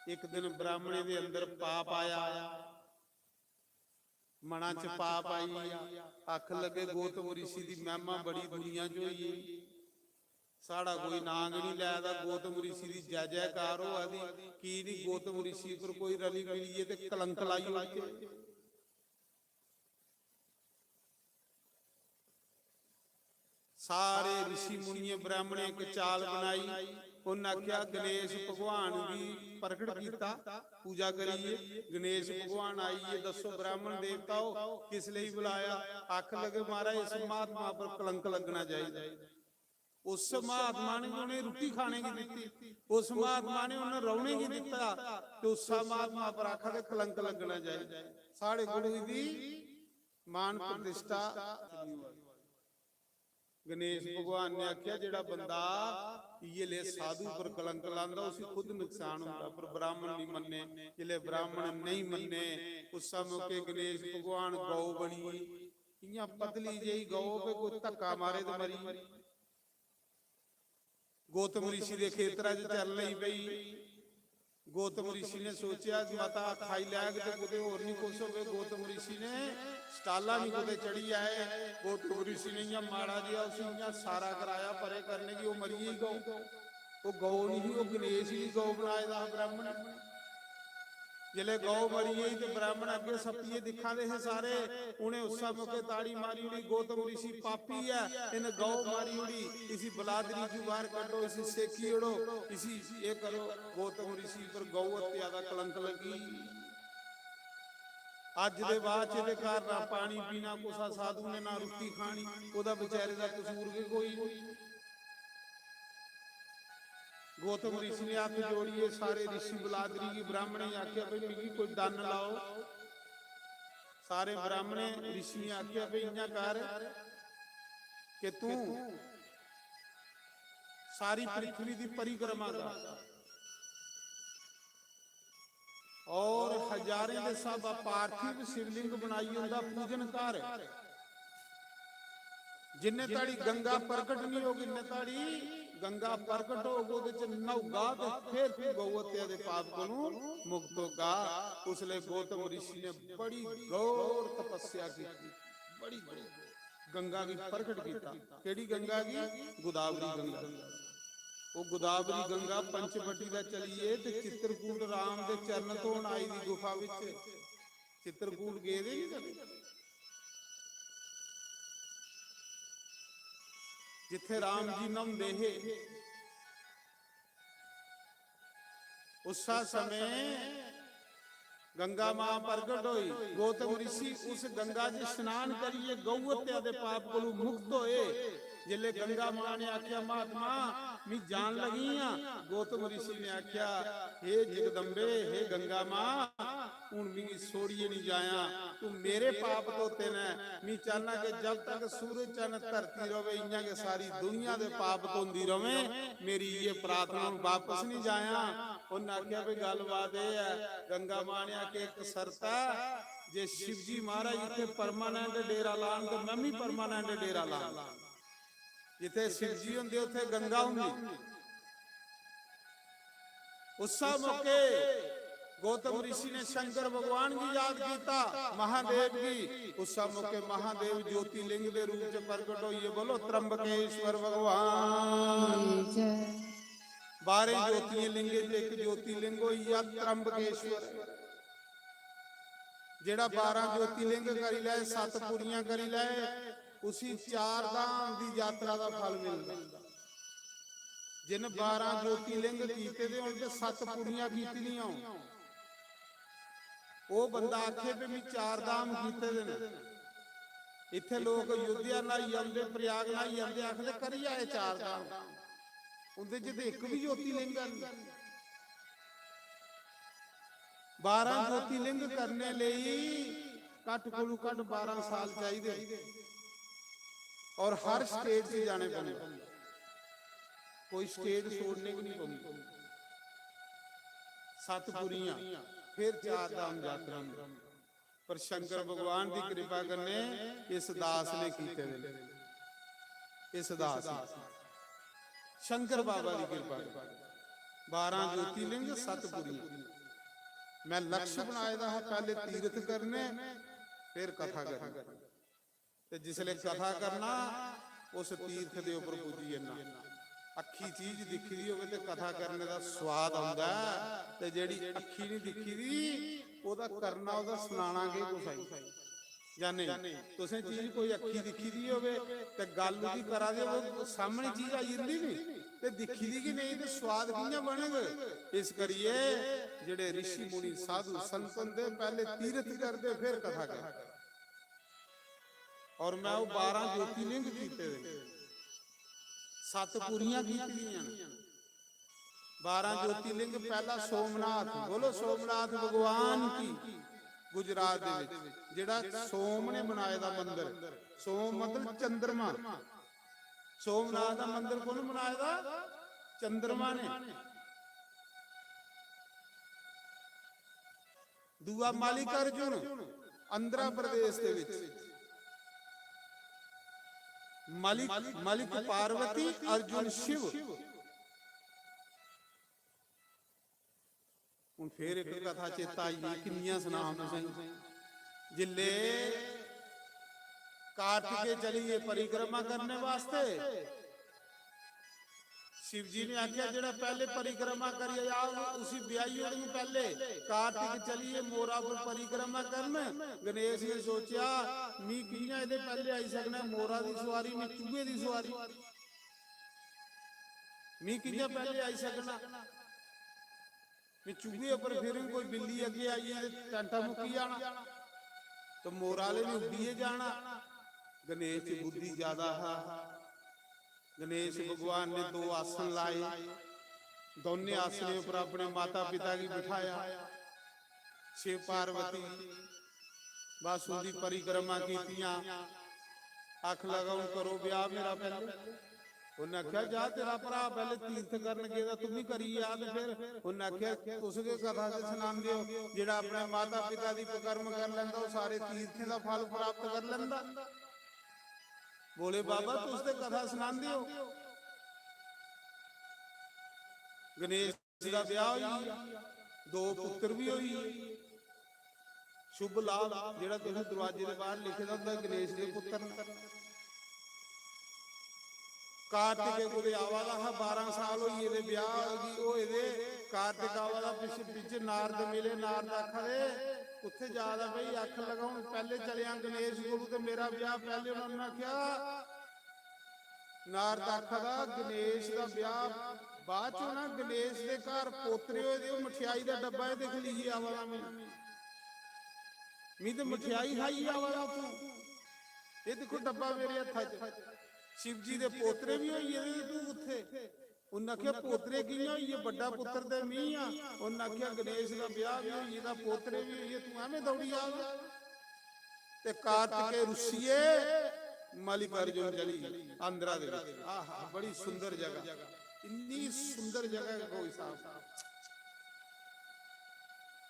एक दिन ब्राह्मणें दे अंदर पाप आया, मना च पाप आई गेआ, आखन लगे, "गौतम ऋषि दी महिमा बड़ी दुनिया च होई गेई, साढ़ा कोई नांऽ गै नहीं लै दा, गौतम ऋषि दी जय जयकार होआ दी, की नहीं गौतम ऋषि पर कोई रली मिलियै ते कलंक लाई ओड़चै?" सारे ऋषि मुनियें ब्राह्मणें इक चाल बनाई। उन्नै आखेआ, गणेश भगवान गी प्रकट कीता, पूजा करियै गणेश भगवान आई गे। दस्सो ब्राह्मण देवताओ, किस लेई बुलाया? आखन लगे, महाराज, इस महात्मा पर कलंक लग्गना चाहिदा। उस महात्मा ने उन्हें रुट्टी खाने की दित्ती, उस महात्मा ने उन्हें रौहने की दित्ता, ते उस महात्मा पर आखा दे कलंक लग्गना चाहिदा। साढ़े गुरु दी मान प्रतिष्ठा गणेश भगवान ने आखेआ, जेह्ड़ा बंदा इयै ले साधु पर कलंक लांदा, उसी खुद नुकसान होंदा, पर ब्राह्मण नहीं मन्ने। जिसले ब्राह्मण नहीं मन्ने, उस मौके गणेश भगवान गौ बनी, इयां पतली जेही गौ, पे कोई धक्का मारे तो मरी। गौतम ऋषि दे खेतरा च चल लगी पई। गौतम ऋषि ने सोचेआ, "मता खाई लैग ते कुतै होर निं खुश होवे।" गौतम ऋषि ने स्टाला निं कुतै चढ़ी आए। गौतम ऋषि ने इ'यां माड़ा जेहा उसी इ'यां सारा कराया परे करने गी, ओह् मरी गेई गौ। ओह् गौ निं ही, ओह् गणेश गी गौ बनाए दा हा ब्राह्मण। जिसलै गौ मरी गेई ते ब्राह्मण अग्गें सप्पियै दिक्खा दे हे सारे, उ'नें उस्सै मौके ताड़ी मारी ओड़ी, "गौतम ऋषि पापी ऐ, इन्न गौ मारी ओड़ी, इसी बलादरी चू बाहर कड्ढो, इसी सेकी ओड़ो, इसी एह् करो।" गौतम ऋषि पर गौ हत्या दा कलंक लग्गी। अज्ज दे बाद च एह्दे घर ना पानी पीना कुसा साधु ने, ना रुट्टी खानी, ओह्दा बेचारे दा कसूर गै कोई निं। गौतम ऋषि ने हत्थ जोड़ियै सारे ऋषि बलादरी गी, ब्राह्मणें गी आखेआ, "भई, मिगी कोई दन्न लाओ।" सारे ब्राह्मणें ऋषियें आखेआ, "भई, इ'यां कर कि तूं सारी पृथ्वी दी परिक्रमा कर और हजारें दे स्हाबा पार्थिव शिवलिंग बनाइयै उं'दा पूजन कर। जिन्ने धड़ी गंगा प्रकट नहीं होगी, इन्ने धड़ी गंगा प्रकट होग, ओह्दे च न्हौगा ते फिर तू गौ हत्या दे पाप कोलों मुक्त होगा।" उसले गौतम ऋषि ने बड़ी घोर तपस्या की, बड़ी घोर, गंगा गी प्रकट किया। केड़ी गंगा गी? गोदावरी गंगा। वो गोदावरी गंगा पंचवटी दा चलिए ते चित्रकूट राम दे चरण धोन आई दी गुफा विच। चित्रकूट गेदे नहीं कदें? जिथे राम जी न्हौंदे हे, उस समय गंगा मां प्रगट होई। गौतम ऋषि उस गंगा च स्नान करिए गौ हत्या दे पाप कोलू मुक्त होए। जिसले गंगा मां ने आख्या, "महात्मा, मी जान लगी आ," गौतम ऋषि ने आख्या, "हे जगदम्बे, हे गंगा मां, हूं मिगी छोड़िए नहीं जाया, तू मेरे पाप धोते ने। मी चाहना कि जब तक सूरज चंद धरती रवे, इयां गै सारी दुनिया दे पाप धोंदी रवे। मेरी ये प्रार्थना, हूं वापस नहीं जाया।" उन्हें आख्या, "भी गलबात यह है," गंगा मां ने आख्या, "एक शर्त है, जे शिव जी महाराज इतने परमानेंट डेरा लान तो मैं भी परमानेंट डेरा लान।" जिथे शिव जी होंदे, उथे गंगा होंदी। उस मौके गौतम ऋषि ने शंकर भगवान की याद किया, महादेव की। उस मौके महादेव ज्योतिर्लिंग के रूप च प्रकट होइए, बोलो, "त्र्यंबकेश्वर भगवान।" बारह ज्योतिर्लिंग च एक ज्योतिर्लिंग होइया त्र्यंबकेश्वर। जेड़ा बारह ज्योतिर्लिंग करी लै, सत पुरियां करी लै, उसी चार धाम दी यात्रा दा फल मिलदा। जिन बारह ज्योतिर्लिंग कीते दे होन ते सत पुरियां कीती दियां होन, ओह बंदा आखे भी मैं चार धाम कीते दे न। इत्थे लोक अयोध्या न्हाई औंदे, प्रयाग न्हाई औंदे, आखदे, "करी आए चार धाम।" उंदे च ते इक भी ज्योतिर्लिंग है नहीं। बारह ज्योतिर्लिंग करने लेई घट कोलू घट बारह साल चाहिए और हर स्टेट से जाने पौंदे, कोई स्टेट छोड़ने की नहीं पौंदी। सत पुरियां, फिर चार धाम यात्रा में। पर शंकर भगवान की कृपा कन्ने इस दास ने कीते दे ने। इस दास ने। शंकर बाबा की कृपा कन्ने। बारह ज्योतिर्लिंग, सत पुरियां। मैं लक्ष्य बनाए दा हा, पहले तीर्थ करने, फिर कथा करनी। ते जिसले कथा करना, उस तीर्थ दे उपर पुज्जी जन्ना। अक्खी चीज दिक्खी दी होवे ते कथा करने दा स्वाद आंदा ऐ, ते जेड़ी अक्खी नहीं दिक्खी दी, ओदा करना, ओदा सुनाना केह कुसै गी? जां नेईं? तुसें चीज कोई अक्खी दिक्खी दी होवे ते गल्ल ओदी करा दे, ओह सामने चीज आई जंदी नी, ते दिक्खी दी कि नेईं, ते स्वाद कियां बनग? इस करिए जेड़े ऋषि मुनि साधु संत होंदे, पैहले तीर्थ करदे, फिर कथा करदे। और मैं ओह बारह ज्योतिर्लिंग कीते दे, सत पुरियां कीती दियां न। बारह ज्योतिर्लिंग, पहला सोमनाथ, बोलो सोमनाथ भगवान की, गुजरात दे विच जेड़ा सोम ने बनाए दा मंदिर, सोम मतलब चंद्रमा। सोमनाथ दा मंदिर कुण बनाए दा? चंद्रमा ने। दूआ मल्लिकार्जुन, आंध्र प्रदेश दे विच। मलिक, मलिक पार्वती, अर्जुन शिव। हुण फिर इक कथा चेता आई गेई, किन्नियां सनां तुसें। जिल्ले कार्तिके चली गे परिक्रमा करने वास्ते, शिव जी ने आख्या, "जेड़ा पहले परिक्रमा करी आया, उसी ब्याही ओड़न पहले।" कार्तिक चलिए मोरा पर परिक्रमा करन। गणेश ने सोचा, "मी कियां एदे पहले आई सकना? मोरा दी सवारी, मी चूहे दी सवारी, मी कियां पहले आई सकना?" मैं चूहे उपर फिरन, कोई बिल्ली अगे आई ते टैंटा मुक्की जाना, तो मोर आले ने उड्डिये जाना। गणेश च बुद्धि ज्यादा हा। गणेश भगवान ने दो आसन लाए, दौनें आसनें उप्पर अपने माता पिता गी बठाया। शिव पार्वती बस उंदी परिक्रमा कीतियां। आखन लगा, "हून करो ब्याह मेरा पैह्ले।" उन्नै आखेआ, "जा, तेरा भ्राऽ पैह्ले तीर्थ करन गेदा, तूं बी करी आ।" ते फिर उन्नै आखेआ, "तुस गै कथा ते सनांदे ओ, जेह्ड़ा अपने माता पिता दी परिक्रमा कर लैंदा, ओह् सारे तीर्थें दा फल प्राप्त कर लैंदा।" बोले, "बाबा, तुस ते कथा सनांदे ओ।" गणेश दा ब्याह होई गेआ, दो पुत्तर भी होई गे। शुभ लाभ जेह्ड़ा तुसें दरवाजे दे बाहर लिखे दा होंदा, गणेश दे पुत्तर न। कार्तिकेय कुतै आवा दा हा, बारां साल होई गेदे ब्याह गी होए दे। कार्तिक आवा दा, पिच्छे पिच्छे नारद मिले, नारद आखा दे, "कुत्थै जा दा भाई?" आखन लगा, "हून पैह्ले चलेआं गणेश कोलू ते मेरा ब्याह पैह्ले।" उन्होंने आखेआ, नारद आखा दा, "गणेश दा ब्याह बाद च होना, गणेश दे घर पोतरे होए दे, ओह् मठेआई दा डब्बा, एह् दिक्ख, लेइयै आवा दा में, मी ते मठेआई खाइयै आवा दा तूं। एह् दिक्खो डब्बा मेरे हत्था च, शिव जी दे पोतरे बी होई गेदे ते तूं कुत्थै?" उन्नै आखेआ, "पोतरे कि'यां होई गे? बड्डा पुत्तर ते मी आं।" उन्नै आखेआ, "गणेश दा ब्याह बी होई गेदा, पोतरे बी होई गे, तूं एवें दौड़ी आ दा।" ते कार्तिकेय रुस्सियै मल्लिकार्जुन चली गे अंदरा दे बिच। आहा, बड़ी सुंदर जगह, इन्नी सुंदर जगह है कोई साहब।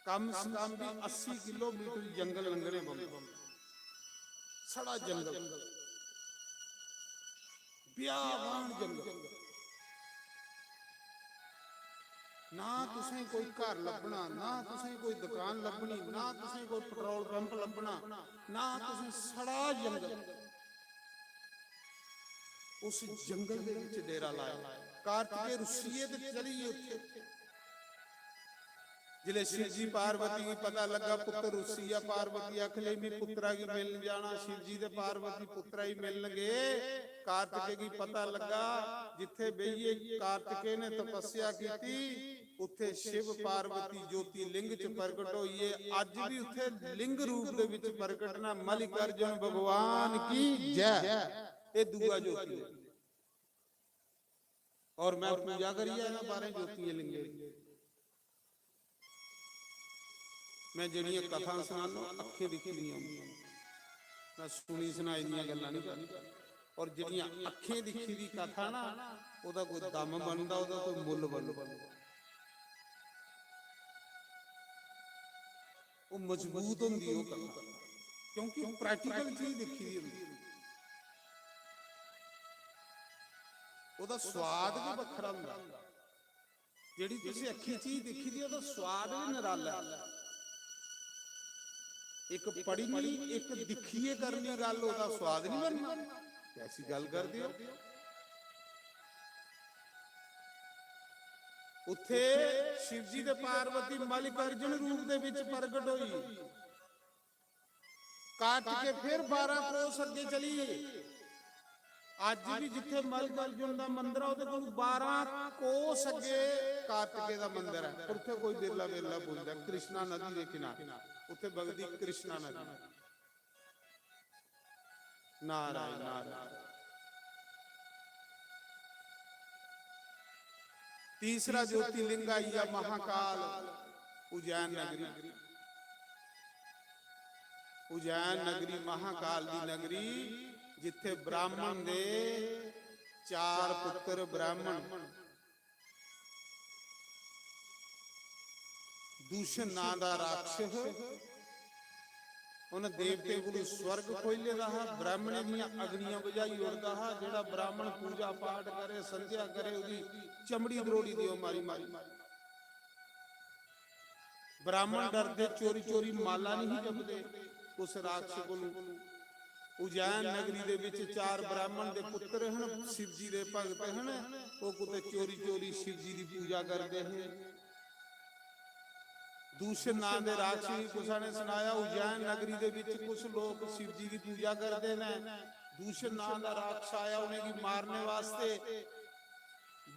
कम से कम भी अस्सी किलोमीटर जंगल लंघने पौंदे, सड़ा जंगल, बियावान जंगल। ना तुसें कोई घर लब्भना, ना तुसें कोई दुकान लब्भनी, ना तुसें कोई पेट्रोल पंप लब्भना, ना तुसें, सड़ा जंगल। उस जंगल दे विच डेरा लाया। कार्तिकेय रुस्सियै ते चली गे उत्थे। जिसलै शिव जी पार्वती गी पता लग्गा, पुत्र रुस्सी गेआ, पार्वती आखन लगी, "मैं पुत्तरा गी मिलन जाना।" शिव जी ते पार्वती पुत्तरा गी मिलन गए। कार्तिकेय गी पता लग्गा, जित्थे बेहियै कार्तिकेय ने तपस्या कीती, उत्थे शिव पार्वती ज्योतिलिंग च प्रगट होइए। अज्ज भी उत्थे लिंग रूप दे विच प्रगट न। मल्लिकार्जुन भगवान की जय। ये दूआ ज्योतिलिंग। और मैं पूजा करियै आया बाहरें ज्योतिलिंगे। मैं जेह्ड़ियां कथां सनाना, अक्खें दिक्खी दियां होंदियां। मैं सुनी सनाई दियां गल्लां नहीं करनी। और जेह्ड़ियां अक्खें दिक्खी दी कथा ना, ओह्दा कोई दम बनदा, ओह्दा कोई मुल्ल बनदा। ओह् मजबूत होंदी ओह् कथा, क्योंकि प्रैक्टिकल चीज दिक्खी दी होंदी। ओह्दा स्वाद गै बक्खरा होंदा। जेह्ड़ी तुसें अक्खीं चीज दिक्खी दी, ओह्दा स्वाद बी नराला ऐ। इक पढ़नी, इक दिक्खियै करनी गल्ल, ओह्दा स्वाद निं बनना। कैसी गल्ल करदे ओ? उत्थे शिव जी ते पार्वती मल्लिकार्जुन रूप दे विच प्रगट होई। कार्तिकेय फिर बारां कोस अग्गे चली गे। अज्ज भी जित्थे मल्लिकार्जुन दा मंदर ऐ, ओह्दे कोल बारां कोस अग्गे कार्तिकेय दा मंदर ऐ, पर उत्थे कोई बिरला बिरला पुजदा। कृष्णा नदी दे किनारे उत्थे बगदी कृष्णा नदी। नारायण, नारायण। तीसरा ज्योतिलिंग आई गया महाकाल, उज्जैन नगरी। उज्जैन नगरी महाकाल दी नगरी, जिथे ब्राह्मण दे चार पुत्र ब्राह्मण, दूषण नां दा राक्षस, उन देवतें कोलू स्वर्ग खोई लेदा हा, ब्राह्मणें दियां अग्नियां बुझाई ओड़दा हा। जेड़ा ब्राह्मण पूजा पाठ करे, संध्या करे, ओदी चमड़ी दरोड़ी दियो मारी मारी। ब्राह्मण डरदे, चोरी चोरी माला नहीं जपदे उस राक्षस कोलू। उज्जैन नगरी दे विच चार ब्राह्मण दे पुत्र हन, शिव जी दे भगत हन। ओह कुते चोरी चोरी शिव जी दी पूजा करदे हे। दूषण नां दे राक्षस गी कुसा ने सनाया, उज्जैन नगरी दे विच कुछ लोक शिव जी दी पूजा करदे ने। दूषण नां दा राक्षस आया उनेंगी मारने वास्ते।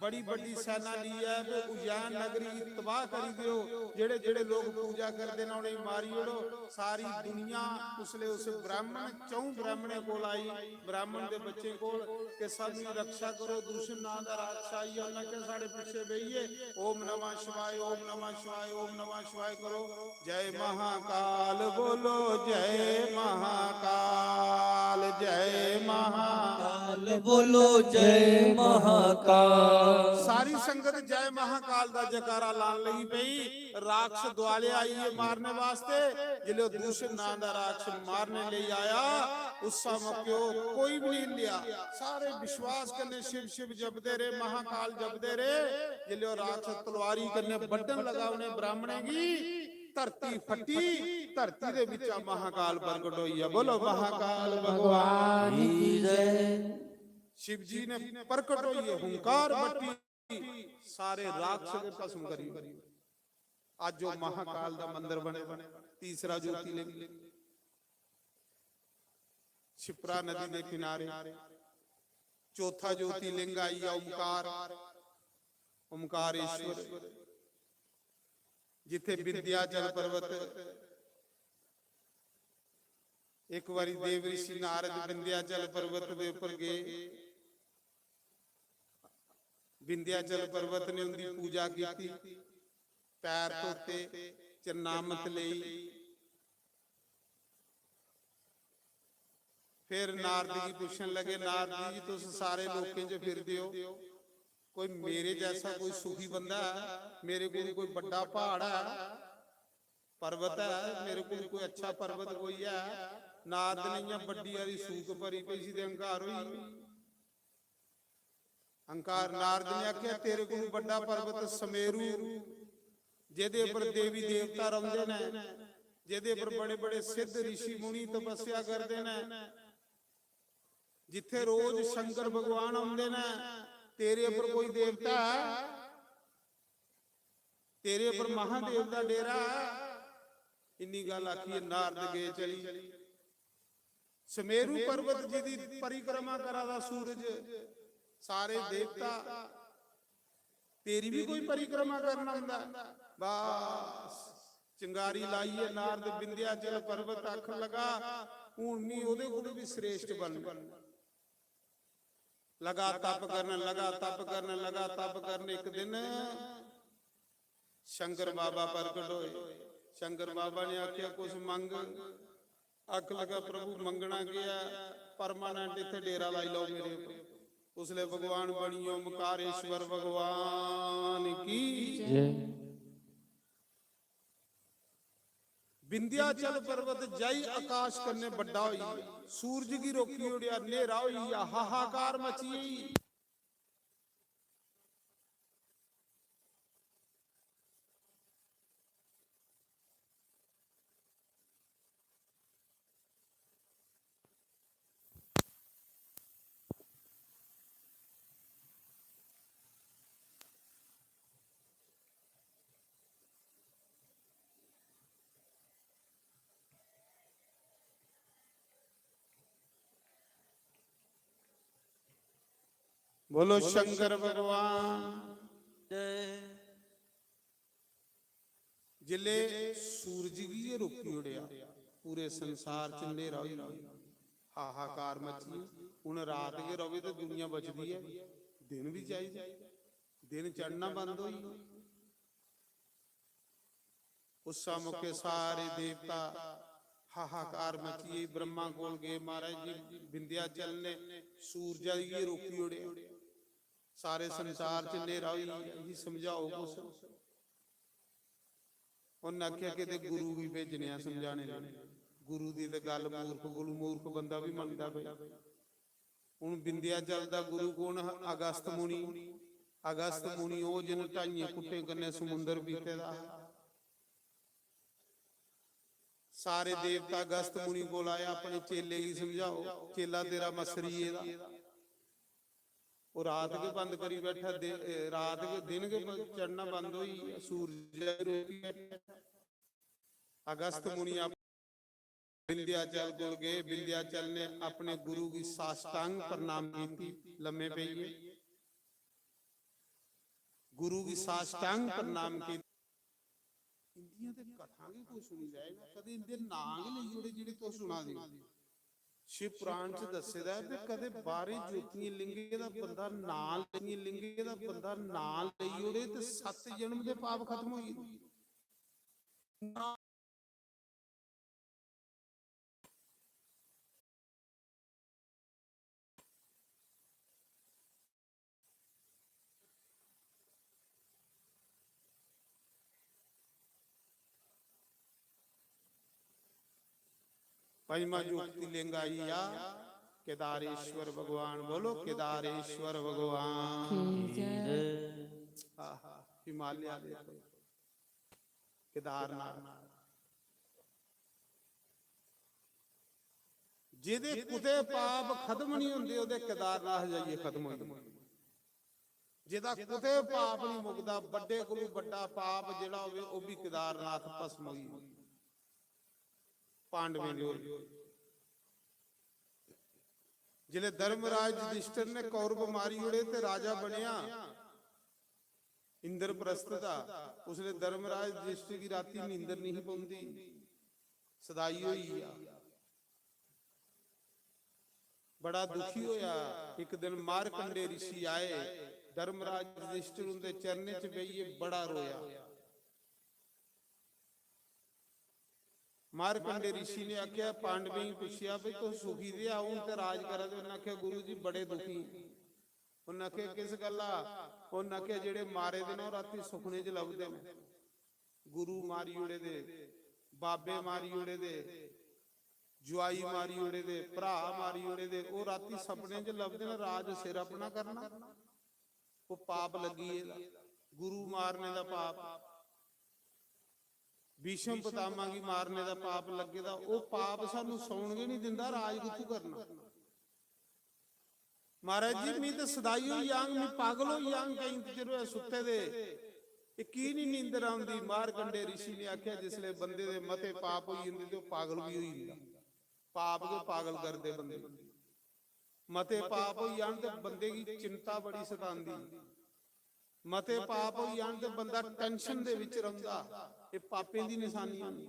बड़ी बड्डी सैना ली ऐ ते उज्जैन नगरी गी तबाह करी देओ। जेह्ड़े जेह्ड़े लोक पूजा करदे न, उ'नेंगी मारी ओड़ो। सारी दुनिया उसलै उस ब्राह्मण, च'ऊं ब्राह्मणें कोल आई, ब्राह्मण दे बच्चें कोल, कि सबनी रक्षा करो, दूषण नां दा राक्षस आई गेआ। उ'न्नै आखेआ, "साढ़े पिच्छे बेहियै ओम नमः शिवाय, ओम नमः शिवाय, ओम नमः शिवाय करो।" जय महाकाल बोलो, जय महाकाल, जय महाकाल। बोलो जय महाकाल। सारी संगत जय महाकाल दा जयकारा लान लगी पई। राक्षस दुआले आई गे मारने वास्ते। जिसलै ओह् दूषण नां दा राक्षस मारने लेई आया, उस मौके ओह् कोई बी नहीं हिल्लेआ। सारे विश्वास कन्नै शिव शिव जपदे रेह्, महाकाल जपदे रेह्। जिसलै ओह् राक्षस तलवारी कन्नै बड्ढन लगा उ'नें ब्राह्मणें गी, धरती फटी, धरती दे बिच्चा महाकाल प्रगट होई गेआ। बोलो महाकाल भगवान की जय। शिव जी ने प्रकट होइयै हुंकार बट्टी, सारे राक्षस दे भस्म करी। अज्ज ओह् महाकाल दा मंदर बने, तीसरा ज्योतिर्लिंग, शिप्रा नदी दे किनारे। चौथा ज्योतिर्लिंग आई गेआ ओमकार, ओमकारेश्वर, जिथे विंध्याचल पर्वत। एक बारी देव ऋषि नारद विंध्याचल पर्वत दे उप्पर गए। विंध्याचल पर्वत ने उंदी पूजा कीती, पैर धोते, चरणामत लेई। फिर नारद गी पुच्छन लगे, "नारद जी, तुस सारे लोकें च फिरदे ओ, कोई मेरे जैसा कोई सुखी बंदा ऐ? मेरे कोल कोई बड्डा प्हाड़ ऐ, पर्वत ऐ, मेरे कोल कोई अच्छा पर्वत कोई ऐ?" नारद ने इ'यां बड्डी हारी सूक भरी, पई सी ते हंकार होई। हंकार। नारद ने आखेआ, "तेरे कोल बड्डा पर्वत समेरू, जेह्दे उप्पर देवी देवता रौंह्दे न, जेह्दे उप्पर बड़े बड़े सिद्ध ऋषि मुनि तपस्या करदे न, जित्थे रोज शंकर भगवान औंदे न, तेरे उप्पर कोई देवता ऐ? तेरे उप्पर महादेव दा डेरा ऐ?" इन्नी गल्ल आखियै नारद गे चली। समेरू पर्वत जी दी परिक्रमा करा दा सूरज, सारे देवता, "तेरी भी कोई परिक्रमा करना होंदा?" बस, चंगारी लाइयै नारद विंध्याचल पर्वत आखन लगा, "हून मी ओह्दे कोल भी श्रेष्ठ बनना।" लगा तप करन, लगा तप करन, लगा तप करन। एक दिन शंकर बाबा प्रकट होए। शंकर बाबा ने आखेआ, "कुछ मंग।" आख लगा, "प्रभु, मंगना केह् ऐ? परमानेंट इत्थै डेरा लाई लैओ मेरे उप्पर।" उसलै भगवान बनी ओमकारेश्वर भगवान की। विंध्याचल पर्वत जाई आकाश कन्नै बड्डा होई गेआ। सूरज गी रोकी ओड़ेआ, न्हेरा होई गेआ, हाहाकार मची गेई। बोलो शंकर भगवान। जिसले सूरज गी गै रोकी ओड़ेआ, पूरे संसार च न्हेरा होई गेआ, हाहाकार मची गेआ। हुन रात गै रवै ते दुनिया बचदी ऐ, दिन बी चाहिदा, दिन चढ़ना बंद होई गेआ। उस मौके सारे देवता हाहाकार मची गेई। ब्रह्मा कोल गए, "महाराज जी, विंध्याचल ने सूरजा गी रोकी ओड़ेआ, सारे संसार च न्हेरा होई गेआ, इसी समझाओ कुछ।" उन्नै आखेआ, "किते गुरु गी भेजने आं समझाने लेई।" गुरु दी ते गल्ल मूर्ख कोलू मूर्ख बंदा बी मनदा भाई। हुन विंध्याचल दा गुरु कौन हा? अगस्त मुनि। अगस्त मुनि ओह् जिन ढाइयें कुट्टें कन्नै समुंदर पीते दा हा। सारे देवता अगस्त मुनि कोल आए, "अपने चेले गी समझाओ, चेला तेरा मसरी गेदा।" ओह् रात गै बंद करी बैठा, दे-, ए, रात गै, दिन गै ब-, चढ़ना बंद होई गेआ, सूरज रोकी बैठा। अगस्त मुनि आप विंध्याचल कोल गए। विंध्याचल ने अपने गुरु गी साष्टांग प्रणाम कीती, लम्मे पेई गे। गुरु गी साष्टांग प्रणाम की। इंदियां ते कथां गै कोई सुनी लैए ना, कदें इंदे नांऽ गै लेई ओड़े जेह्ड़े तुस सुना दे ओ। शिव पुराण च दस्से दा ऐ कि कदें बाह्रें ज्योतियें लिंगें दा बंदा नांऽ लेइयै, लिंगें दा बंदा नांऽ लेई ओड़े ते सत्त जन्म दे पाप खत्म होई जंदे। पंजमा ज्योतिर्लिंग आई आ केदारेश्वर भगवान। बोलो केदारेश्वर भगवान। आहा, हिमालय दे केदारनाथ। जेह्दे कुतै पाप खत्म नहीं होंदे, ओह्दे केदारनाथ जाइयै खत्म होई जंदे। जेह्दा कुतै पाप नहीं मुकदा, बड्डे कोलू बड्डा पाप जेह्ड़ा होवे, ओह् भी केदारनाथ भस्म होई जंदा। पांडवें दे होए। जिसलै धर्मराज युधिष्ठिर ने कौरव मारी ओड़े ते राजा बनेआ इंद्रप्रस्थ दा, उसलै धर्मराज युधिष्ठिर गी राती नींदर नहीं पौंदी, सदाई होई गेआ। बड़ा दुखी होया। इक दिन मारकंडे ऋषि आए, धर्मराज युधिष्ठिर उंदे चरणें च बेहियै बड़ा रोया। मारकंडे ऋषि ने आख्या, पांडवें गी पुच्छेआ, "भाई, तुस सुखी ते ओ, हून ते राज करा दे?" उन्नै आखेआ, "गुरु जी, बड़े दुखी।" उन्नै आखेआ, "किस गल्ला?" उन्नै आखेआ, "जेह्ड़े मारे दे न, ओह् रातीं सुखने च लभदे न। गुरु मारी ओड़े दे, बाबे मारी ओड़े दे, जुआई मारी ओड़े दे, भ्राऽ मारी ओड़े दे, ओह् रातीं सपने च लभदे न, राज सिर अपना करना।" ओह् पाप लग्गी गेदा, गुरु मारने दा पाप, भीष्म पितामह गी मारने दा पाप लग्गे दा। ओह् पाप सानू सौन गै नहीं दिंदा, राज कुत्थू करना? महाराज जी, मी ते सदाई होई जांग, मी पागल होई जांग, केईं चिर होया सुत्ते दे, एह् की नहीं नींदर आंदी? मारकंडे ऋषि ने आख्या, जिसले बंदे दे मते पाप होई जंदे ते ओह् पागल भी होई जंदा। पाप गै पागल करदे बंदे। मते पाप होई जान ते बंदे गी चिंता बड़ी सतांदी। मते पाप होई जान ते बंदा tension दे विच रौंह्दा। एह् पापें दी निशानी होंदी।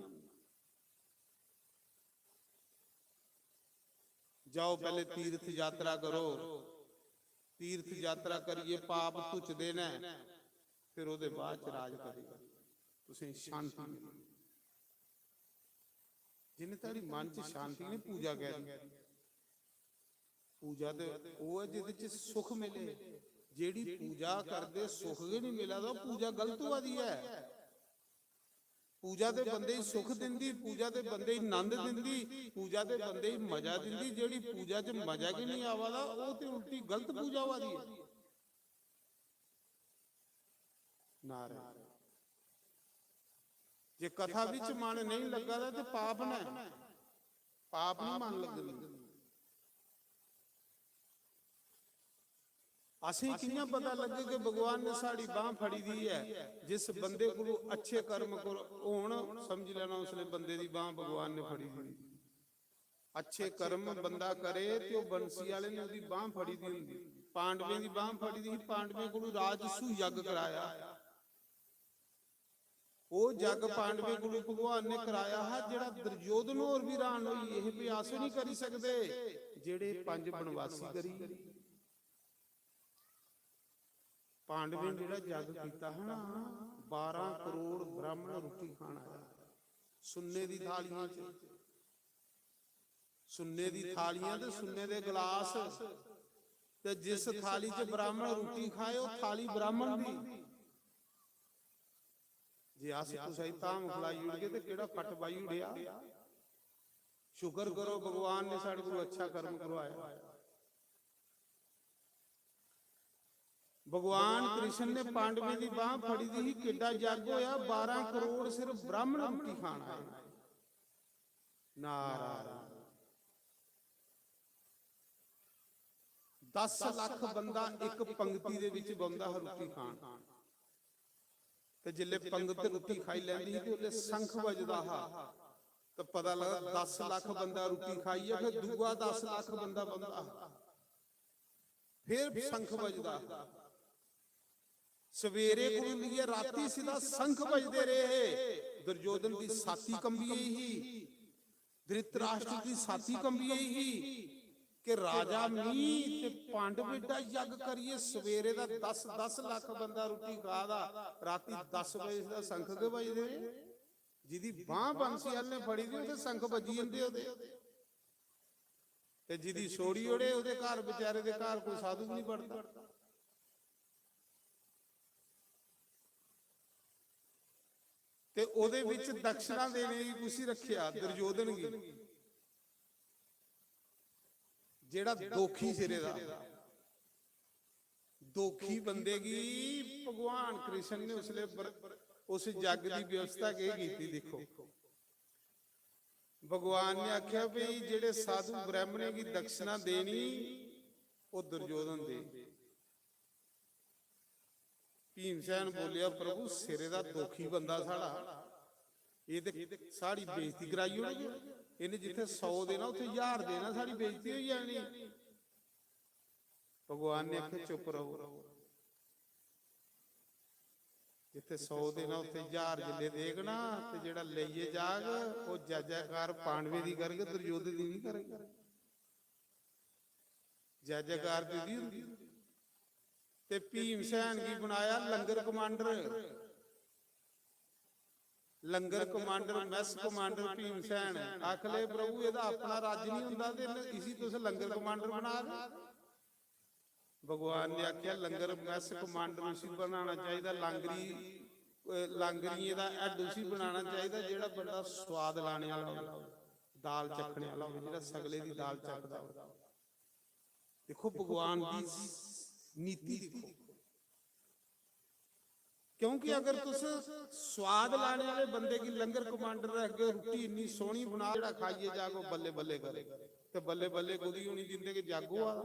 जाओ, पैह्ले तीर्थ यात्रा करो, तीर्थ यात्रा करियै पाप धुचदे न, फिर ओह्दे बाद च राज करेगा, तुसें शांति मिलनी। जिन्ने धोड़ी मन च शांति नहीं, पूजा कैह्दी? पूजा ते ओह् ऐ जेह्दे च सुख मिले। जेह्ड़ी पूजा करदे सुख गै नहीं मिला दा, ओह् पूजा गलत होआ दी ऐ। पूजा ते बंदे गी सुख दिंदी, पूजा ते बंदे गी नंद दिंदी, पूजा ते बंदे गी मजा दिंदी। जेह्ड़ी पूजा च मजा गै नहीं आवा दा, ओह् ते उल्टी गलत पूजा होआ दी ऐ। नारायण। जे कथा विच मन नहीं लग्गा दा ते पाप न, पाप नहीं मन लगदा। असें कि'यां पता लग्गे कि भगवान ने साढ़ी बांह फड़ी दी ऐ? जिस बंदे कोल अच्छे कर्म कर-, होन, समझी लैना उसने बंदे दी बांह भगवान ने फड़ी दी। अच्छे कर्म बंदा करे ते ओह् बंसी आह्ले ने ओह्दी बांह फड़ी दी होंदी। पांडवें दी बांह फड़ी दी ही, पांडवें कोलू राजसू यज्ञ कराया। ओह् जग पांडवें कोलू भगवान ने कराया हा, जेह्ड़ा दुर्योधन होर बी हैरान होई गे हे, "भी अस नहीं करी सकदे, जेह्ड़े पंज बनवासी करी।" पांडवें जेह्ड़ा जग कीता हा ना, बारां करोड़ ब्राह्मण रुट्टी खान आया, सुन्ने दी थालियां च। सुन्ने दी थालियां ते सुन्ने दे गलास, ते जिस थाली च ब्राह्मण रुट्टी खाए, ओह् थाली ब्राह्मण दी। जे अस कुसै गी धाम खलाई ओड़गे ते केह्ड़ा फट पाई ओड़ेआ? शुक्र करो, भगवान ने साढ़े कोल अच्छा कर्म करवाया। भगवान कृष्ण ने पांडवें दी बांह फड़ी दी ही, किड्डा जग होया, बारां करोड़ सिर्फ ब्राह्मण रुट्टी खान आए। नारायण। दस लख बंदा इक पंगती दे विच बौंह्दा हा रुट्टी खान। ते जिसलै पंगत रुट्टी खाई लैंदी ही ते उसलै शंख बजदा हा, ते पता लगदा दस लख बंदा रुट्टी खाइयै फिर दूआ दस लख बंदा बौंह्दा हा, फिर शंख बजदा हा। सवेरे कोला लेइयै राती सिद्धा शंख बजदे रेह्। दुर्योधन दी छाती कंबी गेई ही, धृतराष्ट्र दी छाती कंबी गेई ही कि राजा मी ते पांडव एड्डा यज्ञ करियै सवेरे दा दस दस लक्ख बंदा रुट्टी खा दा, राती दस बजे दा शंख गै बजदे रेह्। जिदी बांह बंसी आह्ले ने फड़ी दी, ओह्दे शंख बज्जी जंदे ओह्दे। ते जिदी छोड़ी ओड़े, ओह्दे घर, बेचारे दे घर कोई साधु बी नहीं बड़दा। ते ओह्दे विच दक्षिणा देने गी कुसी रखेआ? दुर्योधन गी। जेड़ा दोखी सिरे दा, दोखी बंदे गी भगवान कृष्ण ने उसले बर-, उस जग दी व्यवस्था केह् कीती? दिक्खो, भगवान ने आख्या, "भई, जेड़े साधु ब्राह्मणें गी दक्षिणा देनी, ओह् दुर्योधन दे।" भीमसेन बोलेआ, "प्रभु, सिरे दा दोखी बंदा साढ़ा, एह् ते साढ़ी बेइज्जती कराई ओड़ग। इ'नें जित्थै सौ देना, उत्थै ज्हार देना, साढ़ी बेइज्जती होई जानी।" भगवान ने आखेआ, "चुप रहो, जित्थै सौ देना, उत्थै ज्हार जिल्लै देग ना, ते जेह्ड़ा लेइयै जाग, ओह् जय जयकार पांडवें दी करग, दुर्योधन दी नहीं करग।" जय जयकार दी दी होंदी। ते भीमसेन गी बनाया लंगर कमांडर, लंगर कमांडर, मैस कमांडर भीमसेन। आख ले, "प्रभु, एह्दा अपना राज्य नहीं होंदा, ते इसी तुस लंगर कमांडर बना दे?" भगवान ने आख्या, "लंगर मैस कमांडर उसी बनाना चाहिदा, लांगरी, अ, लांगरियें दा हैड उसी बनाना चाहिदा, जेह्ड़ा बंदा स्वाद लाने आह्ला होवे, दाल चक्खने आह्ला होवे, जेह्ड़ा सगले दी दाल चखदा होवे।" दिक्खो, भगवान दी नीति दिक्खो, क्योंकि अगर तुस स्वाद लाने आह्ले बंदे गी लंगर कमांडर रखगे, रुट्टी इन्नी सोहनी बना, जेह्ड़ा खाइयै जाग, ओह् बल्ले बल्ले करे, ते बल्ले बल्ले कोदी होनी, जिंदे के जग होआ दा।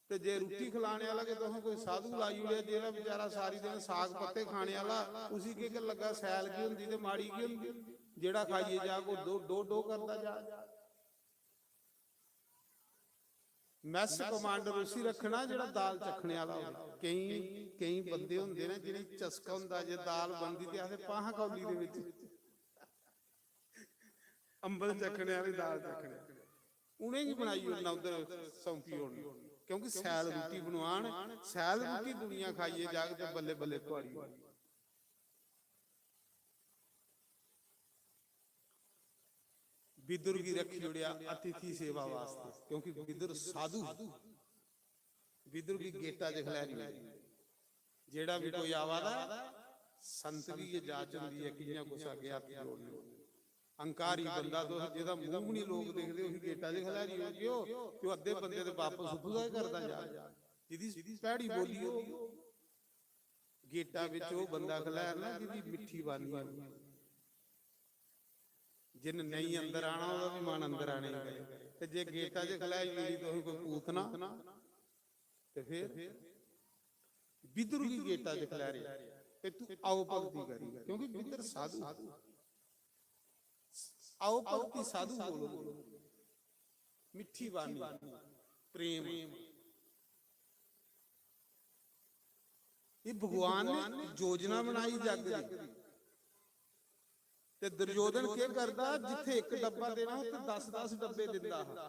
ते जे रुट्टी खलाने आह्ला के तुसें कोई साधु लाई ओड़ेआ, जेह्ड़ा बेचारा सारी दिन साग पत्ते खाने आह्ला, उसी केह् लग्गा, सैल की होंदी ते माड़ी की होंदी? जेह्ड़ा खाइयै जाग, ओह् डो डो डो करदा जाग। मैस कमांडर उसी रखना जेह्ड़ा दाल चक्खने आह्ला होवे। केईं, केईं बंदे होंदे न जि'नें चस्का होंदा, जे दाल बनदी ते आखदे, "पाहां कौली दे बिच अम्बल चक्खने आह्ली दाल चक्खने।" उ'नेंगी बनाई ओड़ना, उद्धर सौंपी ओड़ना, क्योंकि सैल रुट्टी बनवान, सैल रुट्टी दुनिया खाइयै जाग ते बल्ले बल्ले थुआड़ी। विदुर गी रखी ओड़ेआ अतिथि सेवा वास्ते, क्योंकि विदुर साधु, विदुर गी गेटा च खलैरी ओड़ेआ। जेड़ा भी कोई आवा दा, संत गी ये जाच होंदी ऐ, कि'यां कुसै अग्गें हत्थ जोड़ने। अहंकारी बंदा तुस, जेह्दा मूंह बी निं लोक दिखदे, उसी गेटा च खलैरी ओड़गेओ, ते ओह् अद्धे बंदे दे बापस उत्थूं दा गै करदा जा। जेह्दी भैड़ी बोली होग, गेटा बिच ओह् बंदा खलैरना जेह्दी मिट्ठी बानी होग। जिन्न नेईं अंदर आना, ओह्दा बी मन अंदर आने गी। ते जे गेटा च खलाई ओड़ी तुसें कोई पूतना, ते फिर विदुर गी गेटा च खलैरे, ते तू आओ भगती करी, क्योंकि विदुर साधु, आओ भगती साधु बोलो, मिट्ठी बानी, प्रेम। ये भगवान ने योजना बनाई जग दी। ते दुर्योधन केह् करदा, जित्थे इक डब्बा देना, उत्थे दस दस डब्बे दिंदा हा।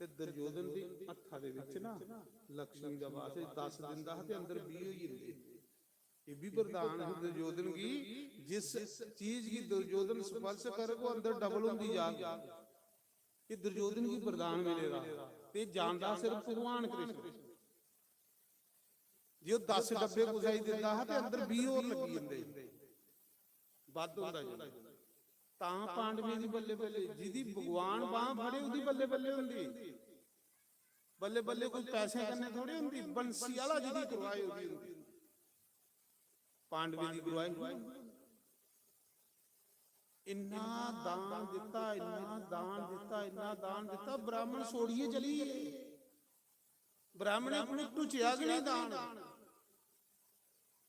ते दुर्योधन दे हत्था दे विच ना लक्ष्मी दा वास, दस दिंदा हा ते अंदर बीह होई जंदे। ये भी वरदान है दुर्योधन गी, जिस चीज गी दुर्योधन स्पर्श करग, वो अंदर डबल होंदी जाग। ये दुर्योधन गी वरदान मिले दा, ते जानदा सिर्फ भगवान कृष्ण। जे ओह् दस डब्बे कुसै गी दिंदा हा ते अंदर बीह होर लग्गी जंदे, बद्ध होंदा जंदा। तां पांडवें दी बल्ले बल्ले, जिदी भगवान बांह फड़े, ओह्दी बल्ले बल्ले होंदी। बल्ले बल्ले कोई पैसे कन्नै थोड़ी होंदी, बंसी आह्ला जिदी करवाए, ओह्दी होंदी। पांडवें दी करवाए। इन्ना दान दित्ता, इन्ना दान दित्ता, इन्ना दान दित्ता, ब्राह्मण सोड़ियै चली गे। ब्राह्मणें कोल टुचेआ गै नहीं दान,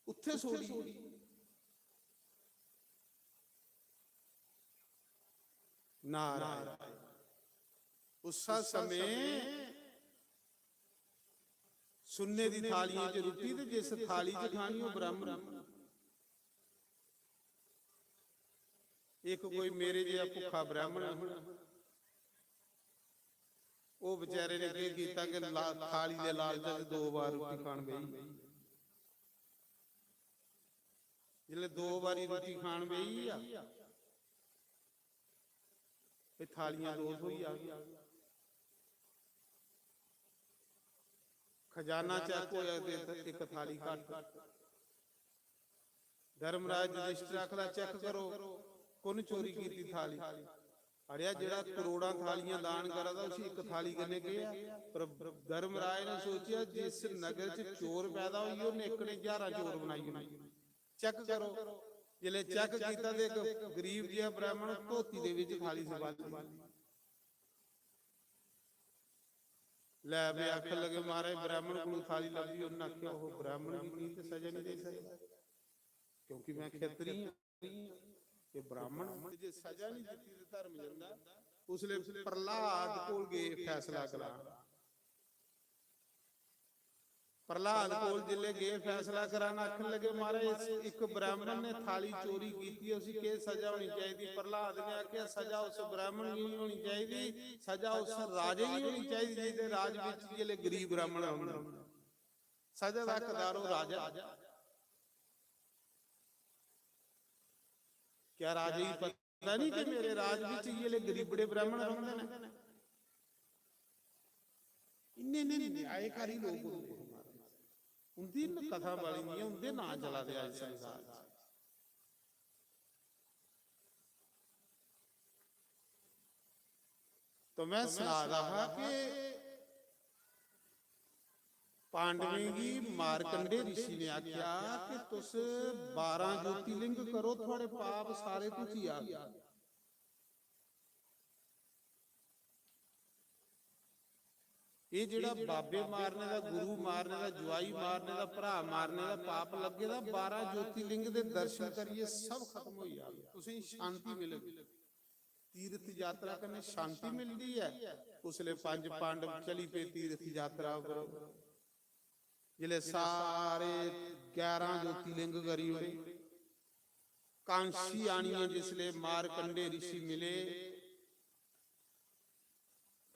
उत्थे सोड़ी। नारायण। उस्सा समें सुन्ने दी थालियें च रुट्टी ते जिस थाली च खानी ओह् ब्राह्मण। इक कोई मेरे जेहा भुक्खा ब्राह्मण हा, ओह् बेचारे ने केह् कीता कि ला-, थाली दे लालच च दो बार रुट्टी खान बेही। जिसलै दो बारी रुट्टी खान बेही गेआ, ते थालियां दो थ्होई जाग। खजाना चैक होया ते इक थाली घट्ट। धर्मराज युधिष्ठिर आखदा, "चैक करो, कु'न चोरी कीती थाली?" अड़ेआ, जेह्ड़ा करोड़ां थालियां दान करा दा, उसी इक थाली कन्नै केह् ऐ? पर धर्मराज ने सोचेआ, जिस नगर च चोर पैदा होई गे, उन्नै इक ने ज्हारां चोर बनाई ओड़े। चैक करो, जिसलै चैक कीता ते इक गरीब जेहा ब्राह्मण धोती दे बिच थाली संभाली। लै बे आखन लगे, "महाराज, ब्राह्मण कोल थाली लब्भी।" उन्नै आखेआ, "ओह् ब्राह्मण गी मी ते सजा नहीं दे सकदा, क्योंकि मैं खेतरी आं, ते ब्राह्मण आं। ते जे सजा नहीं दित्ती ते धर्म जंदा।" उसलै प्रह्लाद कोल गे फैसला करान। प्रह्लाद कोल जिसलै गे फैसला करान, आखन लगे, "महाराज, इस इक ब्राह्मण ने थाली चोरी कीती ऐ, उसी केह् सजा होनी चाहिदी?" प्रह्लाद ने आखेआ, "सजा उस ब्राह्मण गी नहीं होनी चाहिदी, सजा उस राजे गी होनी चाहिदी, जेह्दे राज बिच जिसलै गरीब ब्राह्मण औंदा। सजा दा हकदार ओह् राजा।" क्या राजे गी पता नहीं कि मेरे राज बिच इ'यै ले गरीबड़े ब्राह्मण रौंह्दे न? इन्ने, इन्ने न्यायकारी लोक होंदे हे महाराज। उंदी न कथा बनी दी ऐ, उंदे नांऽ चला दे अज्ज संसार च। तो मैं सना दा हा कि पांडवें गी मारकंडे ऋषि ने आखेआ कि तुस बारां ज्योतिलिंग करो, थुआड़े पाप सारे धुची जाग। एह् जेह्ड़ा बाबे मारने दा, गुरु मारने दा, जुआई मारने दा, भ्रा मारने दा पाप लग्गे दा, बारां ज्योतिलिंग दे दर्शन करियै सब खत्म होई जाग, तुसेंगी शांति मिलग। तीर्थ यात्रा कन्नै शांति मिलदी ऐ। उसलै पंज पांडव चली पे तीर्थ यात्रा उप्पर। जिसलै सारे ग्यारह ज्योतिलिंग करी ओड़े, कांशी आनियै जिसलै मारकंडे ऋषि मिले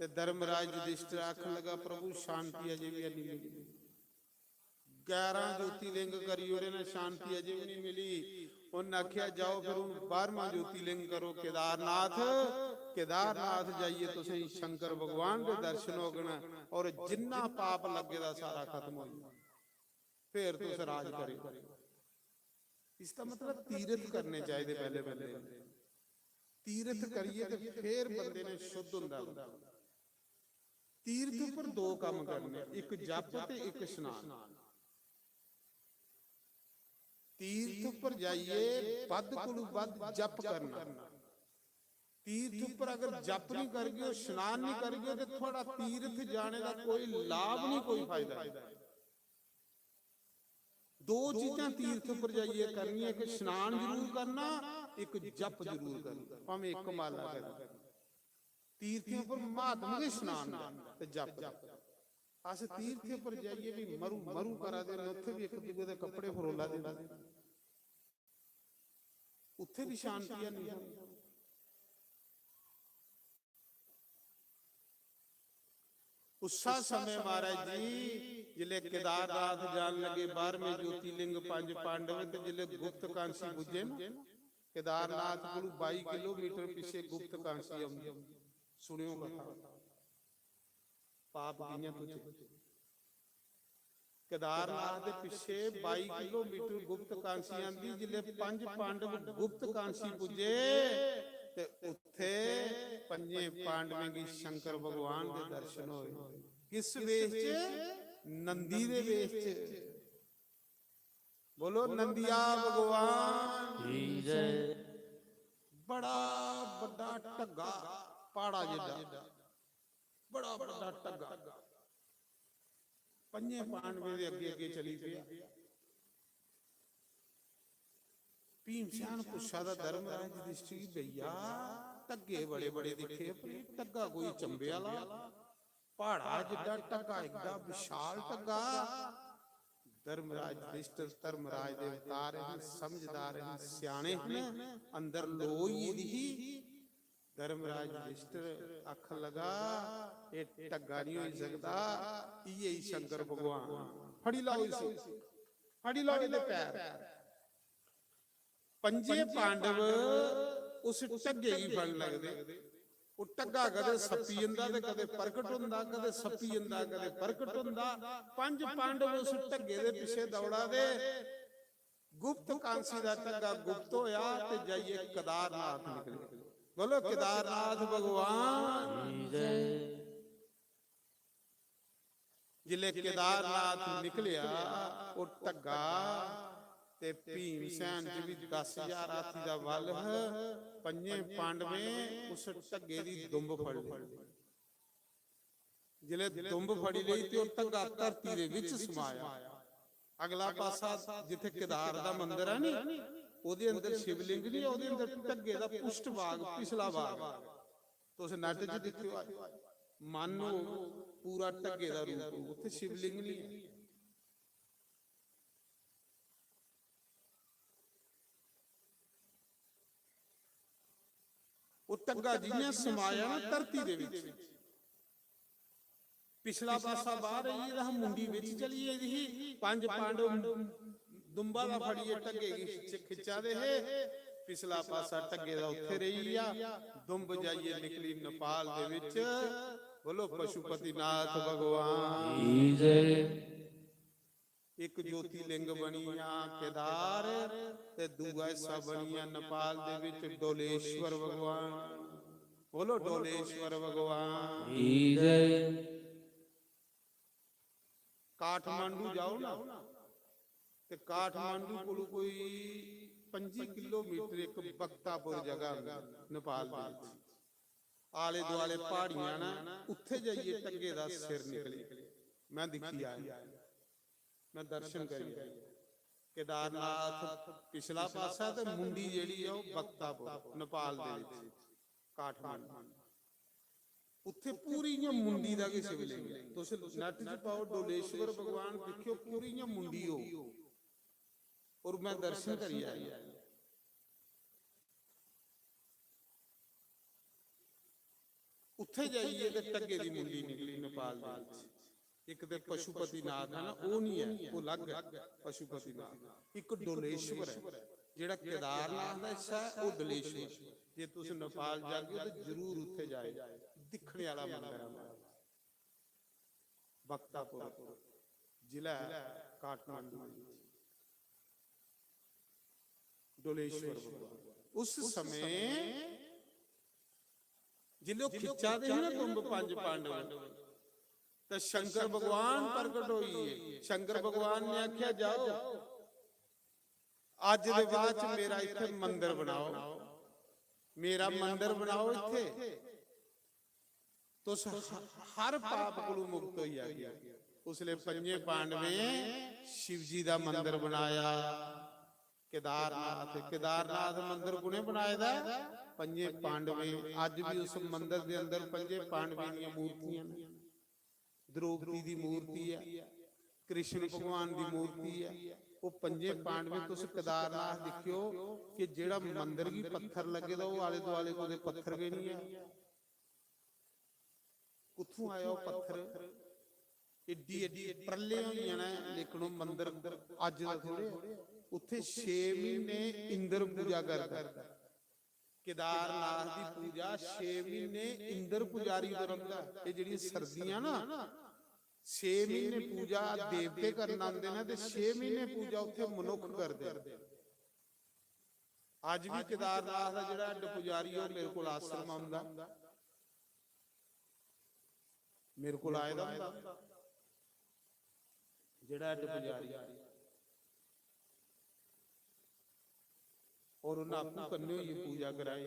ते धर्मराज युधिष्ठिर आखन लगा, "प्रभु, शांति अजें बी हैनी मिली।" ग्यारह ज्योतिलिंग करी ओड़े न, शांति अजें बी नहीं मिली। उन्नै आखेआ, "जाओ फिर हून बारहवां ज्योतिलिंग करो, केदारनाथ। केदारनाथ जाइयै तुसें शंकर भगवान दे दर्शन होगन और जिन्ना पाप लग्गे दा सारा खत्म होई जाना। फिर तुस राज करेओ।" इसदा मतलब तीर्थ करने चाहिए पैह्ले बंदे ने। तीर्थ करियै ते फिर बंदे ने शुद्ध होंदा बंदा। तीर्थ उप्पर दो कम्म करने, इक जप ते इक स्नान। तीर्थ उप्पर जाइयै बद्ध कोलू बद्ध जप करना। तीर्थ उप्पर अगर जप नहीं करगे, स्नान नहीं करगे, ते थुआड़ा तीर्थ जाने दा कोई लाभ नहीं, कोई फायदा नहीं। दो चीजां तीर्थ उप्पर जाइयै करनियां, इक स्नान जरूर करना, इक जप जरूर करना, भावें इक माला करना। तीर्थें उप्पर महात्मा गै स्नान दा ते जप दा। अस तीर्थें उप्पर जाइयै भी मरू मरू करा दे न, उत्थै भी इक दूए दे कपड़े फरोला दे न, उत्थै भी शांति है नहीं। उस्सा समय महाराज जी जिसलै केदारनाथ जान लगे, बारहवें ज्योतिलिंग, पंज पांडव, ते जिसलै गुप्त कांशी पुज्जे ना, केदारनाथ कोलू बाई किलोमीटर पिच्छे गुप्त कांशी औंदी। सुनियो कथा, पाप कि'यां तुझे। केदारनाथ दे पिच्छे बाई किलोमीटर गुप्त कांशी आंदी। जिसलै पंज पांडव गुप्त कांशी पुज्जे ते उत्थे पंजे पांडवें गी शंकर भगवान दे दर्शन होए। किस वेश च? नंदी दे वेश च। बोलो, नंदिया भगवान की जय। बड़ा बड्डा ढग्गा, पहाड़ा जिड्डा, बड़ा बड्डा ढग्गा। पंजे पांडवें दे अग्गे अग्गे चली पेआ। भीमसेन पुच्छा दा धर्मराज युधिष्ठिर गी, "भैया, ढग्गे बड़े बड़े दिक्खे, पर एह् ढग्गा कोई चंबे आह्ला?" प्हाड़ा जिड्डा ढग्गा, एड्डा विशाल ढग्गा। धर्मराज युधिष्ठिर धर्मराज दे अवतार हन, समझदार हन, स्याने हन। अंदर लो होई गेदी ही। धर्मराज युधिष्ठिर आखन लगा, "एह् ढग्गा नहीं होई सकदा, इ'यै ही शंकर भगवान। फड़ी लाओ इसी, फड़ी लाओ एह्दे पैर।" पंजे पांडव उस ढग्गे गी फड़न लगदे। ओह् ढग्गा कदें सप्पी जंदा ते कदें प्रकट होंदा, कदें सप्पी जंदा, कदें प्रकट होंदा। पंज पांडव उस ढग्गे दे पिच्छे दौड़ा दे। गुप्त कांसी दा ढग्गा गुप्त होया ते जाइयै केदारनाथ निकले। बोलो केदारनाथ भगवान। जिसलै केदारनाथ निकलेआ, ओह् ढग्गा ते भीमसेन च बी दस ज्हार हाथी दा बल हा। पंजें पांडवें उस ढग्गे दी दुंब फड़ी लेई। जिसलै दुंब फड़ी लेई ते ओह् ढग्गा धरती दे बिच समाया। अगला पासा जित्थै केदार दा मंदर ऐ नी, ओह्दे अंदर शिवलिंग नी, ओह्दे अंदर ढग्गे दा पुष्ट भाग, पिछला भाग। तुस नैट च दिक्खेओ, मन हो पूरा ढग्गे दा रूप हो, उत्थै शिवलिंग नी ऐ। ओह् ढग्गा जि'यां समाया ना धरती दे बिच, पिछला पासा बाहर आई गेदा हा, मुंडी बिच चली गेदी ही। पंज पांडव दुंबा दा फड़ियै ढग्गे गी खिच्च-, खिच्चा दे हे। पिछला पासा ढग्गे दा उत्थे रेही गेआ। दुंब जाइयै निकली नेपाल दे बिच। बोलो पशुपतिनाथ भगवान की जय। इक ज्योतिलिंग बनिया केदार ते दूआ हिस्सा बनिया नेपाल दे विच डोलेश्वर भगवान। बोलो डोलेश्वर भगवान। की जय। काठमांडू जाओ ना, ते काठमांडू कोलू कोई पंजी किलोमीटर इक बख्तापुर जगह आंदी नेपाल दे विच। आले दुआले पहाड़ियां ना, उत्थे जाइए ढग्गे दा सिर निकले। मैं दिक्खी आया। मैं दर्शन करी आया। केदारनाथ पिछला पासा ते मुंडी जेह्ड़ी ऐ ओह् बख्तापुर, नेपाल दे विच, काठमांडू। उत्थे पूरी इ'यां मुंडी दा गै शिवलिंग ऐ। तुस नैट च पाओ डोलेश्वर भगवान, दिक्खेओ पूरी इ'यां मुंडी हो। और मैं दर्शन करी आया। उत्थे जाइए ते ढग्गे दी मुंडी निकली नेपाल दे विच। इक ते पशुपतिनाथ है ना, ओह् नहीं है, ओह् अलग है पशुपतिनाथ। इक डोलेश्वर है, जेह्ड़ा केदारनाथ दा हिस्सा है, ओह् डोलेश्वर। जे तुस नेपाल जागे ते जरूर उत्थे जाए, दिक्खने आह्ला मंदर है महाराज। बख्तापुर, जिला काठमांडू, डोलेश्वर भगवान। उस समय जिल्लै ओह् खिच्चा दे हे ना दुंब पंज पांडव, ते शंकर भगवान प्रकट होई गे। शंकर भगवान ने आख्या, "जाओ, अज्ज दे बाद च मेरा इत्थे मंदर बनाओ, मेरा मंदर बनाओ इत्थे।" तुस ह-, हर पाप कोलू मुक्त होई जागे। उसले पंजे पांडवें शिव जी दा मंदर बनाया, केदारनाथ। केदारनाथ मंदर कुने बनाए दा ऐ? पंजे पांडवें। अज भी उस मंदर दे अंदर पंजे पांडवें दियां मूर्तियां न। द्रौपदी दी मूर्ति ऐ, कृष्ण भगवान दी मूर्ति ऐ। ओह् पंजे पांडवें, तुस केदारनाथ दिक्खेओ कि जेह्ड़ा मंदर गी पत्थर लग्गे दा, ओह् आले दुआले कुतै पत्थर गै निं ऐ। कुत्थों आया ओह् पत्थर? एड्डी एड्डी ट्रल्ले होई जाना ऐ, लेकिन ओह् मंदर अज्ज दा थोड़े। उत्थे छे म्हीने इंद्र पूजा करदा। केदारनाथ दी पूजा छे म्हीने इंद्र पुजारी पर रौंह्दा। एह् जेह्ड़ियां सर्दियां ना, छे म्हीने पूजा देवते करन आंदे न ते छे म्हीने पूजा उत्थे मनुक्ख करदे न। अज्ज भी केदारनाथ दा जेह्ड़ा हैड पुजारी ऐ, ओह् मेरे कोल आश्रम औंदा, मेरे कोल आए दा होंदा जेह्ड़ा हैड पुजारी, और उन्नै आपूं कन्नै होइयै पूजा कराई।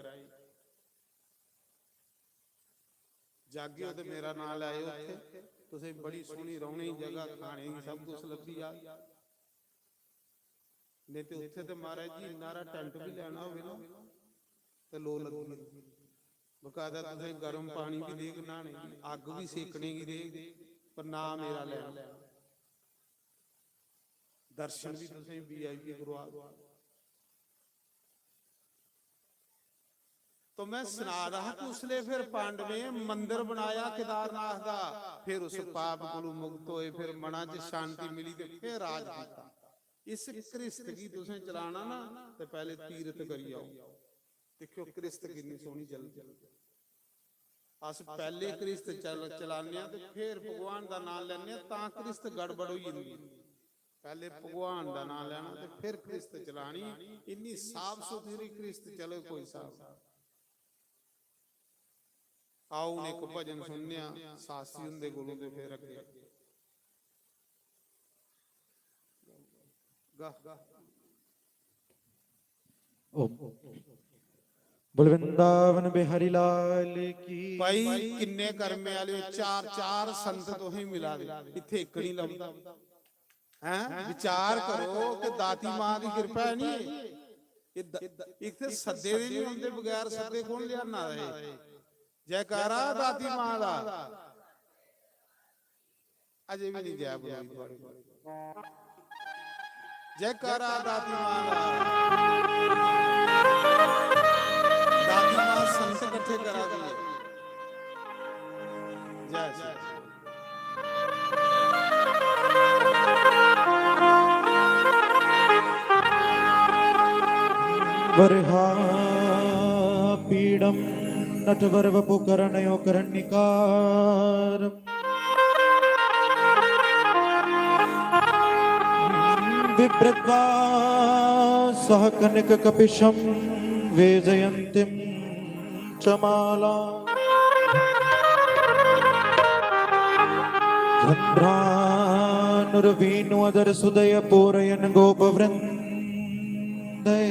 जागेओ ते मेरा नांऽ लैएओ उत्थै, तुसें बड़ी सोह्नी रौह्ने दी जगह, खाने दी सब कुछ लब्भी जाग। नेईं ते उत्थै ते महाराज जी इन्ना हारा टैंट बी लैना होवे ना, ते लो लग्गी जंदी। बकायदा तुसें गर्म पानी बी देग न्हाने गी, अग्ग बी सेकने गी देग, पर नां मेरा लैना। दर्शन बी तुसें वीआईपी करवा। तो मैं सना दा हा कि उसले फिर पांडवें मंदर बनाया केदारनाथ दा, फिर उस पाप कोलू मुक्त होए, फिर मना च शांति मिली ते फिर राज कीता। इस घृस्त गी तुसें चलाना ना, ते पैहले तीरथ करी आओ। दिक्खेओ घृस्त किन्नी सोहनी चलदी। अस पैहले घृस्त चल-, चलाने आं ते फिर भगवान दा नां लैने आं, तां घृस्त गड़बड़ होई जंदी। पैहले भगवान दा नां लैना ते फिर घृस्त चलानी। इन्नी साफ सुथरी घृस्त चले कोई साहब। आओ, हून इक भजन सुनने आं शास्त्री हुंदे कोलों ते फिर अग्गें। गा। ओम। बोल वृंदावन बिहारी लाल की। भाई, किन्ने कर्मे आले, चार चार संत तुसें मिला दे, इत्थे इक नहीं लभदा। हैं, विचार करो कि दाती मां दी कृपा है नहीं? इत्थे सद्दे दे नहीं होंदे, बगैर सद्दे कौन लियाना है? जयकारा दाती मां दा। अजे भी नहीं जय बोली थुआड़े कोल। जयकारा दाती मां दा। दाती मां संत कट्ठे करा दी है। जय श्री। वरहा पीडम नटवर वपु करनयो करनिकार। बिभ्रत्वा सह कनक कपिशम वेजयंतिम चमाला। चंद्रानुर्वीणु अदर सुदय पूरयन गोप वृंदय।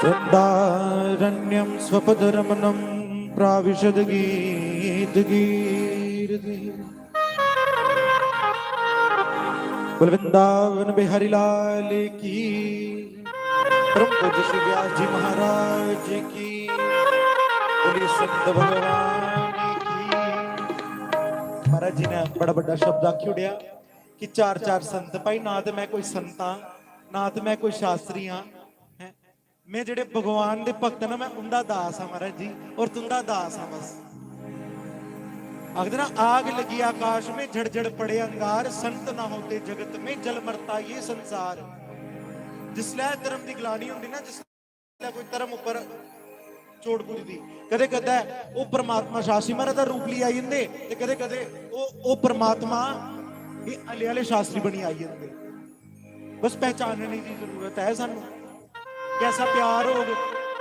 वृंदारण्यम स्वपदरमणम प्राविशद गीत गीत। बोल वृंदावन बिहारी लाल की। परम पूज्य श्री व्यास जी महाराज की। बोलिए संत भगवान की। महाराज जी ने बड़ा बड़ा शब्द आखी उड़िया कि चार चार संत। भाई, ना ते मैं कोई संत हां, ना ते मैं कोई शास्त्री हां, हैं? मैं जेह्ड़े भगवान दे भक्त ना, मैं उंदा दास हां महाराज जी, और तुंदा दास हां बस। आखदे ना, आग लगी आकाश में, झड़ झड़ पड़े अंगार, संत ना होते जगत में, जल मरता ये संसार। जिसलै धर्म दी गलानी होंदी ना, जिसलै कोई धर्म उप्पर चोट पुजदी, कदे कदे ओह् परमात्मा शास्त्री महाराज दा रूप लेई आई जंदे, ते कदे कदे ओह् ओह् परमात्मा एह् हल्ले आह्ले शास्त्री बनी आई जंदे। बस पहचानने दी जरूरत ऐ सानू। कैसा प्यार होग।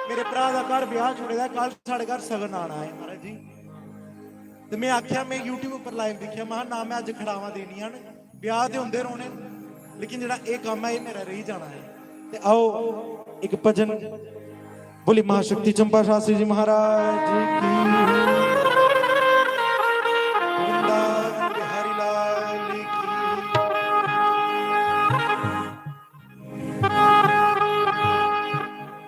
मेरे भ्रा दा घर ब्याह जुड़े दा, कल साढ़े घर सगन आना है महाराज जी। ते मैं आख्या, मैं YouTube उप्पर live दिक्खेआ, महा ना मैं अज्ज खड़ावां देनियां न, ब्याह ते होंदे रौहने न, लेकिन जेह्ड़ा एह् कम्म ऐ, एह् मेरा रेही जाना ऐ। ते आओ, इक भजन बोली महाशक्ति चंपा शास्त्री जी महाराज की। वृंदावन बिहारी लाल की।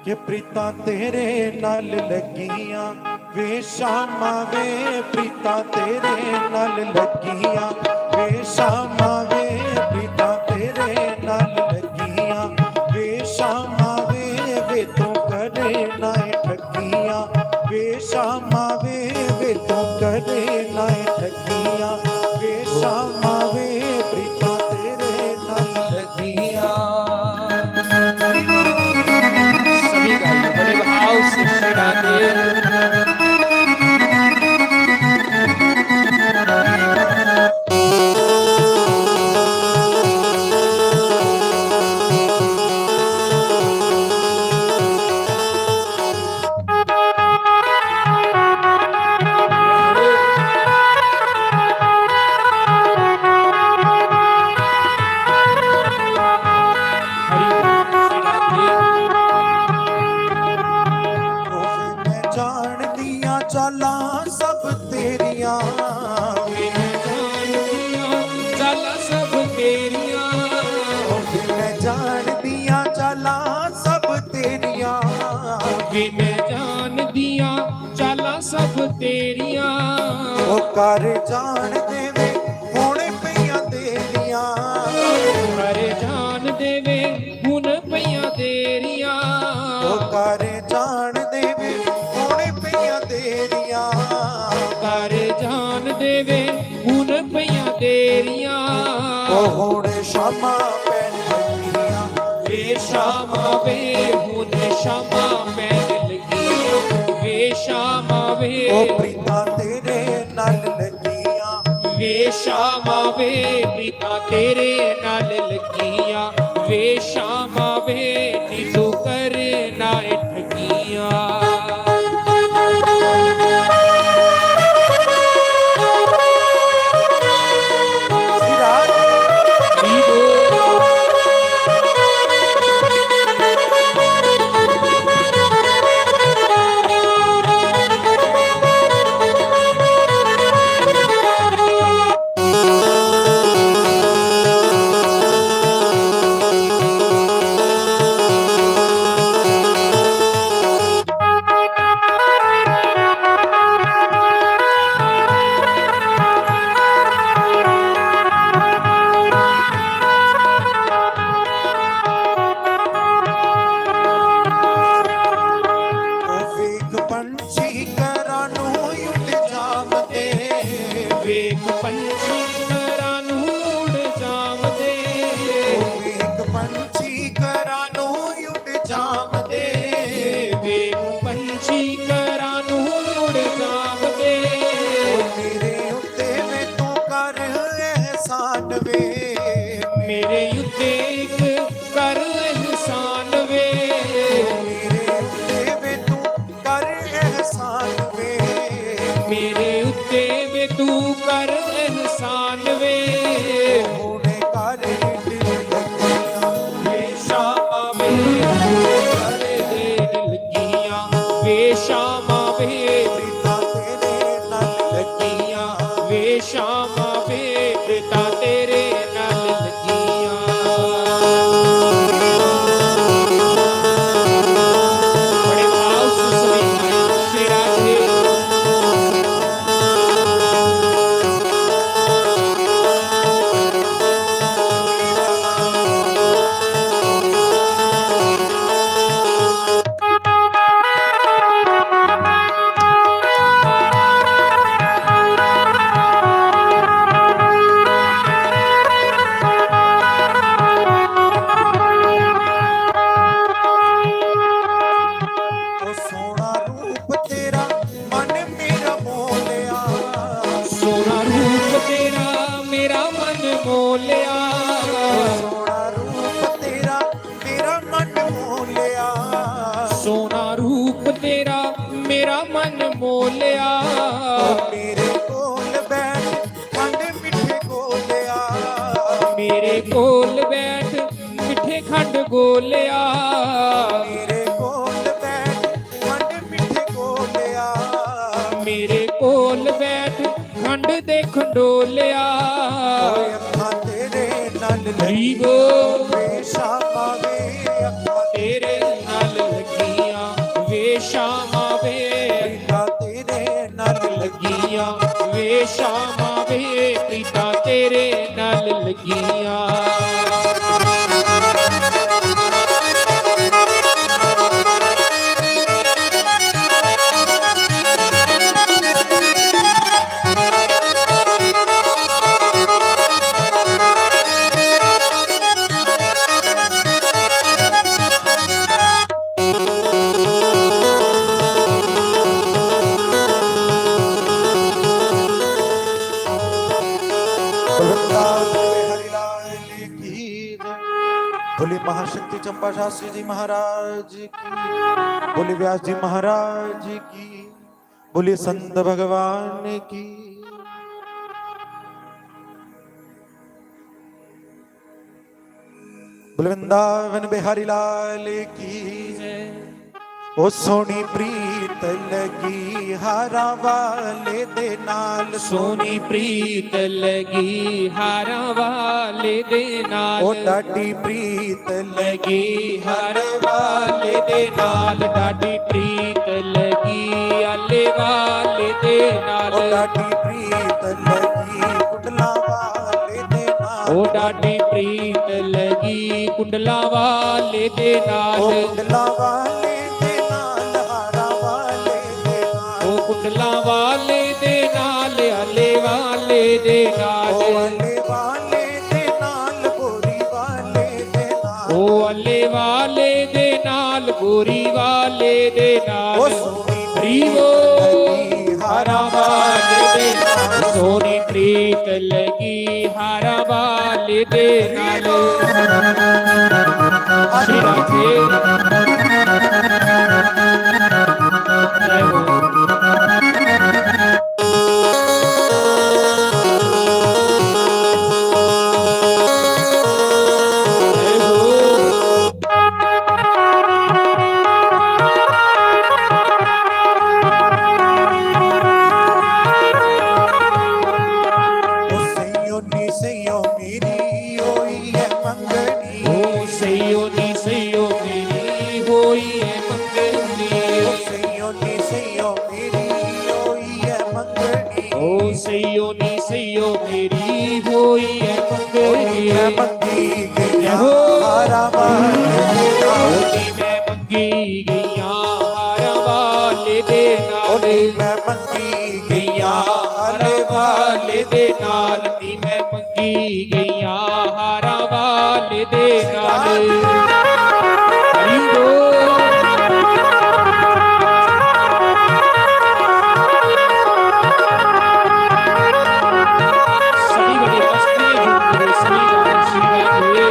के प्रीतां तेरे नाल लगियां वे शामा वे, प्रीतां तेरे नाल लगियां वे शामा वे, प्रीतां तेरे नाल लगियां वे शामा वे, वे तू करे ना ए ठगियां वे शामा वे, वे तू करे ना ए ठगियां वे शामा वे, प्रीतां तेरे नाल लगियां। सभी गाइए बड़े भाव से श्री राधे। मैं जानदियां चालां सब तेरियां, वे मैं जानदियां चालां सब तेरियां, वे मैं जानदियां चालां सब तेरियां, वे मैं सब तेरियां। ओ कर जान देवे, हुण पईयां देरियां। कर जान देवे, हुण पईयां देरियां। ओ कर जान देवे, हुण पईयां देरियां। कर जान देवे, हुण पईयां देरियां। ओ हुण शामां पैण लगियां। वे शामां वे, हुण शामां पैण लगियां। वे शामां वे। ओ प्रीतां तेरे नाल लगियां। वे शामां वे, प्रीतां तेरे नाल लगियां। वे शामां वे, नी तू करना ठगियां। ਵੇਖ ਪੰਛੀ ਘਰਾਂ ਨੂੰ ਉੱਡ ਜਾਵਦੇ। ਵੇਖ ਪੰਛੀ ਘਰਾਂ ਨੂੰ ਉੱਡ ਜਾਵਦੇ। ਵੇਖ ਪੰਛੀ ਘਰਾਂ ਨੂੰ ਉੱਡ ਜਾਵਦੇ। ਵੇਖ ਪੰਛੀ ਘਰਾਂ ਨੂੰ ਉੱਡ ਜਾਵਦੇ। ਮੇਰੇ ਉੱਤੇ ਵੇ ਤੂੰ ਕਰ ਅਹਿਸਾਨ ਵੇ। ਮੇਰੇ ਉੱਤੇ ਇੱਕ ਕਰ ਅਹਿਸਾਨ ਵੇ। ਮੇਰੇ ਉੱਤੇ ਵੇ ਤੂੰ ਕਰ ਅਹਿਸਾਨ ਵੇ। ਮੇਰੇ ਉੱਤੇ ਵੇ ਤੂੰ ਕਰ ਅਹਿਸਾਨ ਵੇ। ਹੁਣੇ ਕਰ ਹਿੱਟ ਲਗੀਆਂ। ਵੇ ਸ਼ਾਮਾਂ ਵੇ, ਤੂੰ ਕਰ ਦੇਣ ਲਗੀਆਂ। ਵੇ ਸ਼ਾਮਾਂ ਵੇ, ਰੀਤਾਂ ਤੇਰੇ ਨਾਲ ਲਗੀਆਂ। ਵੇ ਸ਼ਾਮਾਂ ਵੇ, ਰੀਤਾਂ ਤੇਰੇ ਨਾਲ ਲਗੀਆਂ। ਬੜੇ ਭਾਵ ਸੁਸਰੀ ਸ਼੍ਰੀ ਰਾਧੇ। ਉਹ ਸੋਹਣਾ ਰੂਪ ਤੇਰਾ ਮਨ ਮੇਰਾ ਮੋਹ ਲਿਆ। ਸੋਹਣਾ ਰੂਪ ਤੇਰਾ ਮੇਰਾ ਮਨ ਮੋਹ ਲਿਆ। ਸੋਹਣਾ ਰੂਪ ਤੇਰਾ ਮੇਰਾ ਮਨ ਮੋਹ ਲਿਆ। ਸੋਹਣਾ ਰੂਪ ਤੇਰਾ ਮੇਰਾ ਮਨ ਮੋਹ ਲਿਆ। ਮੇਰੇ ਕੋਲ ਬੈਠ ਖੰਡ ਮਿੱਠੇ ਘੋਲਿਆ। ਮੇਰੇ ਕੋਲ ਬੈਠ ਮਿੱਠੇ ਖੰਡ ਘੋਲਿਆ। ਮੇਰੇ ਕੋਲ ਬੈਠ ਖੰਡ ਮਿੱਠੇ ਘੋਲਿਆ। ਮੇਰੇ ਕੋਲ ਬੈਠ ਖੰਡ ਦੇ ਖੰਡੋਲਿਆ। ਓਏ ਅੱਖਾਂ ਤੇਰੇ ਨਾਲ ਲੱਗੀ ਵੇ ਸ਼ਾਮਾਂ ਵੇ। ਅੱਖਾਂ ਤੇਰੇ ਨਾਲ ਲੱਗੀਆਂ ਵੇ ਸ਼ਾਮਾਂ ਵੇ। ਅੱਖਾਂ ਤੇਰੇ ਨਾਲ ਲੱਗੀਆਂ ਵੇ ਸ਼ਾਮਾਂ ਵੇ। ਰੀਤਾਂ ਤੇਰੇ ਨਾਲ ਲੱਗੀਆਂ। बोले महाशक्ति चंपा शास्त्री जी महाराज की, बोले व्यास जी महाराज की, बोले संत भगवान की। बोले वृंदावन बिहारी लाल की। ओ सोनी प्रीत लगी हारा वाले दे नाल। सोनी प्रीत लगी हारा वाले दे नाल। ओ डाडी प्रीत लगी हारा वाले दे नाल। डाडी प्रीत लगी आले वाले दे नाल। ओ डाढी प्रीत लगी कुंडला वाले दे नाल। ओ डाढी प्रीत लगी कुंडला वाले दे नाल। ओ कुंडला वाले दे नाल, हारा वाले दे नाल। ओ कुंडला वाले दे नाल, आले वाले दे नाल। ओ आले वाले दे नाल, बोरी वाले दे नाल। ओ आले वाले दे नाल, बोरी वाले दे नाल। ओ सोनी प्रीत लगी हारा वाले दे नाल। सोनी प्रीत लगी हारा वाले दे नाल। श्री राधे। जय हो। ओ सैयो नी सैयो मेरी होई है मंगनी। ओ सैयो नी सैयो मेरी होई है मंगनी। ओ सैयो नी सैयो मेरी होई है मंगनी। ओ सैयो नी सैयो मेरी होई है मंगनी। मैं मंगी गई हारा वाले दे नाल। ओ नी मैं मंगी गई हारा वाले दे नाल। ओ नी मैं मंगी गई हारा वाले दे नाल। नी मैं मंगी गई हारा वाले दे नाल। हरि बोल। सही बड़ी मस्ती है, सही बड़ी श्री राधे।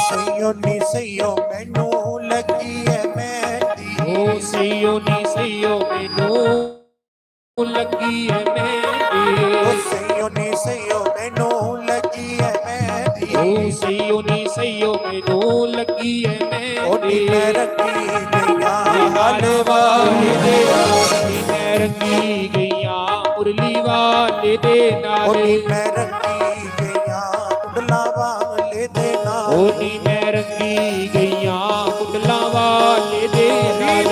सैयो नी सैयो मैनू लगी है मेहंदी। ओ सैयो नी सैयो मैनू लगी है मेहंदी। ओ सैयो नी सैयो मैनू लगी है मेहंदी। ओ सैयो नी सैयो मैनू लगी है मेहंदी। ओ नी मैं रंगी गईया हाले वाले दे नाल। नी मैं रंगी गईया मुरली वाले दे नाल। ओ नी मैं रंगी गईया कुंडला वाले दे नाल। ओ नी मैं रंगी गईया कुंडला वाले दे नाल।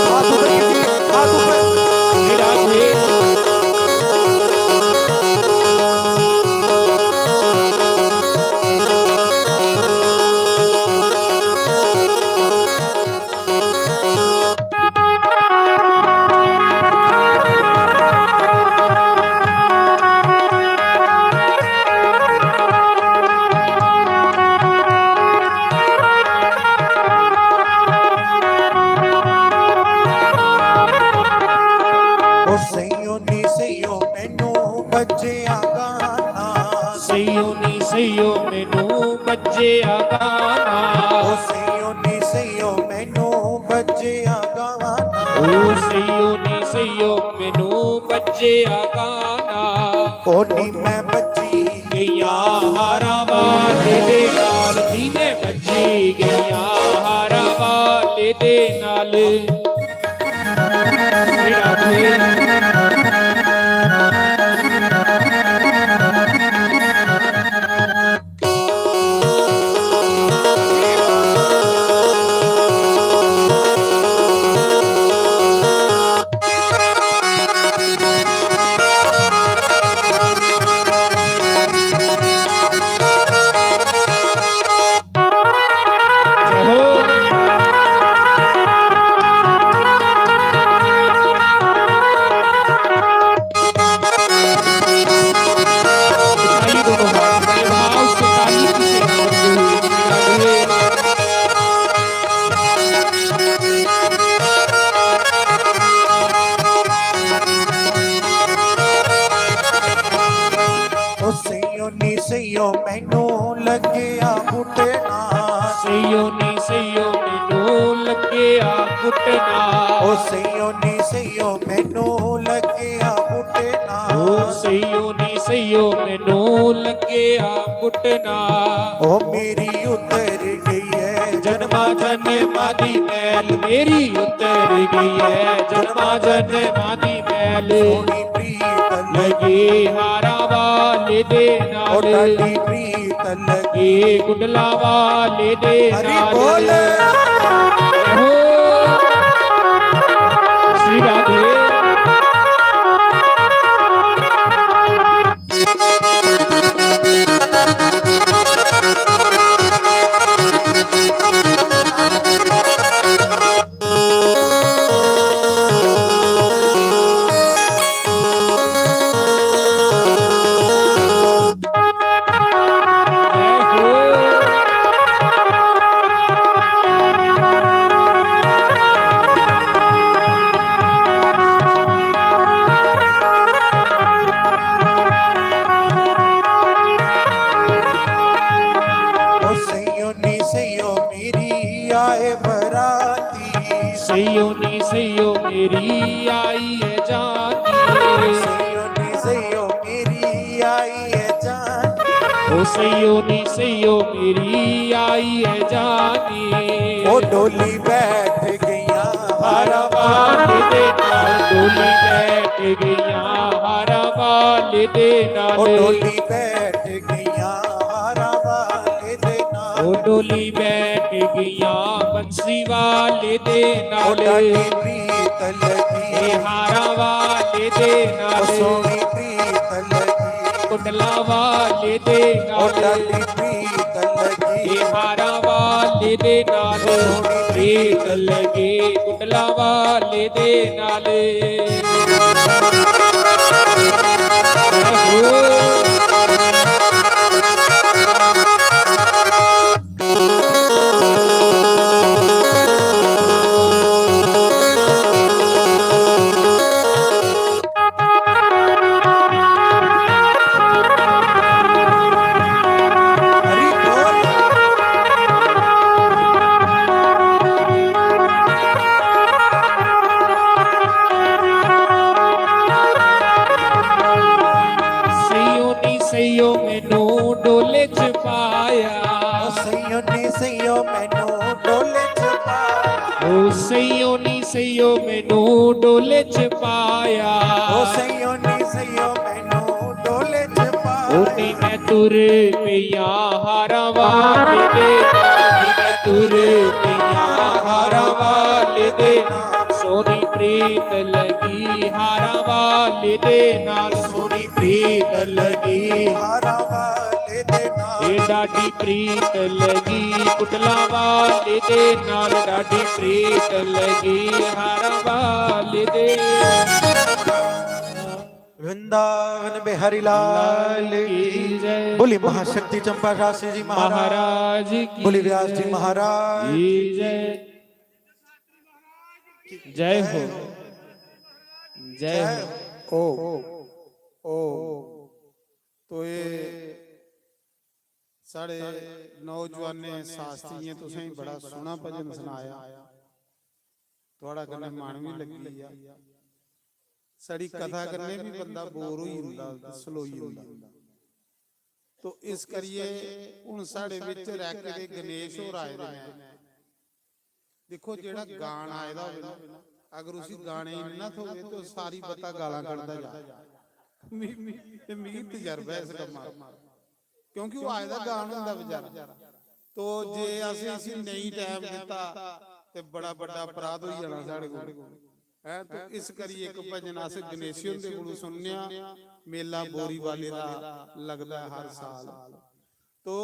हाथ ऊपर कीजिए, हाथ ऊपर। मेरा भेद। ओ सैयो नी सैयो मैनू बज्जिया गाना। सैयो नी सैयो मैनू बज्जिया गाना। ओ सैयो नी सैयो मैनू बज्जिया गाना। ओ सैयो नी सैयो मैनू बज्जिया गाना। ओ नी मैं बज्जी गईया हारा वाले दे नाल। नी मैं बज्जी गईया हारा वाले दे नाल। ओ सैयो नी सैयो मैनू लग्या कुटना। सैयो नी सैयो मैनू लग्या कुटना। ओ सैयो नी सैयो मैनू लग्या कुटना। ओ सैयो नी सैयो मैनू लग्या कुटना। ओ मेरी उतर गई है जन्मा जन्मा दी मैल मेरी उतर गई है, जन्मा जन्मा दी मैल। सोहनी प्रीत लगी हारा वाले दे नाल। ओ डाडी प्रीत लगी। ए कुंडला वाले दे हरि नाल। बोल। हो। श्री राधे। ओ सैयो नी सैयो मेरी आए बराती। सैयो नी सैयो मेरी आई है जानी। सैयो नी सैयो मेरी आई है जानी। ओ सैयो नी सैयो मेरी आई है जानी। ओ डोली बैठ गईयां हारा वाले दे नाल। डोली बैठ गईयां हारा वाले दे नाल। ओ डोली बैठ गईयां हारा वाले दे नाल। ओ डोली बैठ गईयां बंसी वाले दे ओ नाल। डाडी प्रीत लगी। ए हारा वाले दे ओ नाल। सोहनी प्रीत लगी। कुंडला वाले दे ओ नाल। डाडी प्रीत लगी। ए हारा वाले दे नाल। प्रीत लगी कुंडला वाले दे नाल। सैयो नी सैयो मैनू डोले च पाया। ओ सैयो नी सैयो मैनू डोले च पाया। ओ सैयो नी सैयो मैनू डोले च पाया। ओ सैयो नी सैयो मैनू डोले च पाया। ओ नी मैं तुर पिया हारा वाले दे, नी मैं तुर पिया हारा वाले दे। सोहनी प्रीत लगी हारा वाले दे नाल। सोहनी प्रीत लगी हारा वाले दे नाल। ए डाडी प्रीत लगी कुंडला वाले दे नाल। डाडी प्रीत लगी हारा वाले दे। वृंदावन बिहारी लाल की जय। बोली महाशक्ति चंपा शास्त्री जी महाराज। महाराज की बोली व्यास जी जय। महाराज की जय। जय हो। जय हो। ओ, ओ। तो ये साढ़े नौजवानें शास्त्रियें तुसें बड़ा सोहना भजन सनाया, थुआढ़ा कन्नै मन बी लग्गी गेआ। साढ़ी कथा कन्नै बी बंदा बोर होई जंदा, slow होई जंदा। तो इस करियै हुन साढ़े बिच रैके दे गणेश होर आए दे न। दिक्खो, जेह्ड़ा गान आए दा होवे ना, अगर उसी गाने गी इन्ना थोवे तो सारी बत्ता गालां कड्ढदा जा। मी-, मी-, ते मिगी तजर्बा ऐ इस कम्मा दा, क्योंकि ओह् आए दा गान होंदा बेचारा। तो जे असें इसी नेईं time दित्ता ते बड़ा बड्डा अपराध होई जाना साढ़े कोल। हैं, तो इस करियै इक भजन अस गणेशी हुंदे कोलू सुनने आं, मेला बोरी वाले दा लगदा ऐ हर साल। तो